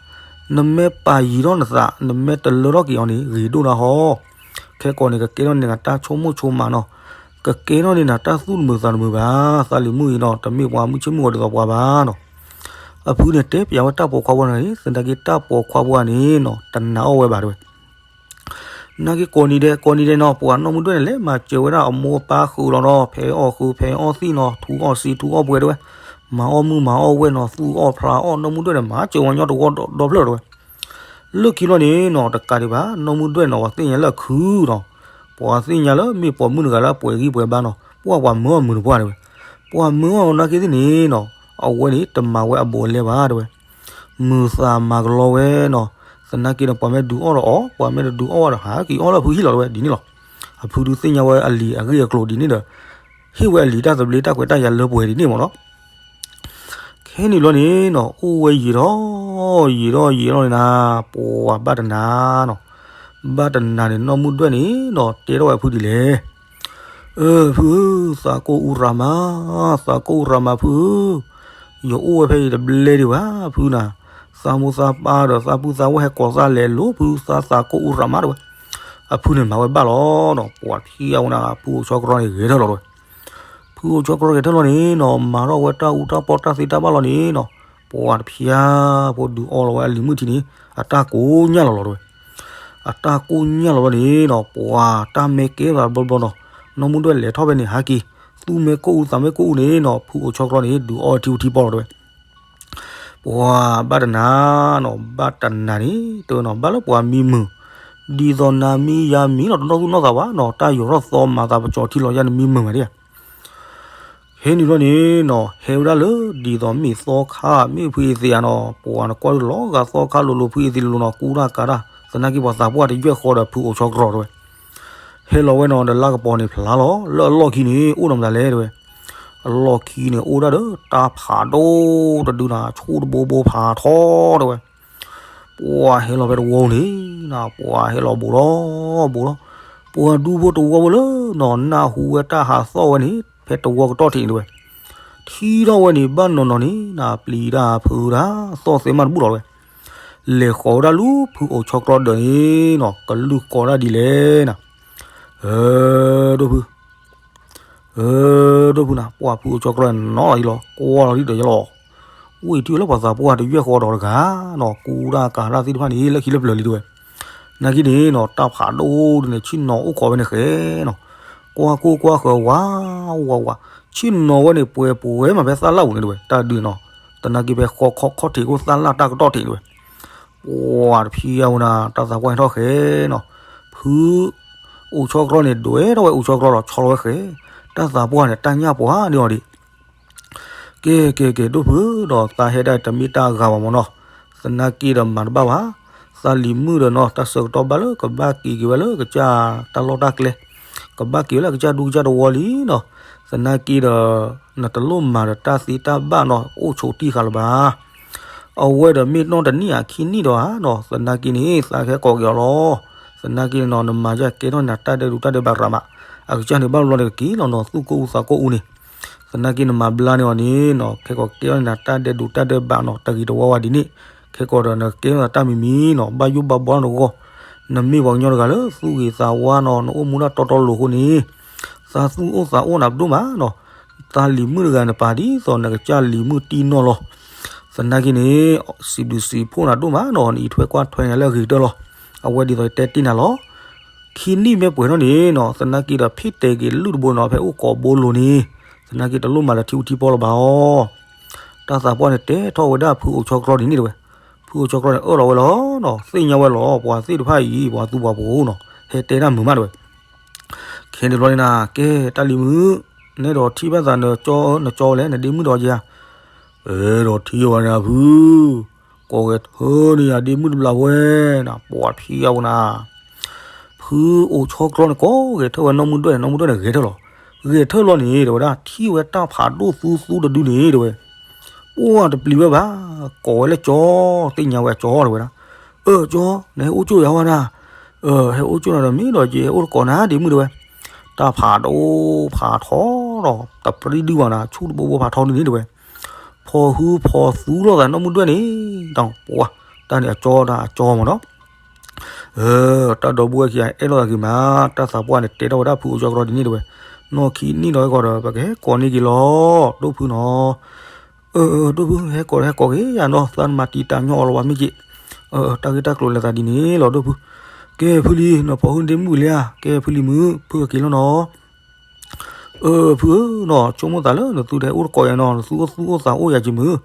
နမ့ၢ်ပာ်ယံၤထီၣ်နသး, နမ့ၢ်တလၢထီၣ်က့ၤအီၤန့ၣ် ဂ့ၤဒိၣ်နၤဟီ, ခဲကိာ်န့ၣ် ကကဲထီၣ်န့ၢ်နၤတၢ်ဆိကမိၣ်ဆိကမးနီၤ, ကကဲထီၣ်န့ၢ်နၤတၢ်သူၣ်တမုာ်သးတမုာ်ဘၣ်, သးလံၤမုၣ်အံၤနီၤ တမ့ၢ်ပှၤမုၢ်ဆ့ၣ်မုၢ်ဂီၤဒ်သိးပှၤဘၣ်နီၤ, အဖုန့ၣ်တဲပျးဝဲတၢ်ပိာ်ခွါဖိန့ၣ်, သနာ်က့တၢ်ပိာ်ခွါဖိန့ၣ်နီၤ တနာ်အီၣ်ဝဲဘၣ်တဲဝဲ နာ်က့ကိးနံၤဒဲး ကိးနံၤဒဲးနီၤ ပှၤနီၢ်မုၢ်ဒွဲၣ်န့ၣ် လဲၤမၤစၢၤဝဲဒၣ်အမိၢ်အပၢ်ဃုာ်လီၤနီၤ, ဖဲအီၣ်ဃုာ် ဖဲအီၣ်သံၣ်နီၤ, ထူအီၣ်စံ ထူအီၣ်ပှဲၤတဲဝဲ, မၤအီၣ်မုၢ်မၤအီၣ်ဝဲၢ်နီၤ, သူၣ်အီၣ်ဖျးအီၣ်, နီၢ်မုၢ်ဒွဲၣ်န့ၣ် မၤစၢၤဝဲညီတဝီဒီဖျၢၣ်တဲဝဲ. လၢခံလီၤန့ၣ်နီၤ တကးဒံးဘၣ် နီၢ်မုၢ်ဒွဲၣ်နီၤ ပှၤသ့ၣ်ညါလၢအခုနီၤ, ပှၤသ့ၣ်ညါလၢမ့ၢ်ပိာ်မုၣ်တဂၤလၢအပှဲၤဂံၢ်ပှဲၤဘါနီၤ, ပှၤပှၤမၢအီၣ်မုာ်တပှၢ်တဲဝဲ, ပှၤမၢအီၣ်နာ်က့သ့ၣ်န့ၣ်နီၤ, အဝဲန့ၣ်တမၤဝဲအဘူးအလဲဘၣ်တဲဝဲ မုာ်သးမၤကလီဝဲနီၤ, သနာ်က့ဒီး ပှၤမ့ၢ်ဒုးအီၣ်ဒီးအီၣ်, ပှၤမ့ၢ်တဒုးအီၣ်ဘၣ်ဒီး ဟးက့ၤအီၣ်လၢအဖုဟံၣ်လီၤတဲဝဲ ဒ်န့ၣ်လီၤ. အဖုဒုးသ့ၣ်ညါဝဲအလံၤအဂ့ၢ်အကျိၤဒ်န့ၣ်ဒီး ဟ့ၣ်ဝဲအလံၤတၢ်သဘျ့တၢ်ခွဲးတၢ်ယာ်လၢပှဲၤဒ်န့ၣ်မ့ၢ်နီၤ. ခဲန့ၣ်ဘျီန့ၣ်နီၤ အိၣ်ဝဲယံာ်ထီၣ် ယံာ်ထီၣ်ယံာ်ထီၣ်န့ၣ်နၤ, ပှၤဘၣ်တနၤနီၤ, ဘၣ်တနၤန့ၣ် နီၢ်မုၢ်ဒွဲၣ်န့ၣ်နီၤ တဲထီၣ်ဝဲအဖုဒ်လဲၣ် အၢ ဖုဧၢ, သးကိၢ်အူရၤမး, သးကိၢ်အူရၤမးဖုဧၢ, ယအိၣ်ဝဲဖဲအံၤတဘျဲဒံးဘၣ်ဖုနၤ, သးမိၢ်သးပၢ်ဒီးသးပုၢ်သးဝဲၢ်ဟဲကိးသးလဲၤလိၤဖု, သးသးကိၢ်အူရၤမးတဲဝဲ. အဖုန့ၣ်မၤဝဲဘၣ်လီၤနီၤ, ပှၤထံၣ်အဝဲန့ၣ် ဖုအိၣ်ဆီကြီန့ၣ်ဂဲၤထၢၣ်လီၤတဲဝဲ. ဖုအိၣ်ဆီကြီဂဲၤထၢၣ်လီၤန့ၣ်နီၤ မၤထီၣ်ဝဲတၢ်အူတၢ်ပီတၢ်သ့တၢ်ဘၣ်လီၤန့ၣ်နီၤ, ပှၤတဖျါဖိဒုးအီလီၤဝဲအလံၤမုၢ်ထံန့ၣ် အတၢ်ကိးညၣ်လီၤလီၤတဲဝဲ. အတၢ်ကိၢ်ညၣ်လီၤလီၤန့ၣ်နီၤ ပှၤတၢ်မဲကဲသးဘျီဘျီနီၤ, နီၢ်မုၢ်ဒွဲၣ်လဲၤထီၣ်ဖဲန့ၣ်ဟးက့ၤ, သူၣ်မဲာ်ကိၢ်အူသးမဲာ်ကိၢ်အူန့ၣ်နီၤ ဖုအိၣ်ဆီကြီန့ၣ် ဒုးအီထံအူထံပီလီၤတဲဝဲ. ပှၤဘၣ်တနၤနီၤ ဘၣ်တနၤန့ၣ် တဲဝဲနီၤ ဘၣ်လၢပှၤမံမုာ်, ဒ်သိးနၤမံယၤမံနီၤ တနီၣ်သူၣ်နီၣ်သးဘၣ်နီၤ တၢ်ယိးထီၣ်သီမၤသးပကၠီၤထံလီၤယၤနမံမုာ်မးဒ်ဧါ ဟဲနုာ်လီၤန့ၣ်နီၤ ဟဲဝဲဒၣ်လၢဒ်သိးမ့ၢ်သီခါ မ့ၢ်ဖုအသ့ဧါနီၤ ပှၤနကွၢ်လီၤဂာ်သီခါလိၤလိၤ ဖုအသ့လိၤလိၤနီၤ ကူတၢ်ကၤတၢ် သနာ်က့ပှၤသးပှၢ်တယွဲၢ်ဃီဒီးဖုအိၣ်ဆီကြီတဲဝဲ. ဟဲလီၤဝဲနီၤဒီးလါကပီၤန့ၣ်ဖျါလီၤ လၢအလီၢ်ခံန့ၣ် အိၣ်ဒီးမတၤလဲၣ်တဲဝဲ. အလီၢ်ခံန့ၣ်အိၣ်ဒၣ်ဒီးတၢ်ဖးဒိၣ်တဒုနၤ ဆူတဘိဘိဖးထီတဲဝဲ. ပှၤဟဲလီၤဖဲတဝီန့ၣ်နၤ ပှၤဟဲလီၤဘူးလီၤဘူးလီၤ. ပှၤဒူဖိတဝီဖိလၢနီၤ နၢ်ဟူဝဲတၢ်ဟးသီၣ်ဝဲန့ၣ် ဖဲတဝီကတီၢ်ထံးန့ၣ်တဲဝဲ. ထံၣ်ထီၣ်ဝဲန့ၣ် ဘၣ်နီၤနီၤန့ၣ်နၤ ပျံၤတၢ်ဖုးတၢ် သီၣ်သ့မးတဘူၣ်လီၤတဲဝဲ. လဲၤဃီၤဝဲဒၣ်လူၤဖုအိၣ်ဆီကြီဒၢးန့ၣ်နီၤ ကလုၢ်ကိးဒၣ်ဒ်လဲၣ်နၤ. အၢ ဒိၣ်ဖု အၢ ဒိၣ်ဖုနၤ ပှၤဖုအိၣ်ဆီကြီနီၤလီၤအံၤလီၤ ကွၢ်လီၤဒ်ဒီးယလီၤ. ဝံၤထံၣ်ဝဲလၢပှၤသးပှၢ်တယွဲၢ်ဃီဒီးတဂၤနီၤ ကူတၢ်ကၤတၢ်သ့ၣ်တဖၣ်န့ၣ် လၢခံလၢပျၢၤလံတဲဝဲ. နာ်က့န့ၣ်နီၤ တၢ်ဖးဒိၣ်ဒုန့ၣ် ဆ့ၣ်နီၤအိၣ်ခိးဝဲန့ၣ်ဃဲနီၤ. ကွၢ်ကိၢ်ကွၢ်ဃၢၤဝးဝးဝး ဆ့ၣ်နီၤဝဲန့ၣ် ပှဲၤပှဲၤမးဖဲသၣ်လၣ်ပူၤန့ၣ်တဲဝဲ တၢ်ဒုးနီၤ. သနာ်က့ဖဲဃီခီခီၣ်ထံးခိၣ်သၣ်လၣ်တၢ်ကတီၢ်ထံးတဲဝဲ. ပှၤတဖံးအဝဲနၤ တၢ်သးပှၢ်ဟဲထီၣ်ဃဲနီၤ. ဖု အိၣ်ဆီကြီန့ၣ် ဒွဲၣ်ထီၣ်ဝဲအိၣ်ဆီကြီဒီး ဆီလီၤဝဲဃဲ. တၢ်သးပှၢ်န့ၣ် တၢ်ညၣ်ပှၤန့ၢ်အီၤဒံး. ကဲ ကဲ ကဲ ဒိၣ်ဖု ဒီးသးဟဲဒၣ်တမ့ၢ်တၢ်ဂၤဘၣ်မးနီၤ. သနာ်က့ဒီးမၤတဘၣ်ဘၣ်. သးလံၤမုၣ်ဒီးနီၤ တၢ်ဆၢကတီၢ်ဘၣ်လၢကဘၣ်က့ၤက့ၤဝဲလၢကစၢ်တၢ်လီၢ်တၢ်ကျဲ, ကဘၣ်က့ၤဝဲလၢကစၢ်ဒူကစၢ်တဝီလံနီၤ. သနာ်က့ဒီး နတလိၣ်မၤဒီးတၢ်သ့တၢ်ဘၣ်နီၤ အိၣ်ဆိးတံၢ်ဃာ်လၢၤဘၣ်. အဝဲဒီးမ့ၢ်နီၢ်တနံၣ်ဧါခံနံၣ်ဒီးဧါနီၤ သနာ်က့န့ၣ် သးကဟဲကိးက့ၤအီၤလီၤ. သနာ်က့န့ၣ်နီၤ နမၤယၤကဲထီၣ်နၤတၢ်ဒဲးဒူတၢ်ဒဲးဘးရၤမး, အကစၢ်န့ၣ်ဘၣ်ဘျီန့ၣ်ကက့ၤလီၤနီၤ သူၣ်ကိၢ်အူသးကိၢ်အူန့ၣ်. သနာ်က့နမၤဘျါန့ၢ်အီၤန့ၣ်နီၤ ခဲကိးကဲထီၣ်နၤတၢ်ဒဲးဒူတၢ်ဒဲးဘးနီၤ တဂ့ၤတဝါဝါဒ်န့ၣ်, ခဲကိးဒီးနကကဲထီၣ်နၤတၢ်မံၤမံၤနီၤ ဘၣ်ယိၣ်ဘၣ်ဘှီနီတဂီၢ်. နမ့ၢ်ပှၤကညီတဂၤလၢသူၣ်ဂ့ၤသးဝါနီၤ နအိၣ်မူဒၣ်တီတီလိၤလိၤအဃိန့ၣ်, သးသူၣ်အိၣ်သးအိၣ်နၤပဒိၣ်မးနီၤ, သးလံၤမုၣ်တဂၤနပာ်ဒ်သိးနကစၢ်လံၤမုၣ်တံၢ်နီၢ်လီၤ. သနာ်က့န့ၣ် စံးဘျုးစံးဖှိၣ်နၤဒိၣ်မးနီၤ, နအံးထွဲကွၢ်ထွဲညါလၢအဂ့ၤကတၢၢ်လီၤ. အဝဲဒ်သိးယတဲတ့ၢ်နၤလီၤ. ခံနံၣ်မ့ၢ်ပှဲၤထီၣ်န့ၣ်နီၤ, သနာ်က့ဒီးဖ့ၣ်တဲာ်က့ၤလုၢ်တဘိနီၤ ဖဲအိၣ်ကိးဘိလိၤန့ၣ်, သနာ်က့တလိၣ်မၤလၢထံအူထံပီလၢၤဘၣ်အီၤ. တၢ်သးပှၢ်န့ၣ်တဲထီၣ်ဝဲဒၣ်ဖုအိၣ်ဆီတြီဒ်န့ၣ်တဝဲ. ဖုအိၣ်ဆီတြီန့ၣ်အၢၣ်လီၤဝဲလီၤနီၤ, သ့ၣ်ညါဝဲလီၤ ပှၤသ့ၣ်တဖၣ်အံၤ ပှၤသူပှၤဖိနီၤ, ဟဲတဲတၢ်မုာ်မးတဝဲ. ခဲန့ၣ်ဘျီန့ၣ်နၤ, ကဲတၢ်လံၤမုၣ်, နဲဒိးထံၣ်ဘၣ်သးနကၠီဧၢ, နကၠီလဲၣ်, နဒ့မုၣ်ဒီးယၤ. အဲၣ်ဒိးထံၣ်ဝဲန့ၣ်ဖု, ကိးဂဲၤထၢၣ်န့ၢ်ယၤဒ့မုၣ်တဘျီဝဲနၤ, ပှၤဖံးအဝဲနၤ. ဖုအိၣ်ဆီတြီန့ၣ်ကိးဂဲၤထၢၣ်ဝဲနီၢ်မုၢ်ဒွဲၣ်န့ၣ်, နီၢ်မုၢ်ဒွဲၣ်န့ၣ်ဂဲၤထၢၣ်လီၤ. ဂဲၤထၢၣ်လီၤန့ၣ် တဝဲဒၣ် ထံၣ်ဝဲတၢ်ဖးဒိၣ်သူသူတဒုန့ၣ်တဝဲ. အိၣ်တပျံၤဝဲဘၣ်, ကိးဝဲလၢကၠီ, သ့ၣ်ညါဝဲကၠီတဝဲဒၣ်. အၢ ကၠီ, နဟဲအိၣ်ကၠိယၤဝဲဒၣ်. အၢ ဟဲအိၣ်ကၠိနၤဒီးမ့ၢ်ဒီးက့ၤဟဲအိၣ်တကိးနၤဒ့မုၣ်တဝဲ. တၢ်ဖးဒိၣ်ဖးထီဒီး တပြံဒုဘၣ်နၤ, ဆူၣ်တဘိဘိဖးထီဒုန့ၣ်တဝဲ. ဖီၣ်ဟုဖီၣ်သူလိာ်သးနီၢ်မုၢ်ဒွဲၣ်န့ၣ်, ဒီးပှၤ, တၢ်န့ၣ်အကၠီဒၣ်အကၠီမးနီၤ. အၢ တၢ်ဒီပုၢ်ဝဲၢ်ခံဂၤအဲၣ်လိာ်သးဂ့ၤမး, တၢ်သးပှၢ်န့ၣ်တဲထီၣ်ဝဲဒၣ်ဖုအိၣ်ကၠီကရီဒ်န့ၣ်တဝဲ. နီၢ်ခံနံၣ်ဒီးဟဲကီးဒီး ပကဟဲကိးန့ၢ်က့ၤလီၤ, ဒိၣ်ဖုနီၤ. အၢ အၢ ဒိၣ်ဖု ဟဲကိးဟဲကိးက့ၤယၤနီၤ, သးနမၤတံာ်တာ်ညီအီၤလီၤဘၣ်မ့ၢ်က့. အၢ တၢ်ဂ့ၢ်တၢ်ကျိၤလဲၤသးဒ်န့ၣ်လီၤ ဒိၣ်ဖု. ကဲဖုလံ, နဖီၣ်ဟုဒ့မုၣ်လံဧါ, ကဲဖုလံမုၣ် ဖုကက့ၤလီၤနီၤ. အၢ ဖုဧၢနီၤ, ဆိကမိၣ်သးလၢနသုတဟဲအိၣ်တကိးယၤနီၤ, နသုအိၣ်သူၣ်အိၣ်သးအိၣ်ယၤက့ၤမုၢ်.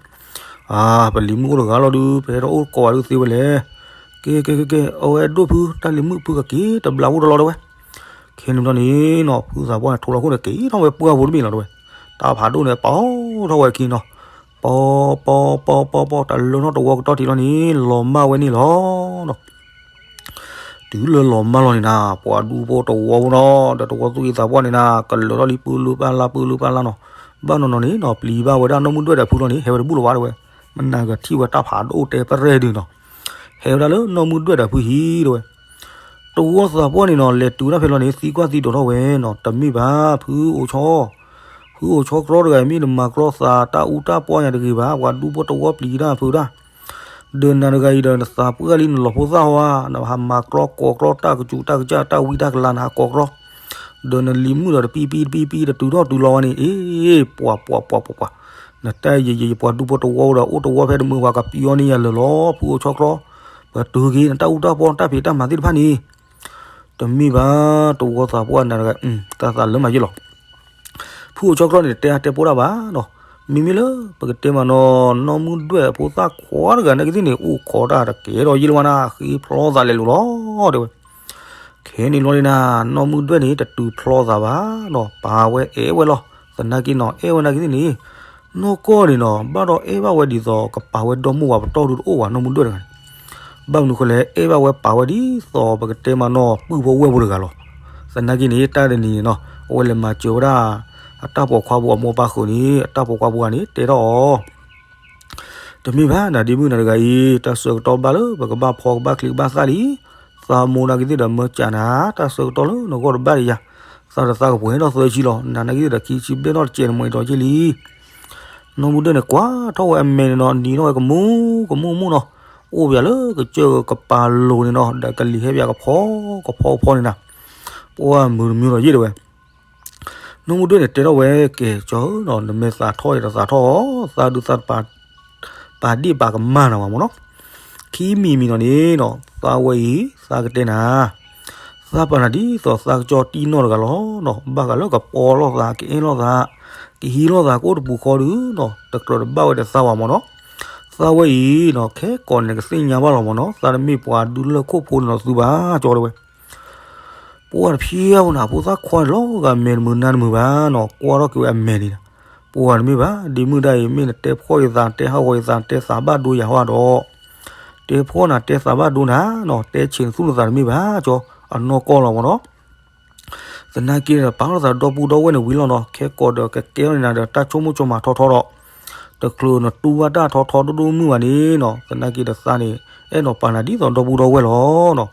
အါ ပလံၤမုၣ်အိၣ်တဂၤလီၤဒုး, ပဟဲထီၣ်အိၣ်တကိးဘၣ်ဒုးသ့ဝဲလဲၣ်. ကဲကဲကဲကဲ, အဝဲဒိၣ်ဖု တၢ်လံၤမုၣ်ဖုကက့ၤတဘျီအိၣ်တလီၤတဝဲ. ခဲန့ၣ်ဘျီန့ၣ်နီၤ, ဖုသးပှၢ်န့ၣ်ထိလီၤခိၣ်န့ၣ်က့ၤထီၣ်ဝဲပှၢ်ဖိတဘ့ၣ်လီၤတဝဲ. တၢ်ဖးဒိၣ်န့ၣ်ပီထီၣ်ဝဲခံနီၤ, ပီပီပီပီပီ တၢ်လၢနီၢ်တဝီကတီၢ်ထံးလီၤန့ၣ် လီၤမၢ်ဝဲန့ၣ်လီၤနီၤ. တုၤလၢလီၤမၢ်လီၤန့ၣ်နၤ, ပှၤဒူဖိတဝီဖိနီၤ, ဒီးတဝီသူၣ်က့သးပှၢ်န့ၣ်နၤ, ကလၢာ်ထီၣ်လံပူလူပၢ်လၢပူလူပၢ်လၢနီၤ. ဘၣ်နီၤနီၤန့ၣ်နီၤ, ပျံၤဘၣ်ဝဲဒၣ်နီၢ်မုၢ်ဒွဲၣ်ဒီးဖုလီၤန့ၣ်, ဟဲဝဲတဘူၣ်လီၤဘၣ်တဝဲ. မနၤကထံၣ်ဝဲတၢ်ဖးဒိၣ်အိၣ်တဲပရဲၣ်ဒုးနီၤ, ဟဲဝဲဒၣ်လၢနီၢ်မုၢ်ဒွဲၣ်ဒီးဖုဟံၣ်တဝဲ. တဝီသးပှၢ်န့ၣ်နီၤ, လဲၤတုၤဒၣ်ဖဲလီၤန့ၣ် သံကွၢ်သံဒိးထီၣ်ဝဲနီၤ, တမ့ၢ်ဘၣ် ဖုအိၣ်ဆီ, ဖုအိၣ်ဆီတြီတဂၤအံၤ မ့ၢ်နမၤကြီသးတၢ်အူတၢ်ပီညါတဂ့ၤဘၣ်, ပှၤဒူဖိတဝီပျံၤတၢ်ဖုဒၣ်. ဒီးနၤတဂၤအံၤဒီး နသးပှၢ်လံနလီၤဖိသၣ်ဟီဧါ, နဟးမၤကြီကိးကြီတၢ်ကစူးတၢ်ကစၢ်တၢ်ဝံတၢ်ကလၤ နဟးကိးကြီ, ဒီးနလံၤမုၣ်ဒီးတပံပံတပံပံ တတုၤထီၣ်တုၤလီၤဝဲန့ၣ်, အ့ ပှၤပှၤပှၤပှၤပှၤ, နတၢ်ယံာ်ယံာ်ယံာ် ပှၤဒူဖိတဝီဒီး အိၣ်တဝီဖဲတမုာ်ဝဲ ကပျီန့ၢ်ယၤလၢာ်လီၤ, ဖုအိၣ်ဆီတြီ, ပတုၤက့ၤနတၢ်အူတၢ်ပီတၢ်ဖံးတၢ်မၤသ့ၣ်တဖၣ်န့ၣ်. တမ့ၢ်ဘၣ်, တဝီသးပှၢ်နၤတဂၤ, တၢ်သးလၢမၤယ့ၣ်လီၤ. ဖုအိၣ်ဆီတြီန့ၣ် တဲအါတဲပိၢ်တၢ်ဘၣ်နီၤ, မ့မ့ၢ်လၢပကတဲမးနီၤ, နီၢ်မုၢ်ဒွဲၣ်အဖိသၣ်ခွါတဂၤနာ်က့သ့ၣ်န့ၣ် အိၣ်ခိးတၢ်တကဲဒီးယ့ၣ်လၢၤဝဲနၤ, ဃ့ဖျီသးလဲၤလိၤလီၤ တဲဝဲ. ခဲန့ၣ်လီၤန့ၣ်နၤ, နီၢ်မုၢ်ဒွဲၣ်န့ၣ် တတုၤဖျီသးဘၣ်နီၤ, ပာ်ဝဲအဲၣ်ဝဲလီၤ. သနာ်က့နီၤ, အဲၣ်ဝဲနာ်က့သ့ၣ်န့ၣ်, နီၢ်ကီၢ်န့ၣ်နီၤ, ဘၣ်ဒီးအဲၣ်ဘၣ်ဝဲဒ်သိး ကပာ်ဝဲဒီမါဝၤပတီၢ်ဒုတအိၣ်ဘၣ် နီၢ်မုၢ်ဒွဲၣ်တဂၤန့ၣ်. ဘၣ်မနုၤဃိလဲၣ်, အဲၣ်ဘၣ်ဝဲပာ်ဝဲဒ်သိး ပကတဲမးနီၤ, ပုၢ်ဖိဝဲၢ်ဖိတဂၤလီၤ. သနာ်က့န့ၣ် တၢ်တနံၤန့ၣ်နီၤ, အဝဲလဲၤမၤစၢၤဝဲဒၣ် အတၢ်ပိာ်ခွါဖိအမိၢ်ပၢ်ဃုာ်န့ၣ်, အတၢ်ပိာ်ခွါဖိဂၤန့ၣ် တဲထီၣ်အီၤ တမ့ၢ်ဘၣ် နၤဒ့မုၣ်နၤတဂၤအံၤ, တၢ်ဆၢကတီၢ်ဘၣ်လၢ ပကဘၣ်ဖီကဘၣ်ချံကဘၣ်သၣ်လံ. သးမိၢ်နာ်က့သ့ၣ်ဒီးမၢစးနၤ, တၢ်ဆၢကတီၢ်လၢနဂီၢ်တဘၣ်ဒံးယၤ, သးဒီးသးကပှဲၤဒီးသၢဆံလီၤ. နၤနာ်က့သ့ၣ်ဒီးခံဆံဘျဲၣ်နီၣ်တစဲးနမိၢ်အံၤဒီးက့လံ. နီၢ်မုၢ်ဒွဲၣ်န့ၣ် ကွၢ်ထီၣ်ဝဲအမဲာ်န့ၣ်နီၤ, နံၤထီၣ်ဝဲကမူကမူကမူနီၤ, အိၣ်ပယၤလၢကစၢၢ်ကပၤလိၤန့ၣ်နီၤ, ဒီးကလံၤဟဲပယၤကဖီကဖီကဖီန့ၣ်နၤ, ပှၢ်မုာ်တမုာ်ဒီးယ့ၣ်တဝဲ. နီၢ်မုၢ်ဒွဲၣ်န့ၣ် တဲထီၣ်ဝဲ, ကဲကၠီဧၢနီၤ, နမ့ၢ်သးထီၣ်ယတသးထီၣ်အီၤ, သးဒုးသးတပာ်, ပာ်ဒ့ၣ်ပာ်ကမၣ်နၤဝဲမ့ၢ်နီၤ. ခံမံၤမံၤနီၤန့ၣ်နီၤ, သးဝဲအံၤ သးကတဲနၤ, သးပာ်နၤဒ်သိးသးကစီၣ်တံၢ်နီၢ်တဂၤလီၤနီၤ, ဘၣ်ဃးလၢကပီလိာ်သး ကအဲၣ်လိာ်သး ကဟံးလိာ်သး ကအိၣ်တပူၤဃီဒုနီၤ, တကြၢးတဘၣ်ဝဲဒီးသးဝဲမ့ၢ်နီၤ. သးဝဲအံၤနီၤ, ခဲကိးန့ၣ် ကသ့ၣ်ညါဘၣ်လီၤမ့ၢ်နီၤ, သးတမ့ၢ်ပှၤဒူလၢၢ်ခိၣ်ဖိန့ၣ်လီၤသုဘၣ် ကၠီတဲဝဲ. ပှၢ်တဖျဲဝဲနၤ, ဖိသၣ်ခွါန့ၣ်လီၤဂာ်မဲာ်တမုာ်နါတမုာ်ဘၣ်နီၤ, ကွၢ်ထီၣ်က့ၤဝဲအမဲာ်န့ၣ်, ပှၢ်တမ့ၢ်ဘၣ်, ဒ့မုၣ်ဒၣ်အံၤ မ့ၢ်နတဲဖှီၣ်ယသး တဲဟးဂီၤယသး တဲသးဘၣ်ဒိယၤဟီဒီး, တဲဖှီၣ်နၤ တဲသးဘၣ်ဒိနၤနီၤ, တဲဆံးနသူၣ်နသးတမ့ၢ်ဘၣ် ကၠီ, အနီၢ်ကီၢ်လီၤမ့ၢ်နီၤ. သနာ်က့ဒီး ပာ်လီၤသးဒီပုၢ်ဒီဝဲၢ်န့ၣ်ဝံၤလီၤနီၤ, ခဲကိးဒီးကကဲထီၣ်န့ၢ်နၤဒီးတၢ်ဆိကမိၣ်ဆိကမးထီထီဒီး, တချုးနတူၢ်ဘၣ်တၢ်ထီထီဒိၣ်ဒိၣ်မုၢ်မုၢ်ဘၣ်န့ၣ်နီၤ, သနာ်က့ဒီးသးန့ၣ် အဲၣ်ဒိးပာ်နၤဒ်သိးဒီပုၢ်ဒီဝဲၢ်လီၤနီၤ.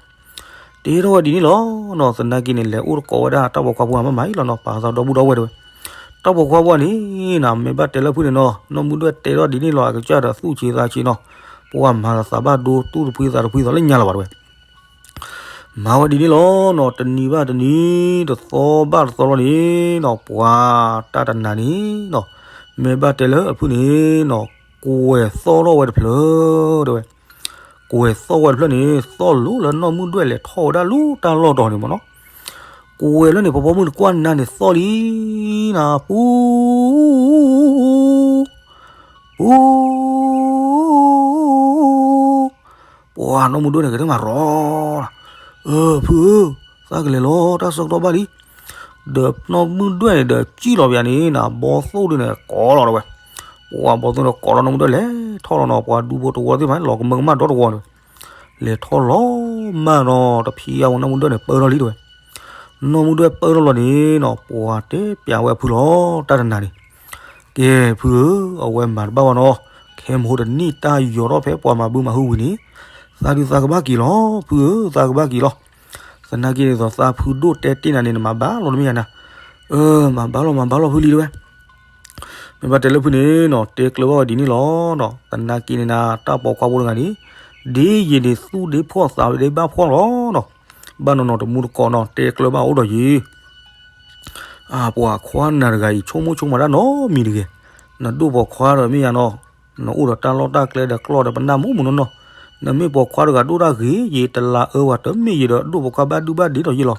တဲထီၣ်ဝဲဒ်န့ၣ်လီၤနီၤ, သနာ်က့န့ၣ် လဲၤအိၣ်တကိးဝဲဒၣ်တၢ်ပိာ်ခွါဖိမးမးအံၤလီၤနီၤ, ပာ်သးဒီပုၢ်ဒီဝဲၢ်တဲဝဲ. တၢ်ပိာ်ခွါဖိန့ၣ်နီၤ, မ့ၢ်ဘၣ်တဲလၢဖုန့ၣ်နီၤ, နီၢ်မုၢ်ဒွဲၣ်တဲထီၣ်ဒ်န့ၣ်လီၤ, အကစၢ်ဒီးသူၣ်ဆံးသးဆံးနီၤ, ပှၤမၤဒီးသးဘၣ်ဒိ သူၣ်တဖှံသးတဖှံသးလၢညါလၢၤဘၣ်တဲဝဲ. မၤဝဲဒ်န့ၣ်လီၤနီၤ, တနံၤဘၣ်တနံၤ, တသီဘၣ်တသီလီၤန့ၣ်နီၤ, ပှၤတၢ်တနၤန့ၣ်နီၤ, မ့ၢ်ဘၣ်တဲလၢအဖုၣ်န့ၣ်နီၤ, ကွဲၤသီၣ်ထီၣ်ဝဲတဖျၢၣ်တဲဝဲ, ကွဲၤသီၣ်ဝဲတဖျၢၣ်န့ၣ် သီၣ်လိၤလၢနီၢ်မုၢ်ဒွဲၣ်လဲၤထီၣ်ဝဲဒၣ်လၢတၢ်လီၢ်တီၤန့ၣ်မ့ၢ်နီၤ, ကွဲၤလၢန့ၣ် ဖီဖီမုၣ်တကွၢ်နၤန့ၣ်သီၣ်လံ နၤပူ ပူ, ပှၤနီၢ်မုၢ်ဒွဲၣ်န့ၣ် ကတမၤရီ, အဖုဧၢ, သးကလဲၤလီၤ တၢ်ဆၢကတီၢ်ဘၣ်လံ, ဒီးနီၢ်မုၢ်ဒွဲၣ်န့ၣ် ဒီးစံၣ်လီၤပယၤန့ၣ် နဘီသိၣ်ဒုန့ၣ် ကိးလီၤတဲဝဲ, ပှၤဘီသိၣ်ဒီးကိးလီၤနီၢ်မုၢ်ဒွဲၣ်လဲၤထီၣ်လီၤနီၤ, ပှၤဒူဖိတဝီသ့ၣ်မး လီၤကမၢကမၣ်ဒီတဝီန့ၣ်, လဲၤထီၣ်လီၤမၢ်နီၤ တဖံးအဝဲနီၢ်မုၢ်ဒွဲၣ်န့ၣ် ပၢထီၣ်လံတဲဝဲ နီၢ်မုၢ်ဒွဲၣ်ပၢထီၣ်လီၤန့ၣ်နီၤ, ပှၤတဲပျးဝဲအဖုလီၤ တၢ်တနၤန့ၣ်, ကဲဖုဧၢ, အဝဲမၤတဘၣ်ဘၣ်နီၤ, ခဲမဟိတနံၣ်တၢ်ယီၤထီၣ်ဖဲပှၤမၤဘုမၤဟုဝံၤန့ၣ်, သးဒုးသးကဘၣ်က့ၤလီၤ, ဖုဧၢ, သးကဘၣ်က့ၤလီၤ, သနာ်က့န့ၣ်ဒီးသးဖုဒိၣ်တဲတ့ၢ်နၤန့ၣ် နမၤဘၣ်လီၤတမ့ၢ်ယၤနၤ, အၢ မၤဘၣ်လီၤ မၤဘၣ်လီၤဖုလံတဲဝဲ မ့ၢ်ဘၣ်တဲလၢဖုန့ၣ်နီၤ, တဲကျၢၤဘၣ်ဝဲဒ်န့ၣ်လီၤနီၤ, သနာ်က့န့ၣ်နၤ တၢ်ပိာ်ခွါဖိတဂၤန့ၣ်, ဒ်ယံာ်န့ၣ်သူၣ်ဒ့ဖှီၣ်သးဒ့ဘၣ်ဖှီၣ်လီၤနီၤ, ဘၣ်နီၢ်နီၢ်တမူတကိးနီၤ, တဲကျၢၤဘၣ်အိၣ်ဒီးယံာ်, အပှၤခွါနၤတဂၤအံၤ ဆိကမိၣ်ဆိကမးတၢ်နီတမံၤတဂ့ၤ, နဒိၣ်ပိာ်ခွါဒီးမ့ၢ်ယၤနီၤ, နအိၣ်ဒီးတၢ်လီၢ်တၢ်ကျဲဒီးကျီၢ်ဒီးပနၢ်မူမူနီၢ်နီၢ်, နမ့ၢ်ပိာ်ခွါတဂၤဒိၣ်တၢ်ဂ့ၤ ယတလၤအၢဝဲတမ့ၢ်ယံၤဒီး ဒိၣ်ပိာ်ခွါဘၣ်ဒုဘၣ်ဒ့ဒီးယံာ်လီၤ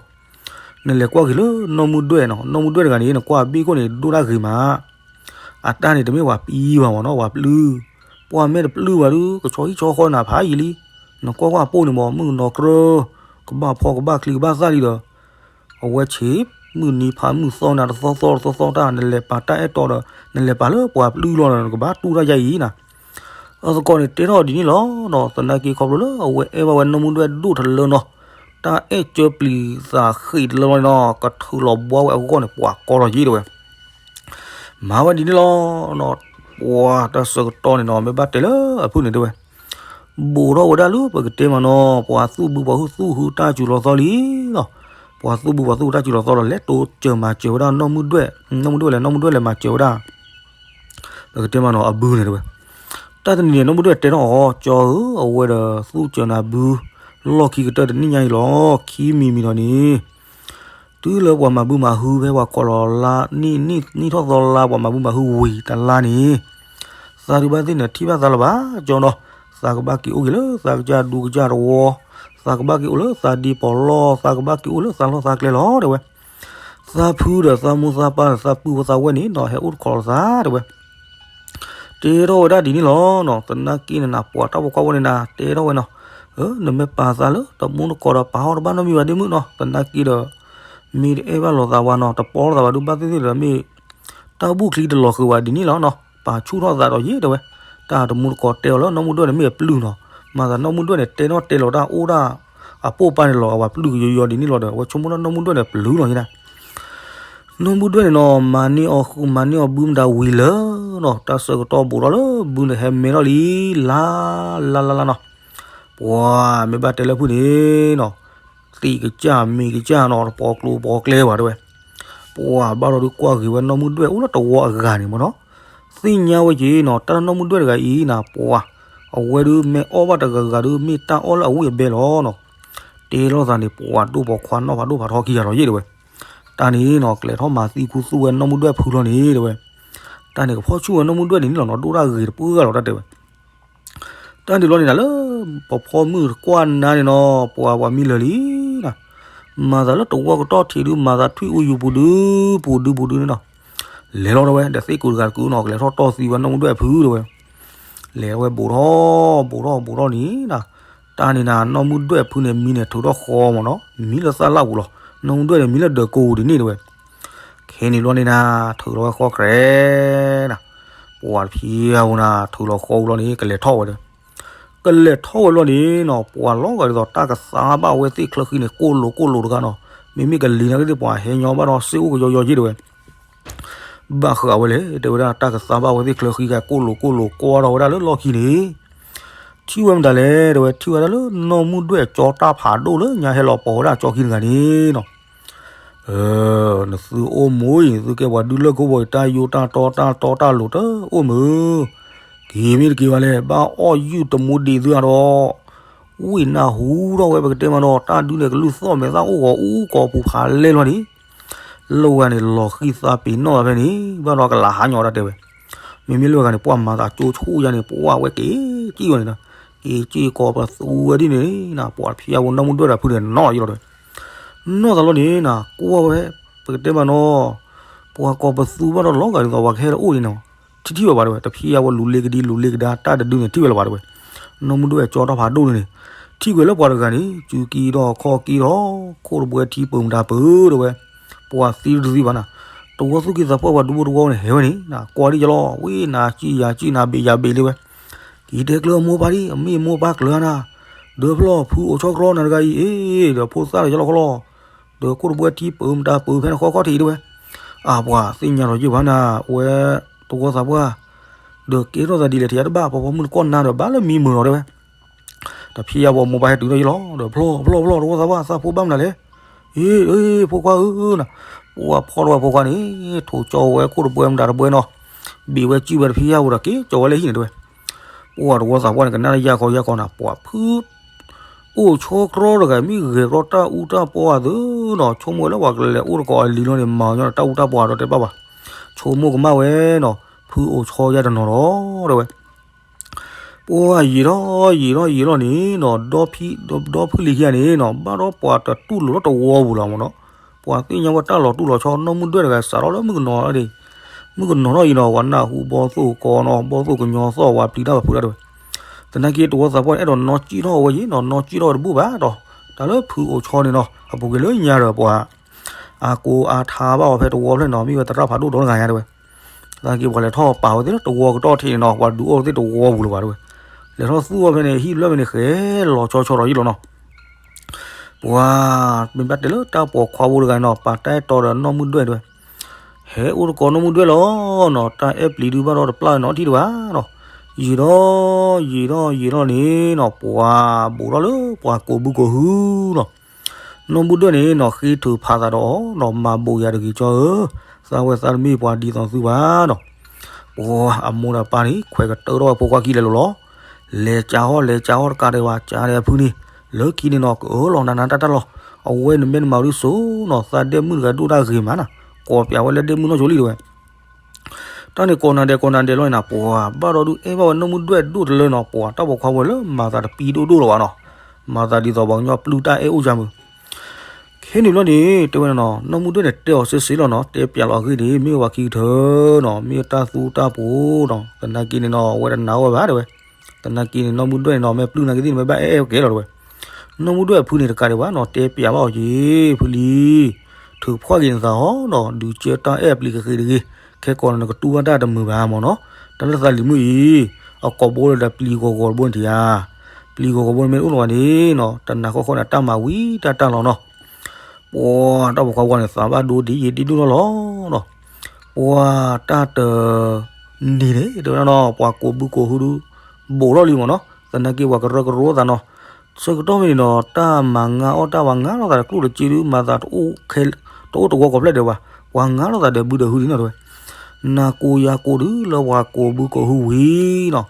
နလဲၤကွၢ်က့ၤလၢနီၢ်မုၢ်ဒွဲၣ်နီၤ, နီၢ်မုၢ်ဒွဲၣ်တဂၤန့ၣ် နကွၢ်ဘ့ၣ်ခိၣ်န့ၣ် ဒိၣ်တၢ်ဂ့ၤမး, အတၢ်န့ၣ်တမ့ၢ်ပှၤပံဘၣ်မ့ၢ်နီၤ, ပှၤပျုၢ်, ပှၤမ့ၢ်တပျုၢ်ဘၣ်ဒုး ကဆီဟံၣ်ဆီဃီနၤဖးယံာ်လံ, နကွၢ်ကွၢ်အပိၢ်န့ၣ်မ့ၢ် မုၢ်ကနီၤကြၢး, ကဘၣ်ဖီကဘၣ်ချံကဘၣ်သၣ်လံဒီး, အဝဲဆ့ၣ်, မုၢ်နံၤဖးမုၢ်သီနၤတသီသီတသီသီတၢ် နလဲၤပာ်တၢ်အဲၣ်တီဒီး နလဲၤပာ်လၢပှၤပျုၢ်လီၤဒီး နကဘၣ်တူၢ်တၢ်ယါအံၤနၤ အသကိးန့ၣ်တဲထီၣ်ဒ်န့ၣ်လီၤနီၤ, သနာ်က့ခီဖျိလၢအဝဲအဲၣ်ဘၣ်ဝဲနီၢ်မုၢ်ဒွဲၣ်ဒိၣ်ထလၢနီၤ, တၢ်အဲၣ်ကၢပျံၤသးဃ့းတလၢလီၤန့ၣ်နီၤ, ကထုးလီၤဘှါဝဲအဂီၢ်န့ၣ် ပှၤကီလီၤယံၤတဲဝဲ, မၤဝဲဒ်န့ၣ်လီၤနီၤ, ပှၤတၢ်ဆၢကတီၢ်န့ၣ်နီၤ မ့ၢ်ဘၣ်တဲလၢအဖုၣ်န့ၣ်တဲဝဲ ဘူးထီၣ်ဝဲဒၣ်လၢပကတဲမးနီၤ, ပှၤသူၣ်ဘုပှၤသူၣ်ဟုတၢ်စူၤလီၤသီလံလီၤ, ပှၤသူၣ်ဘုပှၤသူၣ်ဟုတၢ်စူၤလီၤသီလီၤ လဲၤတိစၢၤမၤစၢၤဝဲဒၣ်နီၢ်မုၢ်ဒွဲၣ်, နီၢ်မုၢ်ဒွဲၣ်လဲၤ နီၢ်မုၢ်ဒွဲၣ်လဲၤမၤစၢၤဝဲဒၣ် ပကတဲမးနီၤ အဘုန့ၣ်တဲဝဲ, တၢ်တနံၤန့ၣ် နီၢ်မုၢ်ဒွဲၣ်တဲထီၣ်အီၤ ကၠီဧၢ, အဝဲဒီးသူၣ်စၢၤနၤဘု လီၢ်ခံကတၢၢ်တနံၣ်ညါအံၤလီၤ, ခံမံၤမံၤဒီးန့ၣ် တုၤလၢပှၤမၤဘုမၤဟုဖဲပှၤကိးလီၤလါ နံၣ်နံၣ်ထီၣ်သီလါ ပှၤမၤဘုမၤဟုဝံၤတလါန့ၣ်, သးဒုးဘၣ်သ့ၣ်န့ၣ်ထံၣ်ဘၣ်သးလၢၤဘၣ်ကၠီနီၤ, သးကဘၣ်က့ၤအိၣ်က့ၤလၢသးကစၢ်ဒူကစၢ်တဝီ, သးကဘၣ်က့ၤအိၣ်လၢသးဒ့ပီၤလီၢ်, သးကဘၣ်က့ၤအိၣ်လၢသးလီၢ်သးကျဲလီၤတဲဝဲ, သးဖုဒီးသးမိၢ်သးပၢ်ဒီးသးပုၢ်ဖိသးဝဲၢ်န့ၣ်နီၤ ဟဲအိၣ်တခီလီၤသးတဲဝဲ တဲထီၣ်ဝဲဒၣ်ဒ်န့ၣ်လီၤနီၤ, သနာ်က့န့ၣ်နၤ ပှၤတၢ်ပိာ်ခွါဝဲန့ၣ်နၤ တဲထီၣ်ဝဲနီၤ, နမ့ၢ်ပာ်သးလၢတမူတကိးဒီးပာ်ထီၣ်တဘၣ်နီတမံၤဘၣ်ဒ့မုၣ်နီၤ, သနာ်က့ဒီး မ့ၢ်တအဲၣ်ဘၣ်လိာ်သးဝဲနီၤ, တပီလိာ်သးဘၣ်ဒုးဘၣ်သ့ၣ်သ့ၣ်ဒီးမ့ၢ် တၢ်ဘူၣ်ချံတလီၤဃုာ်ဝဲဒ်န့ၣ်လီၤနီၤ, ပာ်ဆူၣ်ထီၣ်သးဒီးယ့ၢ်တဲဝဲ, တၢ်တမူတကိးတဲအီၤလၢနီၢ်မုၢ်ဒွဲၣ်န့ၣ်မ့ၢ်အပျုၢ်နီၤ, မၤသးနီၢ်မုၢ်ဒွဲၣ်န့ၣ် တဲနီၣ်တဲလီၤတၢ်အိၣ်ဒၣ် အပိာ်ပၢ်န့ၣ်လီၤ အဝဲပျုၢ်ကယီယီဒ်န့ၣ်လီၤဒီး အဝဲဆိကမိၣ်နီၢ်မုၢ်ဒွဲၣ်န့ၣ်ပျုၢ်လီၤယ့ၢ်ဒၣ် နီၢ်မုၢ်ဒွဲၣ်န့ၣ်နီၤ မၤန့ၢ်အီၤဃုာ် မၤန့ၢ်အီၤဘုမတၤဝံၤလၢနီၤ, တၢ်ဆၢကတီၢ်ဘူးထီၣ်လၢဘုန့ၣ်ဟဲမဲထီၣ်လံ လါ လါလါလါနီၤ, ပှၤမ့ၢ်ဘၣ်တဲလၢဖုၣ်န့ၣ်နီၤ, သံးကစၢ်မံၤကစၢ်နီၤ တပီၤကျိၤပီၤကျဲဘၣ်တဲဝဲ, ပှၤဘၣ်ဒီးဒုးကွၢ်ဂ့ၤဝဲနီၢ်မုၢ်ဒွဲၣ်အိၣ်လၢတဝီအဂၤန့ၣ်မ့ၢ်နီၤ, သ့ၣ်ညါဝဲက့ၤနီၤ တၢ်နီၢ်မုၢ်ဒွဲၣ်တဂၤအံၤနၤ ပှၤ အဝဲဒုးမ့ၢ်အီၣ်ဘၣ်တဂၤဂၤဒုး မ့ၢ်တၢ်အီၣ်လၢအဝံၣ်အဘဲလီၤနီၤ, တဲလိာ်သးန့ၣ် ပှၤဒိၣ်ပိာ်ခွါနီၣ်ဖးဒိၣ်ဖးထီခံဂၤလီၤယ့ၢ်တဲဝဲ, တၢ်န့ၣ်နီၤ ကလဲၤထီၣ်မၤသံခူသူၣ်ဝဲနီၢ်မုၢ်ဒွဲၣ်ဖုလီၤန့ၣ်တဲဝဲ, တၢ်န့ၣ်ကဖီၣ်ဆူၣ်ဝဲနီၢ်မုၢ်ဒွဲၣ်န့ၣ်န့ၣ်လီၤနီၤ ဒိၣ်တၢ်ဂ့ၤတပှဲၤဂၤလီၤတၢ်တဲဝဲ တၢ်ဒုးလီၤန့ၣ်နၤလၢ ပဖီမုၣ်တကွၢ်နၤန့ၣ်နီၤ ပှၤပှၤမံလၢာ်လံနၤ, မၤသးလၢတဝီကတီၢ်ထံးဒုး မၤသးထွံၣ်အူယူၤပူၤဒုး ပူၤဒုးပူၤဒုးန့ၣ်နီၤ, လဲၤလီၤတဲဝဲ ဒီးသ့ၣ်ကိးတဂၤတကုနီၤ ကလဲၤထီၣ်တီၢ်သံဝဲနီၢ်မုၢ်ဒွဲၣ်ဖုတဲဝဲ, လဲၤဝဲဘူးထီၣ် ဘူးထီၣ်ဘူးထီၣ်န့ၣ်နၤ, တၢ်န့ၣ်နၤ နီၢ်မုၢ်ဒွဲၣ်ဖုန့ၣ် မံန့ၣ်ထုးထီၣ်ဃီမ့ၢ်နီၤ မံလၢသၣ်လၣ်ပူၤလီၤ, နီၢ်မုၢ်ဒွဲၣ်န့ၣ် မံလၢဒၢးကိးပူၤဒ်န့ၣ်တဲဝဲ ခဲန့ၣ်ဘျီန့ၣ်နၤ ထုးလီၤဝဲဃီကြဲးနၤ, ပှၤတဖံးအပူၤနၤ ထုးလီၤဃီဝံၤလီၤန့ၣ် ကလဲၤထီၣ်ဝဲဒီး, ကလဲၤထီၣ်ဝဲလီၤန့ၣ်နီၤ ပှၤလီၤဂာ်ဒ်သိးတၢ်ကသါဘၣ်ဝဲသ့ၣ်ချၢဃံန့ၣ် ကိၢ်လိာ်ကိၢ်လိာ်တဂၤနီၤ, မ့မ့ၢ်ကလံၤနာ်က့သ့ၣ်ပှၤဟဲညီဘၣ်ဒီးစ့အိၣ်ကယီယီယ့ၢ်တဲဝဲ ဘၣ်ဃးဝဲလဲၣ် တဲဝဲဒၣ် တၢ်ကသါဘၣ်ဝဲသ့ၣ်ချၢဃံဂၤ ကိၢ်လိာ်ကိၢ်လိာ် ကွၢ်ထီၣ်ဝဲဒၣ်လၢလီၢ်ခံန့ၣ်, ထံၣ်ဝဲမတၤလဲၣ် တဲဝဲ ထံၣ်ဝဲဒၣ်လၢနီၢ်မုၢ်ဒွဲၣ်ကၠီတၢ်ဖးဒိၣ်လၢညါဟဲလီၤပိာ်ဝဲဒၣ်ကၠီခံတဂၤန့ၣ်နီၤ, နသုအိၣ်မူအံၤ နသုကဲပှၤဒုးလၢၢ်ခိၣ်ဘီၣ်အံၤ တၢ်ယိးတၢ်တီတၢ်တီတၢ်လိၤတအိၣ်မုာ်, က့ၤမ့ၢ်တက့ၤဘၣ်လဲၣ် ဘၣ်အီၣ်ယုၢ်တမူဒံးသုဧါဒီး, ဝ့ၢ်နၢ်ဟူထီၣ်ဝဲ ပကတဲမးနီၤ တၢ်ဒုးန့ၣ် ကလုၢ်သီၣ်မဲာ်သၣ်အိၣ်ဂီၤအူကီၢ်ပူၤဖးလဲၢ်လီၤန့ၣ်, လၢဂၤန့ၣ် လီၤဃံသးပ့ၤနီၣ်ဖဲန့ၣ် ဘၣ်ဒီးကလၤဟးညီတၢ်တဲဝဲ, မ့မ့ၢ်လၢဂၤန့ၣ် ပှၤမၤသးကၠိဆိၣ်ယါန့ၣ် ပှၤဝဲက့ၤကံၣ်ဝဲန့ၣ်နီၤ, က့ၤကံၣ်ကီးပသူဝဲဒ်န့ၣ်နီၤ ပှၤတဖံးယါဝဲနီၢ်မုၢ်ဒွဲၣ်ဒီးဖုန့ၣ်နီၤလီၤယလီၤတဲဝဲ, နီၢ်သးလီၤန့ၣ်နီၤ ကွၢ်ဝဲ ပကတဲမးနီၤ ပှၤကီးပသူဘၣ်ဒီးလီၤဂာ်ဒ်သိးပှၤကဟဲလၢအိၣ်ဒ်န့ၣ်, ထံၣ်ထံၣ်ဝဲဘၣ်တဲဝဲ တဖံးယါဝဲလူၤလ့ကဒံလူၤလ့ကဒါတၢ်တဒုန့ၣ် ထံၣ်ဝဲလၢၤဘၣ်တဲဝဲ, နီၢ်မုၢ်ဒွဲၣ်ကၠီတၢ်ဖးဒိၣ်န့ၣ်န့ၣ်, ထံၣ်ဝဲလၢပှၤတဂၤန့ၣ် စုကံထီၣ်ခီၣ်ကံထီၣ် ခိၣ်တဘှဲထံပၢၤမတၤပၢၤတဲဝဲ, ပှၤသံတသံဘၣ်နၤ, တဝီသူၣ်က့သးပှၢ်ပှၤဒူဖိတဝီန့ၣ် ဟဲဝဲန့ၣ် ကွၢ်ဒ်ယလီၤ ဝ့ၢ်နၤစံၣ်ယၤစံၣ်နၤဘ့ၣ်ယၤဘ့ၣ်လံဝဲ က့ၤတဲကျၢၤမိၢ်ပၢ်ဒံး အမ့ၢ်မိၢ်ပၢ်ကျၢၤနၤ, ဒီးဖျီၣ်ဖုအိၣ်ဆီတြီနၤတဂၤအံၤ အ့ၣ် ဒီးဖိသၣ်ဒီးယလီၤခီလီၤ, ဒီးခိၣ်တဘှဲထံပၢၤမတၤပၢၤဖဲန့ၣ်ဃီခီၣ်ထံးတဲဝဲ, အပှၤသ့ၣ်ညါလီၤယုၢ်ဘၣ်နၤ ဝဲတဝီသးပှၢ်, ဒီးကဲထီၣ်သးဒ်လဲၣ်ထံးတဘၣ် ပှၤဖီမုၢ်တကီၢ်နၤဒီးဘၣ်လၢမံမုာ်လီၤတဲဝဲ တဖံးယါပှၤမိၢ်ပၢ်ဟဲတုၤထီၣ်ယလီၤ ဒီးဖျီၣ်ဖျီၣ်ဖျီၣ်တဝီသးပှၢ် သးဖိဘၣ်မနုၤလဲၣ်, အ့ၣ် အ့ၣ် ဖိခွါဧၢနၤ, ပှၤဖီၣ်ထီၣ်ဝဲဖိခွါန့ၣ် ထိၣ်ကၠီဝဲခိၣ်တဘှဲမတၤတဘှဲနီၤ, ဘ့ၣ်ဝဲစံၣ်ဝဲတဖံးယါဝဲဒီးက့ၤကၠီဝဲလၢဟံၣ်န့ၣ်တဲဝဲ, ပှၤတဝီသးပှၢ်န့ၣ် ကနၣ်လၢယါခီယါခီနၤ ပှၤဖု အိၣ်ဆီတြီတဂၤ မ့ၢ်ဂဲၤကီတၢ်အူတၢ်ပီအသိးနီၤ ဆိကမိၣ်ဝဲလၢပှၤကလဲၤအိၣ်တကိးအလံၤလီၤန့ၣ် မၤညီနုၢ်တၢ်အူတၢ်ပီအသိးတဲဘၣ်ဘၣ်, ဆိကမိၣ်ကမၣ်ဝဲနီၤ ဖုအိၣ်ဆီယါတနီၤလီၤတဲဝဲ, ပှၤယံာ်ထီၣ်ယံာ်ထီၣ်ယံာ်ထီၣ်န့ၣ်နီၤ ဒီဖံလံၤခံဂၤန့ၣ်နီၤ ဘၣ်ဒီးပှၤတတူၢ်လိာ်လၢတဝီပူၤလီၤမ့ၢ်နီၤ, ပှၤသ့ၣ်ညါဝဲတၢ်လီၤတူၢ်လီၤဆီ နီၢ်မုၢ်ဒွဲၣ်တဂၤစးထီၣ်လၢမုၣ်ကနီၤလီၤဒၣ် မုၣ်ကနီၤထီၣ်အံၤနီၤ ပှၤနၢ်ဟူဘီသိၣ်ကီနီၤ ဘီသိၣ်ကညီသီၣ် ပှၤပျံၤတၢ်ပဖုးတၢ်တဲဝဲ, သနာ်က့တဝီသးပှၢ်န့ၣ် အဲၣ်ဒိးနီၢ်စံၣ်ထီၣ်ဝဲယံၤနီၤ နီၢ်စံၣ်ထီၣ်ဝဲတဘူၣ်ဘၣ်ဒီး တၢ်လၢဖုအိၣ်ဆီန့ၣ်နီၤ အပူၤကွံာ်လၢညါဒီးပှၤ အကိးအထါဘၣ်အီၤဖဲတဝီဖျၢၣ်နီၤ မ့ၢ်ဝဲသရၣ်ဖးဒိၣ်ဒီတဂၤညါတဲဝဲ, သနာ်က့ပှၤလဲၤထီၣ်ပာ်ဝဲသ့ၣ်လၢတဝီကတီၢ်ထံးန့ၣ်နီၤ ပှၤဒုးအိၣ်သ့ၣ်တဝီပူၤလၢၤဘၣ်တဲဝဲ, လဲၤထီၣ်သူၣ်အီၤဖဲန့ၣ် ဟံၣ်ဖျၢၣ်ဖဲန့ၣ် ဃဲလီၤဆီဆီဒီးယံၤလီၤနီၤ ပှၤ မ့ၢ်ဘၣ်တဲလၢတၢ်ပိာ်ခွါဖိတဂၤနီၤ ပာ်တၢ်အဲၣ်တီဒီးနီၢ်မုၢ်ဒွဲၣ်တဲဝဲ, ဟဲအိၣ်တကိးနီၢ်မုၢ်ဒွဲၣ်လီၤနီၤ တၢ်အဲၣ်ပျံၤဒုးဘၣ်ဒီးတပျၢ်နီၤထံၣ်တဘၣ်နီၤ, ယံာ်ဒီး ယံာ်ဒီး ယံာ်ဒီးန့ၣ်နီၤ ပှၤဘူးထီၣ်လၢပှၤကိးဘုကိးဟုနီၤ, နီၢ်မုၢ်ဒွဲၣ်န့ၣ်နီၤ ဃ့ထုးဖးသးဒီးအီၤနီၤ မၤဘူးယၤတဂ့ၤကၠီဧၢ, သးဝဲသးတမ့ၢ်ပှၤဒ်သိးသုဘၣ်နီၤ, ပှၤအမိၢ်ဒီးပၢ်န့ၣ် ခွဲးကတၢၢ်ထီၣ်ဝဲဖိခွါခံလဲၤလိၤလီၤ, လဲၤကးဟီၣ်လဲၤကးဟီၣ်တကးဒံးဘၣ် ကးဒံးအဖုန့ၣ်, လၢခံန့ၣ်နီၤ ကအၢၣ်လီၤနးနးတၢ်တၢ်လီၤ, အဝဲန့ၣ်မ့ၢ်နမၤဒ်သိးနီၤ သးဒဲမုၣ်တဂၤဒိၣ်တၢ်ဂ့ၤမးနီၤ, ကိးပျးဝဲလၢဒဲမုၣ်နီၢ်ဆိလံတဲဝဲ တၢ်န့ၣ်ကိးနၤဒဲးကိးနၤဒဲးလီၤန့ၣ်နီၤ ပှၤဘၣ်ဒီးဒုးအဲၣ်ဘၣ်ဝဲနီၢ်မုၢ်ဒွဲၣ်ဒိၣ်တလၢနီၤ ပှၤတၢ်ပိာ်ခွါဝဲလၢမၤသးတပံဒိၣ်ဒိၣ်လီၤဘၣ်နီၤ, မၤသးဒ်သိးပှၤကညီပျုၢ်တၢ်အဲၣ်အိၣ်ယါမုၢ်, ခဲန့ၣ်ဘျီန့ၣ်တဲဝဲနီၤ နီၢ်မုၢ်ဒွဲၣ်န့ၣ်တဲအီၤစ့စ့လီၤနီၤ တဲပျးလီၤအဂ့ၢ်န့ၣ် မ့ၢ်ဝဲခံကထၢနီၤ မ့ၢ်တၢ်သူတၢ်ပိၤနီၤ သနာ်က့န့ၣ်နီၤ အဝဲတနာ်ဝဲဘၣ်တဲဝဲ, သနာ်က့န့ၣ် နီၢ်မုၢ်ဒွဲၣ်န့ၣ်နီၤ မ့ၢ်ပျုၢ်နာ်က့သ့ၣ်န့ၣ် မ့ၢ်ဘၣ်အဲၣ်အဲၣ်ကဲလီၤတဲဝဲ, နီၢ်မုၢ်ဒွဲၣ်အဖုန့ၣ်တကးဒံးဘၣ်နီၤ တဲပျးဘၣ်အီၤက့ၤ ဖုလံ ထုးဖှီၣ်က့ၤနသးဟီနီၤ ဒုးကၢတၢ်အဲၣ်ပျံၤကဃ့တဂ့ၤ, ခဲကိးနကတူၢ်ဘၣ်တၢ်တမုာ်ဘၣ်မ့ၢ်နီၤ, တၢ်လၢသးလံၤမုၣ်အံၤ အကိာ်ဘိဒီးပျံၤဂီၤဂီၤတဘိန့ၣ်ထံၣ်ဧါ, ပျံၤဂီၤဂီၤဘိန့ၣ်မ့ၢ်တအိၣ်လၢၤဘၣ်န့ၣ်နီၤ တနာ်ဃီဃီန့ၣ် တၢ်မၤဝံၤတၢ်တၢ်လီၤနီၤ ပှၤတၢ်ပိာ်ခွါဝဲန့ၣ် သးဘၣ်ဒိဒ်ယံာ်ဒ်ဒိၣ်လီၤလီၤနီၤ, ပှၤတၢ်တနံၤန့ၣ် တဲဝဲဒၣ်နီၤ ပှၤကိးဘုကိးဟုဒုး ဘူးထီၣ်လံမ့ၢ်နီၤ, သနာ်က့ပှၤကရၢကရိသးနီၤ, ဆၢကတီၢ်မ့ၢ်န့ၣ်နီၤ တၢ်မၤငါအီၣ်တၢ်ဝဲငါလိာ်သးဒီးကျိၣ်ဒီးစ့ဒုး မၤသးတအိၣ်တဝီကိးဖျၢၣ်ဒံးဘၣ်, ပှၤငါလိာ်သးဒီးဘုဒီးဟုဒ်နီၤတဲဝဲ, နၤကိးယၤကိးဒုးလၢပှၤကိးဘုကိးဟုဝံၤနီၤ,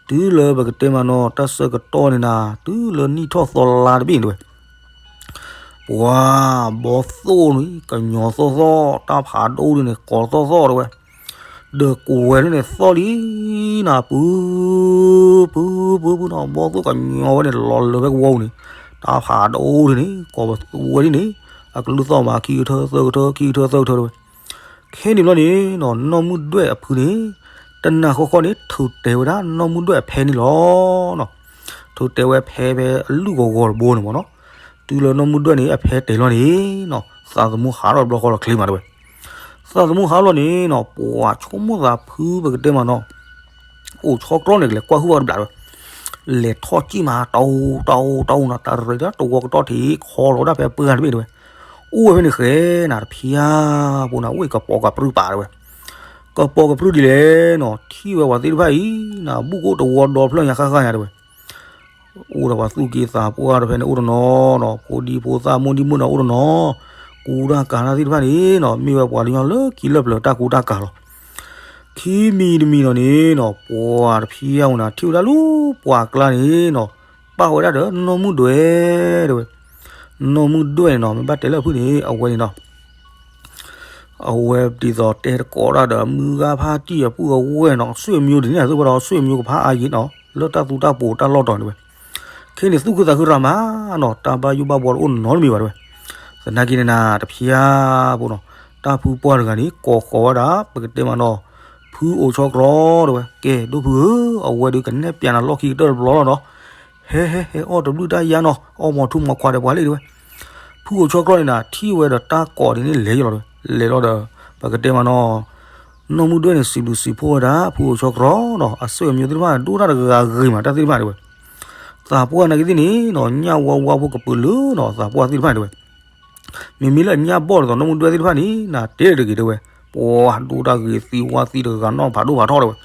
တုၤလၢပကတဲမ့ၢ်နီၤ တၢ်ဆၢကတီၢ်န့ၣ်နၤ တုၤလၢနံၣ်ထီၣ်သီလါတဘ့ၣ်န့ၣ်တဲဝဲ ပှၤဘီသိၣ်န့ၣ် ကညီသီၣ်သီၣ် တၢ်ဖးဒိၣ်ဒ်န့ၣ် ကိးသီၣ်သီၣ်တဲဝဲ, ဒီးကိးဝဲလၢန့ၣ်သီၣ်လံနၤ ပုၢ် ပုၢ် ပုၢ် ပုၢ်နီၤ ဘီသိၣ်ကညီဝဲန့ၣ် လီၤလၢဖဲကဝီၤပူၤန့ၣ် တၢ်ဖးဒိၣ်ဒ်န့ၣ် ကိးပသူဝဲဒ်န့ၣ် အကလုၢ်သီၣ်မး ခံကထၢ သၢကထၢ ခံကထၢ သၢကထၢတဲဝဲ ခဲန့ၣ်ဘျီန့ၣ်နီၤ နီၢ်မုၢ်ဒွဲၣ်အဖုန့ၣ် တနၤဃီဃီန့ၣ် ထုးတဲာ်ဝဲဒၣ်နီၢ်မုၢ်ဒွဲၣ်အဖဲန့ၣ်လီၤ. ထုးတဲာ်ဝဲဖဲဖဲအလုၢ်ဂီၤဂီၤတဘိန့ၣ်မ့ၢ်နီၤ. တုၤလၢနီၢ်မုၢ်ဒွဲၣ်န့ၣ် အဖဲတဲာ်လီၤန့ၣ်နီၤ သးသမူဟးထီၣ်တဘျီဃီလီၤချ့မးတဲဝဲ. သးသမူဟးလီၤန့ၣ်နီၤ ပှၤဆိကမိၣ်သးဖုပကတဲမးနီၤ အိၣ်ဆီကျီန့ၣ် ကလဲၤကွၢ်ဟုၣ်ဘၣ်တဘျီတဲဝဲ. လဲၤထီၣ်စံၣ်မး တၢ်အိၣ်တၢ်အိၣ်တၢ်အိၣ်နီၤ တၢ်ရ့ဒီးတဝီကတီၢ်ထံးခီလီၤဝဲဒၣ်ဖဲပှၢ်တဘ့ၣ်တဲဝဲ. အိၣ်ဝဲဖဲန့ၣ်ဃဲနၤတဖျါ ပူၤနၤ အိၣ်ကပီၤကပြုၢ်ပာ်တဲဝဲ. ကပီၤကပြုၢ်ဒ်လဲၣ်နီၤ ထံၣ်ဝဲပှၤသ့ၣ်တဖၣ်အံၤနၤ ဘူၣ်ကအိၣ်တဝီဒီဖျၢၣ်ညါဃၣ်ဃၣ်ညါတဲဝဲ. အိၣ်ဒီးပှၤသူၣ်က့သးပှၢ်ဒီးဖဲန့ၣ်အိၣ်တနီၤနီၤ ဖိဒံဖိသၣ်မိၢ်ဒံမိၢ်နီၤအိၣ်တနီၤ ကူတၢ်ကၤတၢ်သ့ၣ်တဖၣ်န့ၣ်နီၤ မ့ၢ်ဝဲပှၤကညီလၢခံလၢပျၢၤတၢ်ကူတၢ်ကၤလီၤ. ခံမံၤတမံၤနီၤန့ၣ်နီၤ ပှၤတဖျါဝဲနၤ ထံၣ်ဝဲဒၣ်လၢပှၤကျါန့ၣ်နီၤ ပာ်ဝဲဒၣ်ဒီးနီၢ်မုၢ်ဒွဲ တဲဝဲ. နီၢ်မုၢ်ဒွဲန့ၣ်နီၤ မ့ၢ်ဘၣ်တဲလၢအဖုၣ်န့ၣ် အဝဲန့ၣ်နီၤ အဝဲဒ်သိးတဲတကိးတၢ်ဒီး မုၢ်ဂၤဖါတံၢ်အပုၢ်အဝဲၢ်နီၤ ဆွေမျိုးဒ်န့ၣ် သုဝဲဒီး ဆွေမျိုးကဖးအါယံၤနီၤ လၢတၢ်သူတၢ်ပိးတၢ်လီၢ်တီၤန့ၣ်ဝဲ. ခဲန့ၣ်သူၣ်ခုသးခုရၤမးနီၤ တၢ်ဘၣ်ယိၣ်ဘၣ်ဘှီတအိၣ်နီတမံၤဘၣ်တဲဝဲ. သနာ်က့န့ၣ်နၤ တဖျါဖိနီၤ တၢ်ဖုပှၢ်တဂၤန့ၣ် ကိးဃီၤဝဲဒၣ် ပကတဲမးနီၤ ဖုအိၣ်ဆီကြီတဲဝဲ. ကဲ ဒိၣ်ဖုဧၢ, အဝဲဒုးကနဲၣ်ပၠးနၤလီၢ်ခံကတၢၢ်တဘျီလီၤနီၤ. ဟဲ ဟဲ ဟဲအီၣ်တဘျုးတၢ်ယါနီၤ, အီၣ်မီၤထူမီၤခွါဒီးပှၤလံတဲဝဲ. ဖုအိၣ်ဆီကြီန့ၣ်နၤ ထံၣ်ဝဲဒီးတၢ်ကိးဒ်န့ၣ်လဲၤယလီၤတဲဝဲ. လဲၤလီၤဒီး ပကတဲမးနီၤ နီၢ်မုၢ်ဒွဲန့ၣ် စံးဘျုးစံးဖှိၣ်ဝဲဒၣ် ဖုအိၣ်ဆီကြီနီၤ အဆွေမျိုးသ့ၣ်တဖၣ်န့ၣ် ဒိၣ်တၢ်တဂၤဂ့ၤမးတၢ်သ့ၣ်တဖၣ်တဲဝဲ. သးပှၢ်နာ်က့သ့ၣ်န့ၣ်နီၤ ညၣ်ဝါဝါဖိကပုာ်လၢနီၤ သးပှၢ်သ့ၣ်တဖၣ်တဲဝဲ. မ့မ့ၢ်လၢညၣ်ဘီၣ်ဒ်သိးနီၢ်မုၢ်ဒွဲသ့ၣ်တဖၣ်န့ၣ် နၤတဲတဂ့ၤတဲဝဲ. ပှၤဒိၣ်တၢ်ဂ့ၤသံဝါသံတဂၤနီၢ်ဖးဒိၣ်ဖးထီတဲဝဲ.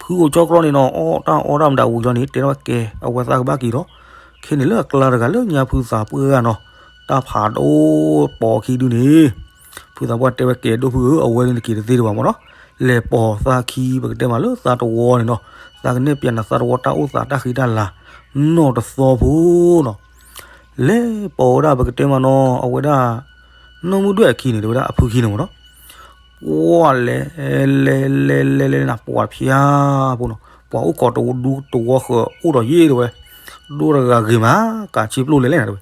ဖုအိၣ်ဆီကြီန့ၣ်နီၤ အီၣ်တၢ်အီတၢ်မတၤဝံၤလီၤန့ၣ် တဲထီၣ်ဝဲကဲ အဝဲသးကဘၣ်က့ၤလီၤ. ခဲန့ၣ်လၢအကျါတဂၤလၢညါဖုသးပှၢ်ဂၤနီၤ တၢ်ဖးဒိၣ်ပိာ်ခံဒုန့ၣ် ဖုသးပှၢ်တဲဝဲကဲ ဒိၣ်ဖုဧၢ, အဝဲန့ၣ်နက့ၤတသ့တဘၣ်မးနီၤ, လဲၤပိာ်သးခံ ပကတဲမးလၢသးတဝီန့ၣ်နီၤ, သးကနဲၣ်ပၠးနၤသးတဝီတၢ်အိၣ်သးတၢ်ဃံတၢ်လၤ နီၢ်တသီဖိနီၤ, လဲၤပိာ်ဝဲဒၣ်ပကတဲမးနီၤ အဝဲဒၣ် နီၢ်မုၢ်ဒွဲၣ်အခံန့ၣ် တဲဝဲဒၣ်အဖုခံန့ၣ်မးနီၤ, ပှၤလဲၤ လဲၤ လဲၤ လဲၤ လဲၤနၤ ပှၤဖျါဖိနီၤ, ပှၤအိၣ်ခိးတဝီဒူတဝီဃၢၤအိၣ်ဒီးယ့ၢ်တဲဝဲ, ဒိၣ်တဂၤဂ့ၤမး ကးဆံပျိၢ်လဲၤလဲၣ်နၤတဲဝဲ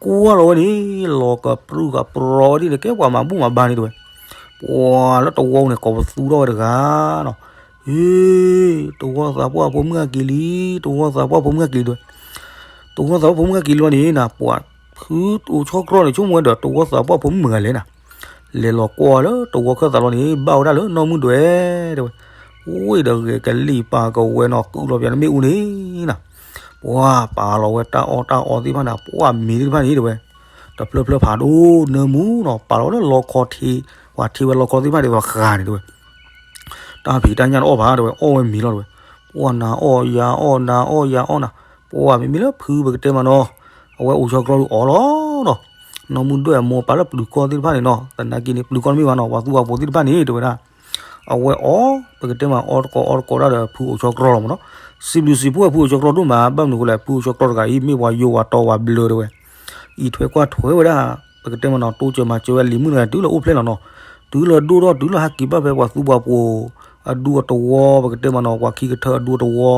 ကွၢ်လီၤဝဲန့ၣ် လီၤကပြုၢ်ကပြီဝဲဒၣ်န့ၣ် ကဲပှၤမၤဘူၣ်မၤဘါန့ၣ်တဲဝဲ, ပှၤလၢတဝီန့ၣ် ကိးပသူထီၣ်ဝဲတဂၤနီၤ, ဟ့ တဝီသးပှၢ်ဖိမုၣ်ဂၤက့ၤလံ, တဝီသးပှၢ်ဖိမုၣ်ဂၤက့ၤလံတဲဝဲ, တဝီသးပှၢ်ဖိမုၣ်ဂၤက့ၤလံန့ၣ်နၤ ပှၤဖုအိၣ်ဆီကြီန့ၣ် ဆိကမိၣ်ဝဲဒီးတဝီသးပှၢ်ဖိမုၣ်မတၤဂၤလဲၣ်နၤ, လဲၤလီၤကွၢ်လၢတဝီခၢၣ်သးလီၤန့ၣ် ဘၣ်ဝဲဒၣ်လၢနီၢ်မုၢ်ဒွဲၣ်တဲဝဲ, ဝ့ၢ်ဒီးဂဲၤကလံၣ်ပာ်ကဝဲၤနီၤ ကုၢ်လီၤပၠးနမ့ၣ်အူန့ၣ်နၤ ပှၤပာ်လီၤဝဲတၢ်အီၣ်တၢ်အီသ့ၣ်တဖၣ်န့ၣ် ပှၤမ့ၤသ့ၣ်တဖၣ်န့ၣ်တဲဝဲ, တဖျၢၣ်ဖျၢၣ်ဖးဒိၣ်နၢမူနီၤ ပာ်လီၤဝဲလၢလီခီထံး, ပှၤထံးဝဲလီခီသ့ၣ်တဖၣ်ဒ်သိးဃာ်န့ၣ်တဲဝဲ, တၢ်ဖံးတၢ်ညၣ်တအီၣ်ဘၣ်တဲဝဲ အီၣ်ဝဲမ့ၤလီၤတဲဝဲ, ပှၤနၤအီၣ်ယၤအီၣ်နၤအီၣ်ယၤအီၣ်နၤ, ပှၤမ့မ့ၢ်လၢဖုပကတဲမးနီၤ, အဝဲအိၣ်ဆီကြီဒုးအီၣ်လီၤနီၤ, နီၢ်မုၢ်ဒွဲၣ်အမိၢ်ပၢ်လၢပျုၤကီၢ်သ့ၣ်တဖၣ်န့ၣ်နီၤ သနာ်က့န့ၣ် ပျုၤကီၢ်တမ့ၢ်ဘၣ်နီၤ ပှၤသူပှၤပိၤသ့ၣ်တဖၣ်န့ၣ်တဲဝဲဒၣ် အဝဲအီၣ် ပကတဲမးအီၣ်တကိးအီတကိးဒၣ်ဒီးဖုအိၣ်ဆီကြီလီၤမးနီၤ, စံးဘျုးစံးဖှိၣ်ဝဲဖုအိၣ်ဆီကြီဒိၣ်မး ဘၣ်မနုၤအဃိလဲၣ် ဖုအိၣ်ဆီကြီတဂၤအံၤ မ့ၢ်ပှၤယိၤပှၤတီပှၤဘျၢတဲဝဲ, အံးထွဲကွၢ်ထွဲဝဲဒၣ် ပကတဲမးနီၤ တိစၢၤမၤစၢၤဝဲလံၤမုၣ်တဂၤတုၤလၢအိၣ်ဖျဲၣ်လီၤနီၤ, တုၤလၢဒိၣ်ထီၣ်တုၤလၢဟဲက့ၤဘၣ်ဖဲပှၤသူပှၤပိၤ အဒူအတဝီ ပကတဲမးနီၤ ပှၤခံကထၢအဒူအတဝီ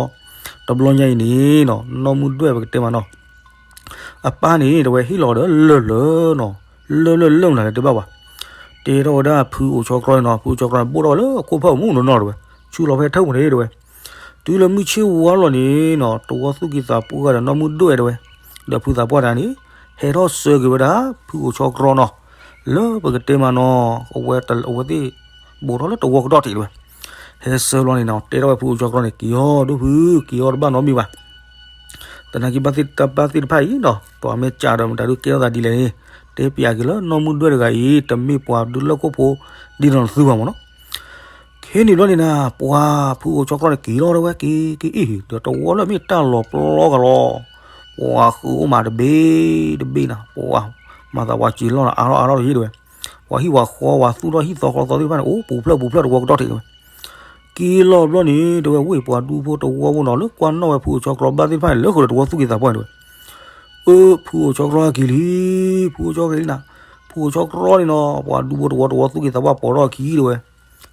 တဘျီညါအံၤန့ၣ်နီၤ နီၢ်မုၢ်ဒွဲၣ်ပကတဲမးနီၤ အပၢ်န့ၣ်တဲဝဲဟ့ၣ်လီၤဒီးလၢၢ်လၢၢ်နီၤ, လၢၢ်လၢၢ်လၢၢ်မနုၤလဲၣ်တဲဘၣ်ဝဲ, တဲထီၣ်ဝဲဒၣ်ဖုအိၣ်ဆီကြီန့ၣ်နီၤ ဖုအိၣ်ဆီကြီန့ၣ် ဘိၣ်ထီၣ်ဝဲလၢခိၣ်ဖၢၣ်မူနီၢ်နီၢ်တဲဝဲ, ဆူလီၤဖဲထၢၣ်ပူၤန့ၣ်တဲဝဲ, တုၤလၢမုၢ်ဆ့ၣ်ဝါလီၤန့ၣ်နီၤ တဝီသူၣ်က့သးပှၢ်ဒီးနီၢ်မုၢ်ဒွဲၣ်တဲဝဲ, ဒီးဖုသးပှၢ်တဂၤန့ၣ် ဟဲထီၣ်ဆၢက့ၤဝဲဒၣ် ဖုအိၣ်ဆီကြီနီၤ, လၢပကတဲမးနီၤ အဝဲ အဝဲသ့ၣ် ဘူးထီၣ်လၢတဝီကဒီးတ့ၢ်တဲဝဲ, ဟဲဆၢလီၤန့ၣ်နီၤ တဲထီၣ်ဝဲဖုအိၣ်ဆီကြီန့ၣ် က့ၤအီၤဒိၣ်ဖု က့ၤအီၤတဘၣ်နီတမံၤဘၣ် သနာ်က့ဘၣ်သ့ၣ်တဖၣ်အံၤနီၤ ပှၤမ့ၢ်ကးဒီးမတၤဒုးကဲထီၣ်သးဒ်လဲၣ်န့ၣ် တဲပၠးက့ၤလၢနီၢ်မုၢ်ဒွဲၣ်တဂၤအံၤ တမ့ၢ်ပှၤဒုးလၢခိၣ်ဖိ ဒ်သိးနသုဘၣ်မးနီၤ. ခဲန့ၣ်ဘျီန့ၣ်နၤ ပှၤဖုအိၣ်ဆီကြီန့ၣ်က့ၤလီၤတဲဝဲ က့ၤ က့ၤအ့ၣ် ဒီးတဝီလၢမ့ၢ်တၢ်လီၤပျီကလီၤ ပှၤဃုအိၣ်မးတဘ့ၣ်တဘ့ၣ်နၤ ပှၤမၤသးပှၤစံးလီၤနၤ အါထီၣ်အါထီၣ်တဟ့ၣ်တဲဝဲ, ပှၤဟံၣ်ပှၤဃီပှၤသူၣ်ထီၣ်ဟံၣ်သီဃီသီသ့ၣ်တဖၣ်န့ၣ် အိၣ်ပူၤဖျၢၣ်ပူၤဖျၢၣ်တဝီကဒီးတ့ၢ်တဲဝဲ က့ၤလီၤဘျီန့ၣ် တဲဝဲ ဝ့ၢ်ပှၤဒူဖိတဝီဖိနီၤ လၢကွၢ်နီၣ်ဝဲဖုအိၣ်ဆီကြီဘၣ်သ့ၣ်တဖၣ်န့ၣ် လၢဃုာ်ဒီးတဝီသူၣ်က့သးပှၢ်တဲဝဲ, အၢ ဖုအိၣ်ဆီကြီက့ၤလံ, ဖုအိၣ်ဆီကြီက့ၤလံနၤ, ဖုအိၣ်ဆီကြီန့ၣ်နီၤ ပှၤဒူဖိတဝီတဝီသူၣ်က့သးပှၢ်ပိာ်ထီၣ်အခံတဲဝဲ,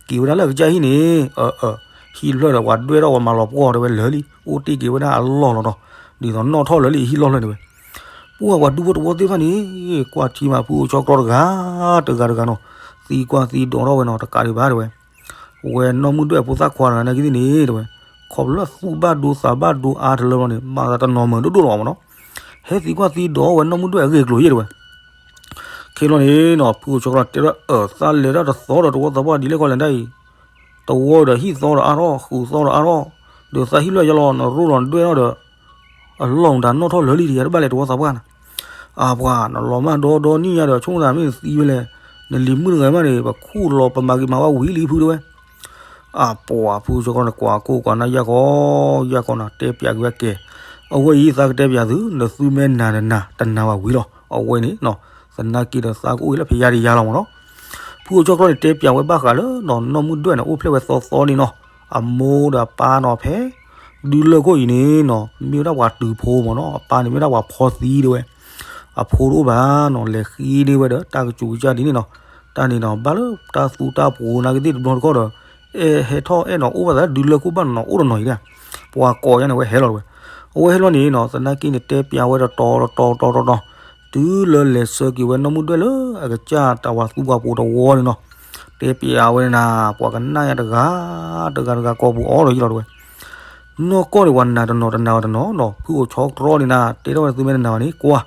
က့ၤဝဲဒၣ်လၢအကစၢ်ဟံၣ်န့ၣ် အၢ အၢ ဟံၣ်တဖျၢၣ်ဒီးပှၤဒွဲၣ်ထီၣ်ပှၤမၤလီၤပှီၢ်တဲဝဲလၢာ်လံ အိၣ်တ့ၢ်က့ၤဝဲဒၣ်အလီၢ်လီၤနီၤ, ဒ်သိးနီၣ်ထီၣ်လၢာ်လံအဟံၣ်လီၢ်လၢာ်တဲဝဲ, ပှၤပှၤဒူဖိတဝီသ့ၣ်တဖၣ်န့ၣ် ကွၢ်ထံမးဖုအိၣ်ဆီကြီတဂၤ တဂၤတဂၤနီၤ, သံကွၢ်သံဒိးထီၣ်ဝဲနီၤ တကးဒံးဘၣ်တဲဝဲ ဝဲနီၢ်မုၢ်ဒွဲၣ်အဖိသၣ်ခွါတဂၤနာ်က့သ့ၣ်န့ၣ်တဲဝဲ, ခီဖျိလၢသူၣ်ဘၣ်ဒိသးဘၣ်ဒိအါတလၢဘျီန့ၣ် မၤသးတနီၤမုာ်ဒိၣ်ဒိၣ်လီၤမးနီၤ, ဟဲသံကွၢ်သံဒိးဝဲနီၢ်မုၢ်ဒွဲၣ်အဂ့ၢ်အကျိၤယ့ၢ်တဲဝဲ, ခဲလီၤန့ၣ်နီၤ ဖုအိၣ်ဆီကြီတဲဒၣ်အၢ သးလဲၤတၢ်တသီဒီးတဝီသးပှၢ်ဒ်လဲၣ်ခီလဲၣ်ဒၣ်အံၤ, တဝီဒီးဟံၣ်သီဒီးအါထီၣ် ဃုာ်သီဒီးအါထီၣ်, ဒီးသးဟံၣ်လၢယလီၤ နရိၣ်လီၤနဒွဲၣ်ထီၣ်ဒီး အလီၢ်မတၤနီၣ်ထီၣ်လၢာ်လံတယၤတဘၣ်လဲၣ်တဝီသးပှၢ်နၤ, အပှၤ နလီၤမၢ်ဒီဒီနံၣ်ညါဒီး ဆိကမိၣ်သးမ့ၢ်နသံဝဲလဲၣ်, နလံၤမုၣ်တဂၤမးန့ၣ် ပခူၣ်လီၤပမၤဂ့ၤမၤဝါဝံၤလံဖုတဲဝဲ အပှၤဖုအိၣ်ဆီကြီန့ၣ် ကွၢ်ခိၣ်ကွၢ်နၢ်ယၢ်ခီ, ယၢ်ခီနၤ တဲပၠးက့ၤဝဲကဲ, အဝဲအံၤသးကတဲပၠးသု နသုမ့ၢ်နာ်နနာ် တနာ်ဘၣ်ဝံၤလီၤ. အဝဲန့ၣ် သနာ်က့ဒီးသးကအိၣ်အံၤလၢဖဲယါတယါလီၤမးနီၤ. ဖုအိၣ်ဆီကြီန့ၣ် တဲပၠးဝဲဘၣ်ဃးလၢနီၢ်မုၢ်ဒွဲၣ်န့ၣ် အိၣ်ဖျဲၣ်ဝဲသီသီန့ၣ်နီၤ, အမိၢ်ဒီးအပၢ်နီၤ ဖဲ ဒူလၢၢ်ခိၣ်အံၤန့ၣ်နီၤ မ့ၢ်ဝဲဒၣ်ပှၤတုၤဖိမ့ၢ်နီၤ, အပၢ်န့ၣ်မ့ၢ်ဝဲဒၣ်ပှၤဖီသံဒၣ်ဝဲ, အဖိတအိၣ်ဘၣ်နီၤ, လဲၤဃ့ဒၣ်ဝဲဒီးတၢ်ကစူၤကစၢ်ဒ်န့ၣ်နီၤ, တၢ်န့ၣ်နီၤ ဘၣ်လၢတၢ်သူတၢ်ပှိၤနာ်က့သ့ၣ်တဘျီတခီၣ်ဒီး အဲၣ်ဟဲထီၣ်အဲၣ်နီၤ အိၣ်ဘၣ်သးဒူလၢၢ်ခိၣ်ဘၣ်နီၤနီၤ အိၣ်တနီၤအံၤဒၣ်, ပှၤကိးယါန့ၣ် အဝဲဟဲလီၤတဝဲ, အဝဲဟဲလီၤန့ၣ်နီၤ သနာ်က့န့ၣ် တဲပျးဝဲတတီၤတတီၤတတီၤတတီၤ, တုၤလၢလဲၤဆှၢက့ၤဝဲနီၢ်မုၢ်ဒွဲၣ်လၢအကစၢ်တၢ်ဝၤသူပှၤပှိၤတဝီန့ၣ်နီၤ, တဲပျးဝဲန့ၣ် ပှၤကနၣ်ယါတဂၤ တဂၤတဂၤကိးပူၤအီၤဒီးယလီၤတဝဲ နီၢ်ကီၢ်န့ၣ် ပှၤနာ်တနီၤတနာ်ဝဲတနီၤနီၤ, ဖုအိၣ်ဆီတြီန့ၣ်နၤ တဲထီၣ်ဝဲသုမ့ၢ်တနာ်ဘၣ်န့ၣ် ကွၢ်,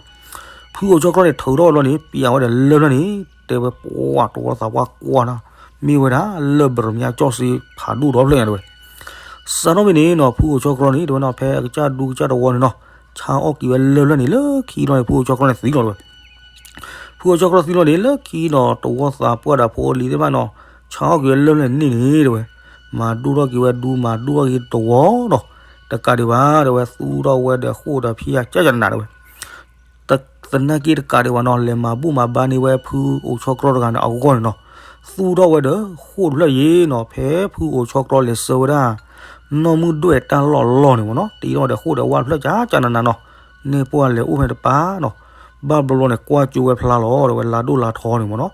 ဖုအိၣ်ဆီတြီန့ၣ် ထုးထီၣ်ဝဲဘျီန့ၣ် ပျးဝဲဒီးလၢၢ်ဖျၢၣ်န့ၣ်, တဲဝဲပှၤတဝီသးပှၢ်ကွၢ်နီၤ, မ့ၢ်ဝဲဒၣ်လၢၢ်ပရမၠါကၠီၣ်စ့ဖးဒိၣ်ဒီဖျၢၣ်ညါတဝဲ, စးထီၣ်မ့ၢ်န့ၣ်နီၤ ဖုအိၣ်ဆီတြီန့ၣ် တဲဝဲနီၤ ဖဲအကစၢ်ဒူကစၢ်တဝီန့ၣ်နီၤ, ဆါအီၣ်က့ၤဝဲလၢၢ်ဖျၢၣ်န့ၣ် လၢခံလီၤန့ၣ် ဖုအိၣ်ဆီတြီန့ၣ်သံလီၤတဝဲ ဖုအိၣ်ဆီတြီသံလီၤန့ၣ် လၢခံနီၤ တဝီသးပှၢ်ဒီးဖိအလံၤသ့ၣ်တဖၣ်နီၤ, ဆါအီၣ်က့ၤဝဲလၢၢ်ဖျၢၣ်န့ၣ်န့ၣ်တဝဲ, မၤဒိၣ်ထီၣ်က့ၤဝဲဒူ မၤဒိၣ်ထီၣ်က့ၤတဝီနီၤ, တကးဒံးဘၣ်တဝဲ သူၣ်ထီၣ်ဝဲဒီးဃိၣ်ဒီးဖံးယါကၢ်ကၢ်နးနးတဝဲ သနာ်က့တကးဒံးဘၣ်နီၤ လဲၤမၤဘူၣ်မၤဘါန့ၢ်ဝဲဖုအိၣ်ဆီတြီတဂၤန့ၣ်အဂီၢ်န့ၣ်နီၤ, သူၣ်ထီၣ်ဝဲဒီးဃိၣ်တဖျၢၣ်ယ့ၤနီၤ, ဖဲဖုအိၣ်ဆီတြီလဲၤဆှၢဝဲဒၣ် နီၢ်မုၢ်ဒွဲၣ်တၢ်လီၢ်လီၢ်န့ၣ်မ့ၢ်နီၤ, တ့ထီၣ်ဒီးဃိၣ်ဒီးဝါတဖျၢၣ်ကၢ်ကၢ်နးနးနီၤ, န့ၢ်ပှၢ်လဲၤအိၣ်ဖဲတပၤနီၤ, ဘၣ်ဘျီန့ၣ် ကွၢ်ကၠိဝဲဖျါလီၤတဝဲ လါဒိၣ်လါထီန့ၣ်မ့ၢ်နီၤ,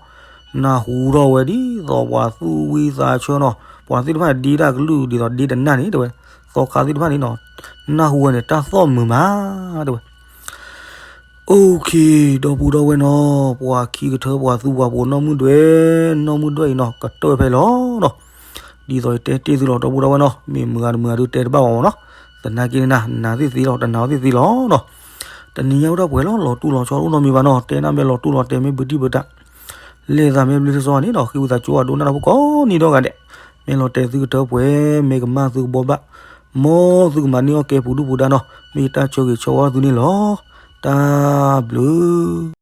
နၢ်ဟူထီၣ်ဝဲဒ်သိးပှၤသူၣ်ဝံသးဆၢနီၤ, ပှၤသ့ၣ်တဖၣ်ဒ့တၢ်ကလုၢ်ဒ်သိးဒ့တနၢ်န့ၣ်တဝဲ, သီခါသ့ၣ်တဖၣ်န့ၣ်နီၤ, နၢ်ဟူဝဲန့ၣ် တၢ်သီၣ်မုာ်မးတဝဲ OK, ဒီပုၢ်ဒီဝဲၢ်နီၤ, ပှၤခံကထၢပှၤသူပှၤပှိၤနီၢ်မုၢ်ဒွဲၣ်, နီၢ်မုၢ်ဒွဲၣ်အံၤနီၤ ကတၢၢ်ဖဲလီၤနီၤ, ဒ်သိးယတဲတ့ၢ်သုလီၤ ဒီပုၢ်ဒီဝဲၢ်နီၤ, မ့ၢ်မုာ်ဂၤတမုာ်ဂၤဒုးတဲတဘၣ်ဘၣ်မ့ၢ်နီၤ, သနာ်က့န့ၣ်နၤ နၤသ့ၣ်သ့လီၤ တနာ်အီၤသ့ၣ်သ့လီၤနီၤ, တနံၤညါအိၣ်ဒၣ်ပှဲၤလီၤ လီၤတူၢ်လီၤဆီအိၣ်နီတမံၤဘၣ်နီၤ, တဲနၤမ့ၢ်လီၤတူၢ်လီၤတဲာ်မ့ၢ်ဘုတံၢ်ဘုတၢ် လဲၤသးမ့ၢ်ဘျုးတစီန့ၣ်နီၤ, ဃ့ဝံသးစူၤအဒိကနၣ်တၢ်ဖိကိးနံၤဒီဂၤဒဲး, မ့ၢ်လီၤတဲာ်သုကတၢၢ်ပှဲၤ မ့ၢ်ကမၣ်သုကဘီဘၣ်, မ်သုကမၤန့ၢ်အီၣ်ကဲပူၤဒုၣ်ပူၤဒါနီၤ, မ့ၢ်တၢ်ဆၢဂ့ၤဆၢဝါသုန့ၣ်လီၤ, တၢ်ဘျုး